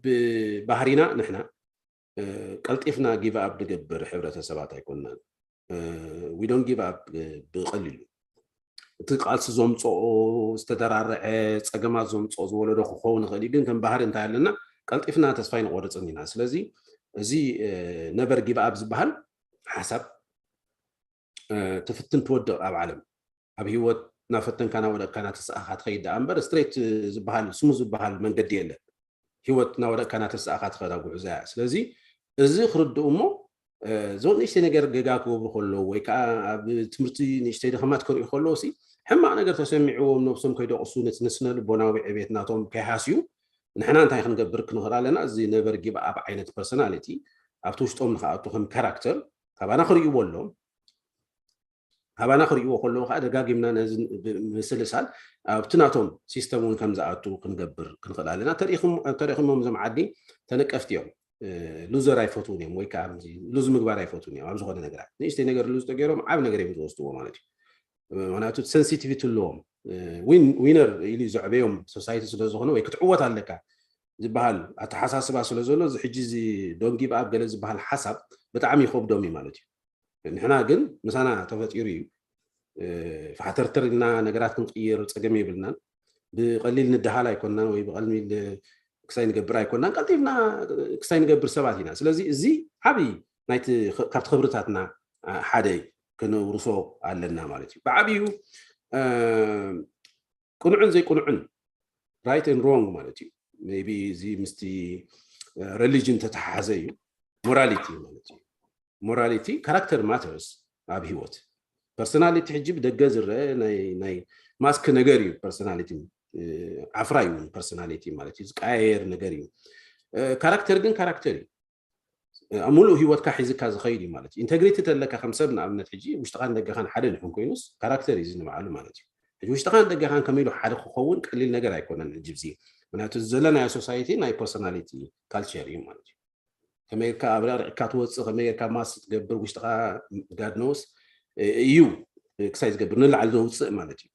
ብባህሪና ንሕና ቀልጢፍና ጊቭ ኣፕ ንገብር ሕብረተሰባት ኣይኮንናን። We don't give up ብቐሊሉ። እቲ ቃልሲ ዘምፅኦ ዝተደራረዐ ፀገማት ዘምፅኦ ዝወለዶ ክኸውን ይኽእል እዩ፣ ግን ከም ባህሪ እንታይ ኣለና? ቀልጢፍና ተስፋ ኣይንቆርፅን ኢና። ስለዚ እዚ ነቨር ጊቭ ኣፕ ዝበሃል ሓሳብ ትፍትን ትወድቕ ኣብ ዓለም። ኣብ ህይወት እናፈተንካ እናወደቕካ እናተሰኣኻ ትኸይድ ደኣ እምበር ስትሬት ዝበሃል ስሙ ዝበሃል መንገዲ የለን። ህይወት እናወደቕካ እናተሰኣኻ ትኸዳ ጉዕዞ እያ። ስለዚ እዚ ክርድኡ እሞ እዞ ንእሽተይ ነገር ገጋ ክገብሩ ከለዉ ወይ ከዓ ኣብ ትምህርቲ ንእሽተይ ድኸማት ክርእዩ ከለዉ ሲ ሕማቕ ነገር ተሰሚዕዎም ነብሶም ከይደቕሱ ነቲ ንስነ ልቦናዊ ዕቤት ናቶም ከይሃስዩ ንሕና እንታይ ክንገብር ክንኽእል ኣለና? እዚ ነቨር ጊቭ ኣፕ ዓይነት ፐርሶናሊቲ ኣብቲ ውሽጦም ንክኣቱ ከም ካራክተር ካባና ክርእይዎ ኣሎም። ካባና ክርእይዎ ከለዉ ከዓ ደጋጊምና ነዚ ምስልሳል ኣብቲ ናቶም ሲስተም እውን ከም ዝኣቱ ክንገብር ክንኽእል ኣለና። ተሪእኹሞም እዞም ዓዲ ተነቀፍቲ እዮም። ሉዘር ኣይፈትውን እዮም ወይ ከዓ ሉዝ ምግባር ኣይፈትውን እዮም። ኣብ ዝኾነ ነገራት ንእሽተይ ነገር ሉዝ ተገይሮም ዓብ ነገር እዮም ዝወስድዎ ማለት እዩ። ምክንያቱ ሰንሲቲቪቲ ኣለዎም። ዊነር ኢሉ ዘዕበዮም ሶሳይቲ ስለዝኾነ ወይ ክትዕወት ኣለካ ዝበሃል ኣተሓሳስባ ስለ ዘሎ እዚ ሕጂ እዚ ዶንት ጊቭ ኣፕ ገለ ዝበሃል ሓሳብ ብጣዕሚ ይኸብዶም እዩ ማለት እዩ። ንሕና ግን ምሳና ተፈጢሩ እዩ። ፋሕተርተር ኢልና ነገራት ክንቅይር ፀገም የብልናን። ብቐሊል ንደሃል ኣይኮንናን ወይ ብቐሊል ክሳይ ንገብር ኣይኮንናን። ቀልጢፍና ክሳይ ንገብር ሰባት ኢና። ስለዚ እዚ ዓብዪ ናይቲ ካብቲ ክብርታትና ሓደ እዩ፣ ከነውርሶ ኣለና ማለት እዩ። ብዓብዩ ቅኑዕን ዘይቅኑዕን ራይት ን ሮንግ ማለት እዩ። ቢ እዚ ምስቲ ሪሊጅን ተተሓሓዘ እዩ። ሞራሊቲ ማለት እዩ። ሞራሊቲ ካራክተር ማተርስ ኣብ ህይወት። ፐርሶናሊቲ ሕጂ ብደገ ዝረአ ናይ ማስክ ነገር እዩ። ፐርሶናሊቲ ዓፍራ እዩ። ፐርሶናሊቲ ማለት እዩ፣ ዝቀያየር ነገር እዩ። ካራክተር ግን ካራክተር እዩ። ኣብ ሙሉእ ህይወትካ ሒዝካ ዝኸይድ እዩ ማለት እዩ። ኢንተግሪቲ ተለካ ከም ሰብ ንኣብነት ሕጂ ውሽጥኻን ደገኻን ሓደ ንሕን ኮይኑስ ካራክተር እዩ ዝንባዓሉ ማለት እዩ። ሕጂ ውሽጥኻን ደገኻን ከመይ ኢሉ ሓደ ክኸውን ቀሊል ነገር ኣይኮነን። ሕጂ ብዚ ምክንያቱ ዘለናዮ ሶሳይቲ ናይ ፐርሶናሊቲ ካልቸር እዩ ማለት እዩ። ከመይ ጌርካ ኣብ ርዕርዕካ ትወፅእ፣ ከመይ ጌርካ ማስ ትገብር ውሽጥኻ ጋድኖስ እዩ ክሳይ ዝገብር ንላዕሊ ዘውፅእ ማለት እዩ።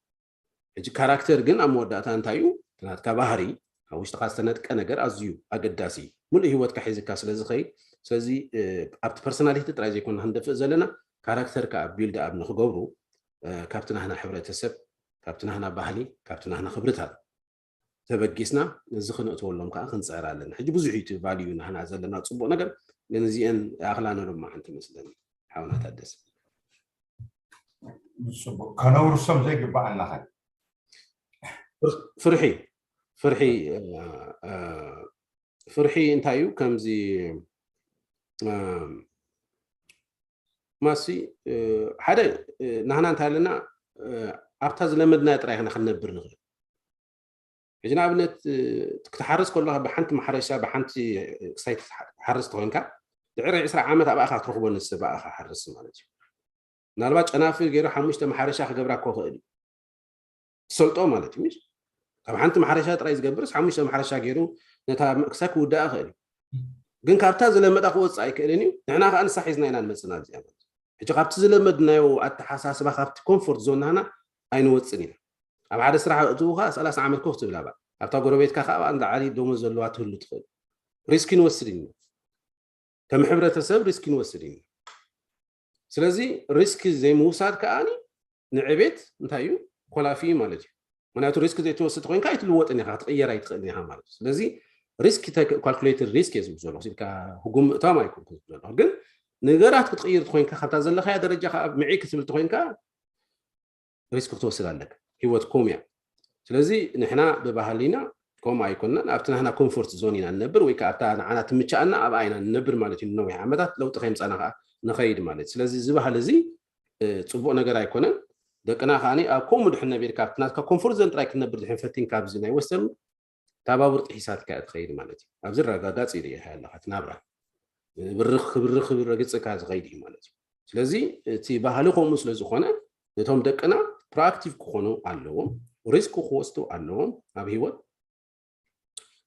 ሕጂ ካራክተር ግን ኣብ መወዳእታ እንታይ እዩ? ናትካ ባህሪ ኣብ ውሽጥኻ ዝተነጥቀ ነገር ኣዝዩ ኣገዳሲ እዩ። ሙሉእ ህይወትካ ሒዝካ ስለ ዝኸይድ ስለዚ ኣብቲ ፐርሶናሊቲ ጥራይ ዘይኮንና ክንደፍእ ዘለና ካራክተር ከዓ ቢልድ ኣብ ንክገብሩ ካብቲ ናህና ሕብረተሰብ ካብቲ ናህና ባህሊ ካብቲ ናህና ክብርታት ተበጊስና እዚ ክነእትወሎም ከዓ ክንፅዕር ኣለና። ሕጂ ብዙሕ እዩ እቲ ቫልዩ ናህና ዘለና ፅቡቅ ነገር ግን እዚአን ኣኽላ ነሎማዓንቲ መስለኒ ሓውና ታደሰ። ከነውርሶም ዘይግባኣና ኸ ፍርሒ ፍርሒ ፍርሒ እንታይ እዩ? ከምዚ ማሲ ሓደ ናህና እንታይ ኣለና ኣብታ ዝለመድናዮ ጥራይ ኢና ክንነብር ንኽእል። ሕጂ ንኣብነት ክትሓርስ ከለካ ብሓንቲ ማሕረሻ ብሓንቲ ክሳይ ትሓርስ ተኮይንካ ድሕሪ ዕስራ ዓመት ኣብኣኻ ትረክቦ ንስብ ኣብኣኻ ሓርስ ማለት እዩ። ምናልባት ጨናፍር ገይሩ ሓሙሽተ ማሕረሻ ክገብራ እኮ ክእል እዩ። ትሰልጦ ማለት እዩ። ካብ ሓንቲ ማሕረሻ ጥራይ ዝገብርስ ሓሙሽተ ማሕረሻ ገይሩ ነታ ክሳይ ክውድኣ ክእል እዩ። ግን ካብታ ዝለመዳ ክወፅእ ኣይክእልን እዩ። ንሕና ከዓ ንሳ ሒዝና ኢና ንመፅና እዚኣ ማለት ሕጂ ካብቲ ዝለመድናዮ ኣተሓሳስባ ካብቲ ኮምፎርት ዞን ናህና ኣይንወፅን ኢና። ኣብ ሓደ ስራሕ እትውካ ሰላሳ ዓመት ኮፍ ትብል ኣባ ኣብታ ጎረቤትካ ከዓ ንላዕሊ ደሞዝ ዘለዋ ትህሉ ትኽእል። ሪስክ ንወስድ ኢና። ከም ሕብረተሰብ ሪስክ ንወስድ ኢና። ስለዚ ሪስክ ዘይምውሳድ ከዓኒ ንዕቤት እንታይ እዩ ኮላፊ ማለት እዩ። ምክንያቱ ሪስክ ዘይትወስድ ኮይንካ ኣይትልወጥን ኢኻ ክትቕየር ኣይትኽእልን ኢኻ ማለት እዩ። ስለዚ ሪስክ ካልኩሌትድ ሪስክ እየ ዝብል ዘለኹ ኢልካ ህጉም ምእታም ኣይኮንኩ ዝብል ዘለኹ ግን ነገራት ክትቕይር ትኮይንካ ካብታ ዘለካያ ደረጃ ከዓ ምዒ ክትብል ትኮይንካ ሪስክ ክትወስድ ኣለካ። ህይወት ኮም እያ። ስለዚ ንሕና ብባህሊና ከምኡ ኣይኮንናን ኣብቲ ናህና ኮምፎርት ዞን ኢና ንነብር ወይ ከዓ ኣብታ ንዓና ትምቻኣና ኣብኣ ኢና ንነብር ማለት እዩ። ንነዊሕ ዓመታት ለውጢ ከይምፃና ከዓ ንኸይድ ማለት ስለዚ እዚ ባህሊ እዚ ፅቡቅ ነገር ኣይኮነን። ደቅና ከዓ ኣብ ከምኡ ድሕን ነቢርካ ኣብቲ ናትካ ኮምፎርት ዞን ጥራይ ክትነብር ድሕን ፈቲንካ ኣብዚ ናይ ወስተርን ታባቡር ጥሒሳትካ እያ ትኸይድ ማለት እዩ። ኣብዚ ረጋጋፂ ኢሉ ይርኣ ኣለካ እቲ ናብራ ብርኽ ክብርኽ ክብረግፅካ ዝኸይድ እዩ ማለት እዩ። ስለዚ እቲ ባህሊ ከምኡ ስለ ዝኾነ ነቶም ደቅና ፕሮኣክቲቭ ክኾኑ ኣለዎም፣ ሪስክ ክወስዱ ኣለዎም ኣብ ህይወት።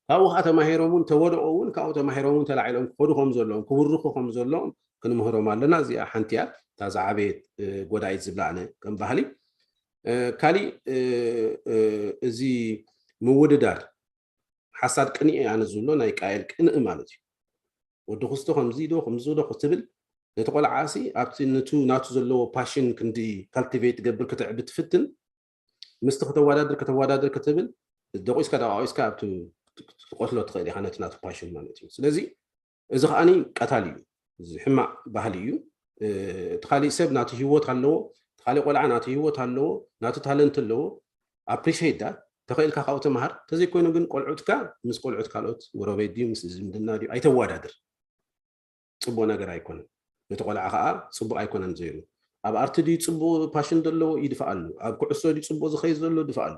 ካብኡ ከዓ ተማሂሮም እውን ተወድኦ እውን ካብኡ ተማሂሮም እውን ተላዒሎም ክኸዱ ከም ዘለዎም ክብርኹ ከም ዘለዎም ክንምህሮም ኣለና። እዚኣ ሓንቲ እያ እታ ዝዓበየት ጎዳይት ዝብላ ኣነ ከም ባህሊ። ካሊእ እዚ ምውድዳር ሓሳድ ቅንኢ ኣነ ዝብሎ ናይ ቃየል ቅንኢ ማለት እዩ። ወዲ ክስቶ ከምዚ ዶ ከምዚ ዶ ክትብል ነቲ ቆልዓ ሲ ኣብቲ ነቱ ናቱ ዘለዎ ፓሽን ክንዲ ካልቲቬት ትገብር ክትዕቢ ትፍትን ምስቲ ከተወዳድር ከተወዳድር ክትብል ደቂስካ ደቃቂስካ ኣብቲ ትቆትሎ ትኽእል ኢኻ ነቲ ናቱ ፓሽን ማለት እዩ። ስለዚ እዚ ከዓኒ ቀታል እዩ። እዚ ሕማቕ ባህሊ እዩ። እቲ ካሊእ ሰብ ናቱ ህይወት ኣለዎ፣ እቲ ካሊእ ቆልዓ ናቱ ህይወት ኣለዎ፣ ናቱ ታለንት ኣለዎ። ኣፕሪሼት ዳት ተኽእልካ ካብኡ ተምሃር። ተዘይኮይኑ ግን ቆልዑትካ ምስ ቆልዑት ካልኦት ጎረቤት ድዩ ምስ ዝምድና ድዩ ኣይተወዳድር። ፅቡቅ ነገር ኣይኮነን። ነቲ ቆልዓ ከዓ ፅቡቅ ኣይኮነን ዘይሩ ኣብ ኣርቲ ድዩ ፅቡቅ ፓሽን ዘለዎ ይድፍኣሉ፣ ኣብ ኩዕሶ ድዩ ፅቡቅ ዝኸይድ ዘሎ ድፍኣሉ።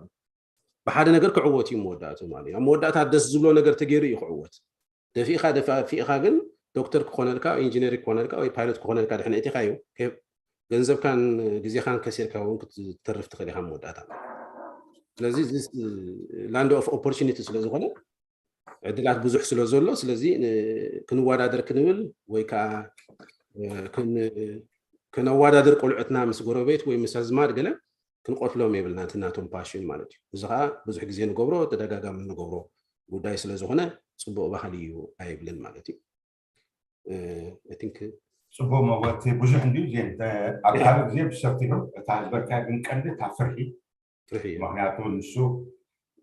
ብሓደ ነገር ክዕወት እዩ መወዳእቱ ማለት እዩ። ኣብ መወዳእታ ደስ ዝብሎ ነገር ተገይሩ እዩ ክዕወት። ደፊእካ ደፋፊእካ ግን ዶክተር ክኾነልካ ኢንጂነር ክኾነልካ ወይ ፓይሎት ክኾነልካ ድሕነ እቲኻዮ ገንዘብካን ግዜኻን ከሲርካ እውን ክትተርፍ ትኽእል ኢኻ መወዳእታ። ስለዚ ላንድ ኦፍ ኦፖርቹኒቲ ስለዝኾነ ዕድላት ብዙሕ ስለ ዘሎ ስለዚ ክንወዳደር ክንብል ወይ ከዓ ከነወዳድር ቆልዑትና ምስ ጎረቤት ወይ ምስ ኣዝማድ ገለ ክንቆትሎም የብልና እቲ ናቶም ፓሽን ማለት እዩ። እዚ ከዓ ብዙሕ ግዜ ንገብሮ ተደጋጋሚ ንገብሮ ጉዳይ ስለዝኾነ ፅቡቅ ባህሊ እዩ ኣይብልን ማለት እዩ። I think ፅቡቅ መወቲ ብዙሕ እንዲ ኣብ ካልእ ግዜ ብሰፊሑ እታ ዝበልካ ግን ቀንዲ እታ ፍርሒ ፍርሒ እዩ። ምክንያቱ ንሱ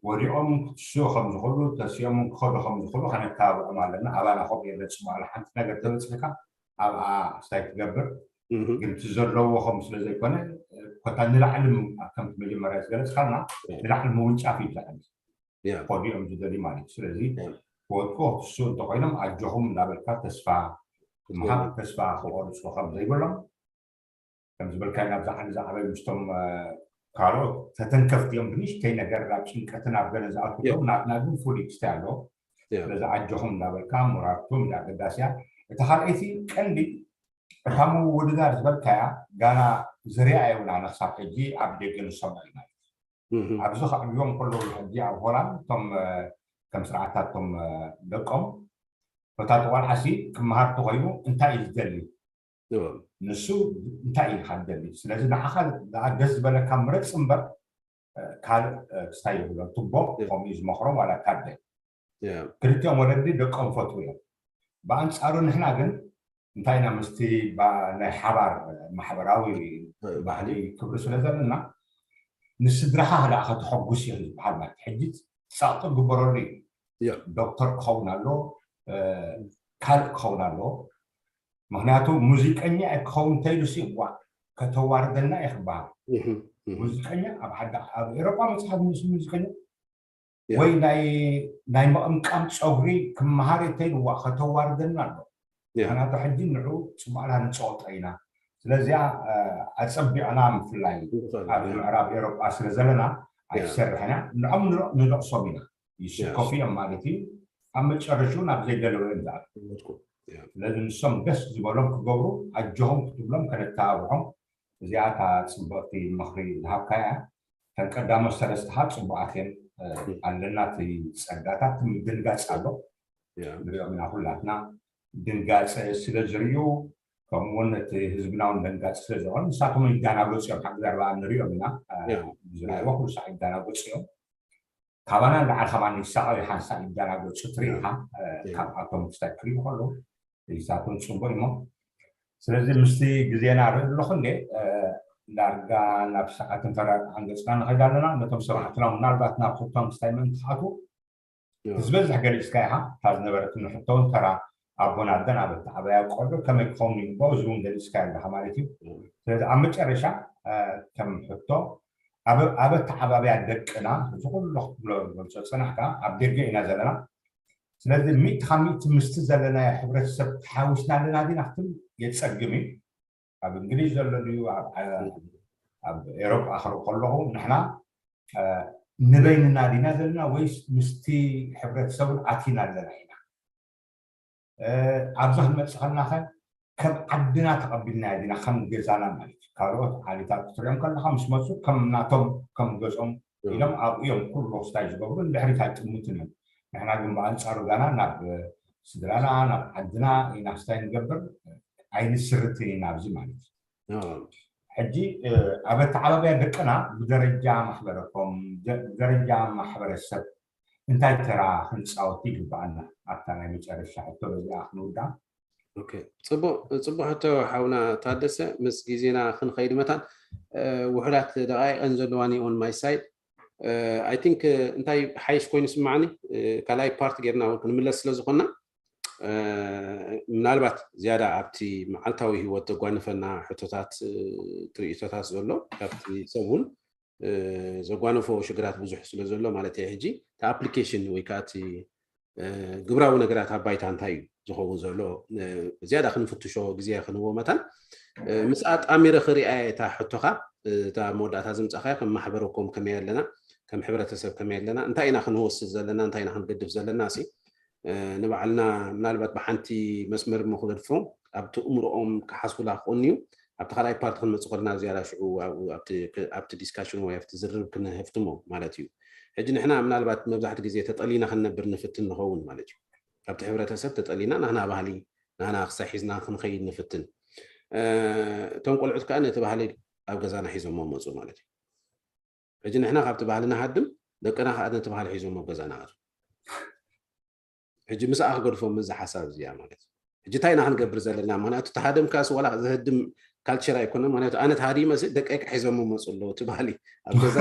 ወዲቆም ክትስኡ ከም ዝኽእሉ ተሲኦም ክኸዱ ከም ዝኽእሉ ከነተባብዖም ኣለና። ኣባና ከምኡ የለ ፅቡቅ ሓንቲ ነገር ተበፅሕካ ኣብኣ ስታይ ትገብር እህ፣ ግን እቲ ዘለዎ ከም ስለ ዘይኮነ ኮታ ንላዕሊ ም- ከምቲ መጀመርያ ዝገለፅካልና ንላዕሊ ምውንጫፍ እዩ ዝላዕሊ ያ ክኸዱ እዮም ዝደልዩ ማለት እዩ። ስለዚ ያ ክወድቁ ክትስኡ እንተኮይኖም ኣጆኹም እንዳበልካ ተስፋ ምሃብ ተስፋ ክቆርፁ ከም ዘይብሎም ከም ዝበልካዮ ናብዛ ዓዲ ዝዓበዩ ምስቶም ካልኦት ተተንከፍቲ እዮም ብንእሽተይ ነገር ናብ ጭንቀትን ኣብ ገለ ዝኣትዉ ያ። እዮም ናትና ግን ፉል ክስታይ ኣለዎ ያ ስለዚ ኣጆኹም እንዳበልካ ሞራልኩም እያ ኣገዳሲ እያ እቲ ካልኣይቲ ቀንዲ እታ ምውድዳር ዝበልካያ ጋና ዝሪኣ የብላና ክሳብ ሕጂ ኣብ ደገ ንሰምዖ ኢና እህ፣ ኣብዚ ከዕብዮም ከለዉ ሕጂ ኣብ ሆላንድ እቶም ከም ስርዓታቶም ደቆም በታ ተቆልዓሲ ክመሃር ተኮይኑ እንታይ እዩ ዝደሊ እዎ፣ ንሱ እንታይ እዩ ዝደሊ ስለዚ ንዓኻ ደስ ዝበለካ ምረፅ እምበር ካልእ ክስታይ የብሎ ትቦ ከምኡ ዝመክሮ ዋላ ካደ ያ ክልቲኦም ወለዲ ደቆም ፈትዉ እዮም ብኣንፃሩ ንሕና ግን እንታይ ኢና ምስቲ ባ- ናይ ሓባር ማሕበራዊ ባህሊ ክብሪ ስለ ዘለና ንስድራኻ ከኣ ከተሐጉስ እዩ ዝበሃል ማለት ሕጂ ፃቕጢ ግበረሉ እዩ ያ ዶክተር ክኸውን ኣሎ ካልእ ክኸውን ኣሎ ምክንያቱ ሙዚቀኛ እየ ክኸውን እንተኢሉ ሲ ዋ ከተዋርደና እየ ክበሃል እህ፣ እህ፣ ሙዚቀኛ ኣብ ሓደ ኣብ ኤሮጳ መፅሓፍ ምስ ሙዚቀኛ ያ። ወይ ናይ ናይ ምቕምቃም ፀጉሪ ክመሃር እየ እንተኢሉ ዋ ከተዋርደና ኣሎ ያ ምክንያቱ ሕጂ ንዑ ፅቡቕና ንፀወጦ ኢና ስለዚኣ ኣፀቢቕና ምፍላይ ኣብዚ ምዕራብ ኤሮጳ ስለ ዘለና ኣይሰርሕና ንዖም ንደቕሶም ኢና ይስከፉ እዮም ማለት እዩ ኣብ መጨረሹ ናብ ዘይደለወ እዮም ዝኣትዉ ስለዚ ንሶም ደስ ዝበሎም ክገብሩ ኣጆኹም ክትብሎም ከነተባብዖም እዚኣ እታ ፅብቕቲ ምኽሪ ዝሃብካ እያ እተን ቀዳሞት ሰለስተ ከዓ ፅቡቓት እየን ኣለና እቲ ፀጋታት ምድንጋፅ ኣሎ ንሪኦም ኢና ኩላትና ድንጋፀ ስለ ዝርዩ ከምኡውን እቲ ህዝብና እውን ደንጋፂ ስለ ዝኾኑ ንሳቶም ይዳናገፁ እዮም ሓቂ ዘረባ ንሪኦም ኢና ብዝረኣይዎ ኩሉ ሳዕ ይዳናገፁ እዮም ካባና ንላዕሊ ከማን ይሳቐዩ ሓንሳእ ይዳናገፁ ትርኢ ኢኻ ካብኣቶም ክስታይ ክርእዩ ከለዉ ንሳቶም ፅቡቅ እሞ ስለዚ ምስቲ ግዜና ርኢ ኣለኹ እንዴ ዳርጋ ናብ ሰዓትን ፈራርቂ ሓንገፅና ንኸይድ ኣለና ነቶም ሰማዕትና ምናልባት ናብ ክልቶም ክስታይ ምእንቲ ክኣትዉ ዝበዝሕ ገሊፅካ ኢኻ እታ ዝነበረትኒ ሕቶ እውን ተራ ኣቦን ኣደን ኣብ ኣተዓባብያ ቆልዑ ከመይ ክኸውን ይግባኦ እዚ እውን ገሊፅካ ኣለኻ ማለት እዩ ስለዚ ኣብ መጨረሻ ከም ሕቶ ኣብ ኣተዓባብያ ደቅና እዚ ኩሉ ክትብሎ ገልፆ ፅናሕካ ኣብ ደገ ኢና ዘለና ስለዚ ሚእቲ ካብ ሚእቲ ምስቲ ዘለናዮ ሕብረተሰብ ተሓዊስና ኣለና ዲና ክትብል የፀግም እዩ ኣብ እንግሊዝ ዘሎ ድዩ ኣብ ኤሮጳ ክርኢ ከለኹ ንሕና ንበይንና ዲና ዘለና ወይስ ምስቲ ሕብረተሰብን ኣቲና ኣለና ኢና ኣብዚ ክንመፅእ ከለና ከ ከም ዓድና ተቐቢልናዮ ዲና ከም ገዛና ማለት እዩ ካልኦት ዓሌታት ክትሪኦም ከለካ ምስ መፁ ከም ናቶም ከም ገዝኦም ኢሎም ኣብኡ እዮም ኩሉ ክስታይ ዝገብሩ፣ ንድሕሪት ኣይጥምቱን እዮም። ንሕና ግን ብኣንፃሩ ጋና ናብ ስድራና ናብ ዓድና ኢና ክስታይ ንገብር ኣይንስርትን ኢና ኣብዚ ማለት እዩ። ሕጂ ኣብ ኣተዓባብያ ደቅና ብደረጃ ማሕበረኮም ብደረጃ ማሕበረሰብ እንታይ ተራ ክንፃወት ይግባኣና? ኣብታ ናይ መጨረሻ ሕቶ በዚኣ ክንውዳ። ፅቡቅ ሕቶ ሓውና ታደሰ፣ ምስ ግዜና ክንኸይድ መታን ውሑዳት ደቃይቀን ዘለዋኒ on my side። I think እንታይ ሓይሽ ኮይኑ ስማዕኒ ካልኣይ ፓርት ጌርና እውን ክንምለስ ስለዝኮና ምናልባት ዝያዳ ኣብቲ መዓልታዊ ህይወት ዘጓንፈና ሕቶታት ትርኢቶታት ዘሎ ካብቲ ሰብ እውን ዘጓነፎ ሽግራት ብዙሕ ስለ ዘሎ ማለት እየ። ሕጂ እቲ ኣፕሊኬሽን ወይ ከዓ እቲ ግብራዊ ነገራት ኣብ ባይታ እንታይ እዩ ዝኸውን ዘሎ ዝያዳ ክንፍትሾ ግዜ ክንህቦ መታን ምስ ኣጣሚረ ክሪኣ እየ እታ ሕቶኻ እታ መወዳእታ ዝምፃእኻዮ ከም ማሕበረኮም ከመይ ኣለና ከም ሕብረተሰብ ከመይ ኣለና እንታይ ኢና ክንወስድ ዘለና እንታይ ኢና ክንገድፍ ዘለና ሲ ንባዕልና ምናልባት ብሓንቲ መስመር እሞ ክገድፎም ኣብቲ እምርኦም ክሓስቡላ ክኾኑ እዩ ኣብቲ ካልኣይ ፓርቲ ክንመፅእ ከለና ዝያዳ ሽዑ ኣብቲ ዲስካሽን ወይ ኣብቲ ዝርርብ ክንህፍትሞ ማለት እዩ ሕጂ ንሕና ምናልባት መብዛሕቲ ግዜ ተጠሊና ክንነብር ንፍትን ንኸውን ማለት እዩ ካብቲ ሕብረተሰብ ተጠሊና ናህና ባህሊ ናህና ክሳይ ሒዝና ክንኸይድ ንፍትን እቶም ቆልዑት ከዓ ነቲ ባህሊ ኣብ ገዛና ሒዞሞ መፁ ማለት እዩ ሕጂ ንሕና ካብቲ ባህሊ ንሃድም ደቅና ከዓ ነቲ ባህሊ ሒዞሞ ኣብ ገዛና ኣቱ ሕጂ ምስኣ ክገድፎም እዚ ሓሳብ እዚኣ ማለት እዩ ሕጂ እንታይ ኢና ክንገብር ዘለና ምክንያቱ ተሃደም ካስ ዋላ ዘህድም ካልቸር ኣይኮነ ምክንያቱ ኣነ ተሃዲመ ደቀይ ክሒዞሞ መፁ ኣለዉ እቲ ባህሊ ኣብ ገዛ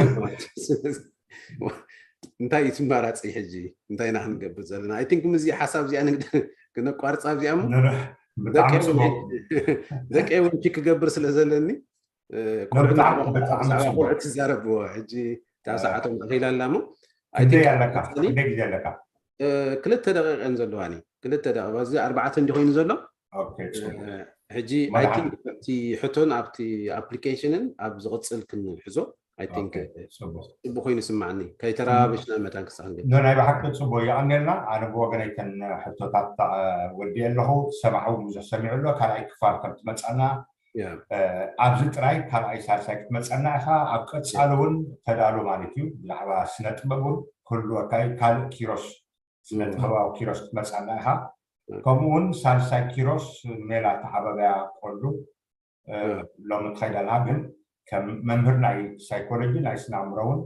እንታይ እዩ ትመራፂ ሕጂ እንታይ ኢና ክንገብር ዘለና ኣይ ቲንክ ምዚ ሓሳብ እዚኣ ንግደ ክነቋርፃ እዚኣ ሞ ደቀ እውን ፒክ ክገብር ስለ ዘለኒ ቆልዑ ትዛረብዎ ሕጂ እታ ሰዓቶም ኣኺላ ኣላ ሞ ክንደይ ኣለካ ክንደይ ግዜ ኣለካ ክልተ ደቂቀን ዘለዋኒ ክልተ ደቂ ኣብዚ ኣርባዕተ እንዲ ኮይኑ ዘሎ ሕጂ እቲ ሕቶን ኣብቲ ኣፕሊኬሽንን ኣብ ዝቕፅል ክንሕዞ ፅቡቅ ኮይኑ ስማዕኒ ከይተራባበሽና መታን ክሳዕ ክንገ ናይ ብሓቂ ፅቡቅ ይቀኒልና ኣነ ብወገነይ ከን ሕቶታት ወዲ ኣለኹ ሰማዕ እውን ብዙሕ ሰሚዑ ኣሎ ካልኣይ ክፋል ከም ትመፃና ኣብዚ ጥራይ ካልኣይ ሳልሳይ ክትመፀና ኢኻ ኣብ ቀፃሊ እውን ተዳሉ ማለት እዩ ብዛዕባ ስነ ጥበብ እውን ክህልወካ እዩ ካልእ ኪሮስ ስነ ጥበባዊ ኪሮስ ክትመፃና ኢኻ ከምኡ እውን ሳልሳይ ኪሮስ ሜላ ተዓበበያ ቆሉ ሎሚ ትኸይድ ኣለካ ግን ከም መምህር ናይ ሳይኮሎጂ ናይ ስነ ኣእምሮ እውን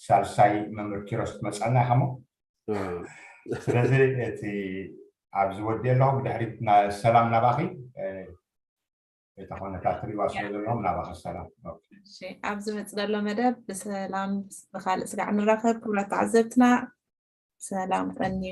ሳልሳይ መምህር ኪሮስ ክትመፃና ኢኻ ሞ ስለዚ እቲ ኣብዚ ወዲ ኣለኹ ብድሕሪት ሰላም ናባኺ እታ ኮነታት ትሪእዋ ስለ ዘለኹም ናባኺ ሰላም ኣብ ዝመፅ ዘሎ መደብ ብሰላም ብካልእ ስጋዕ ንራኸብ ክብላ ተዓዘብትና ሰላም ቀኒ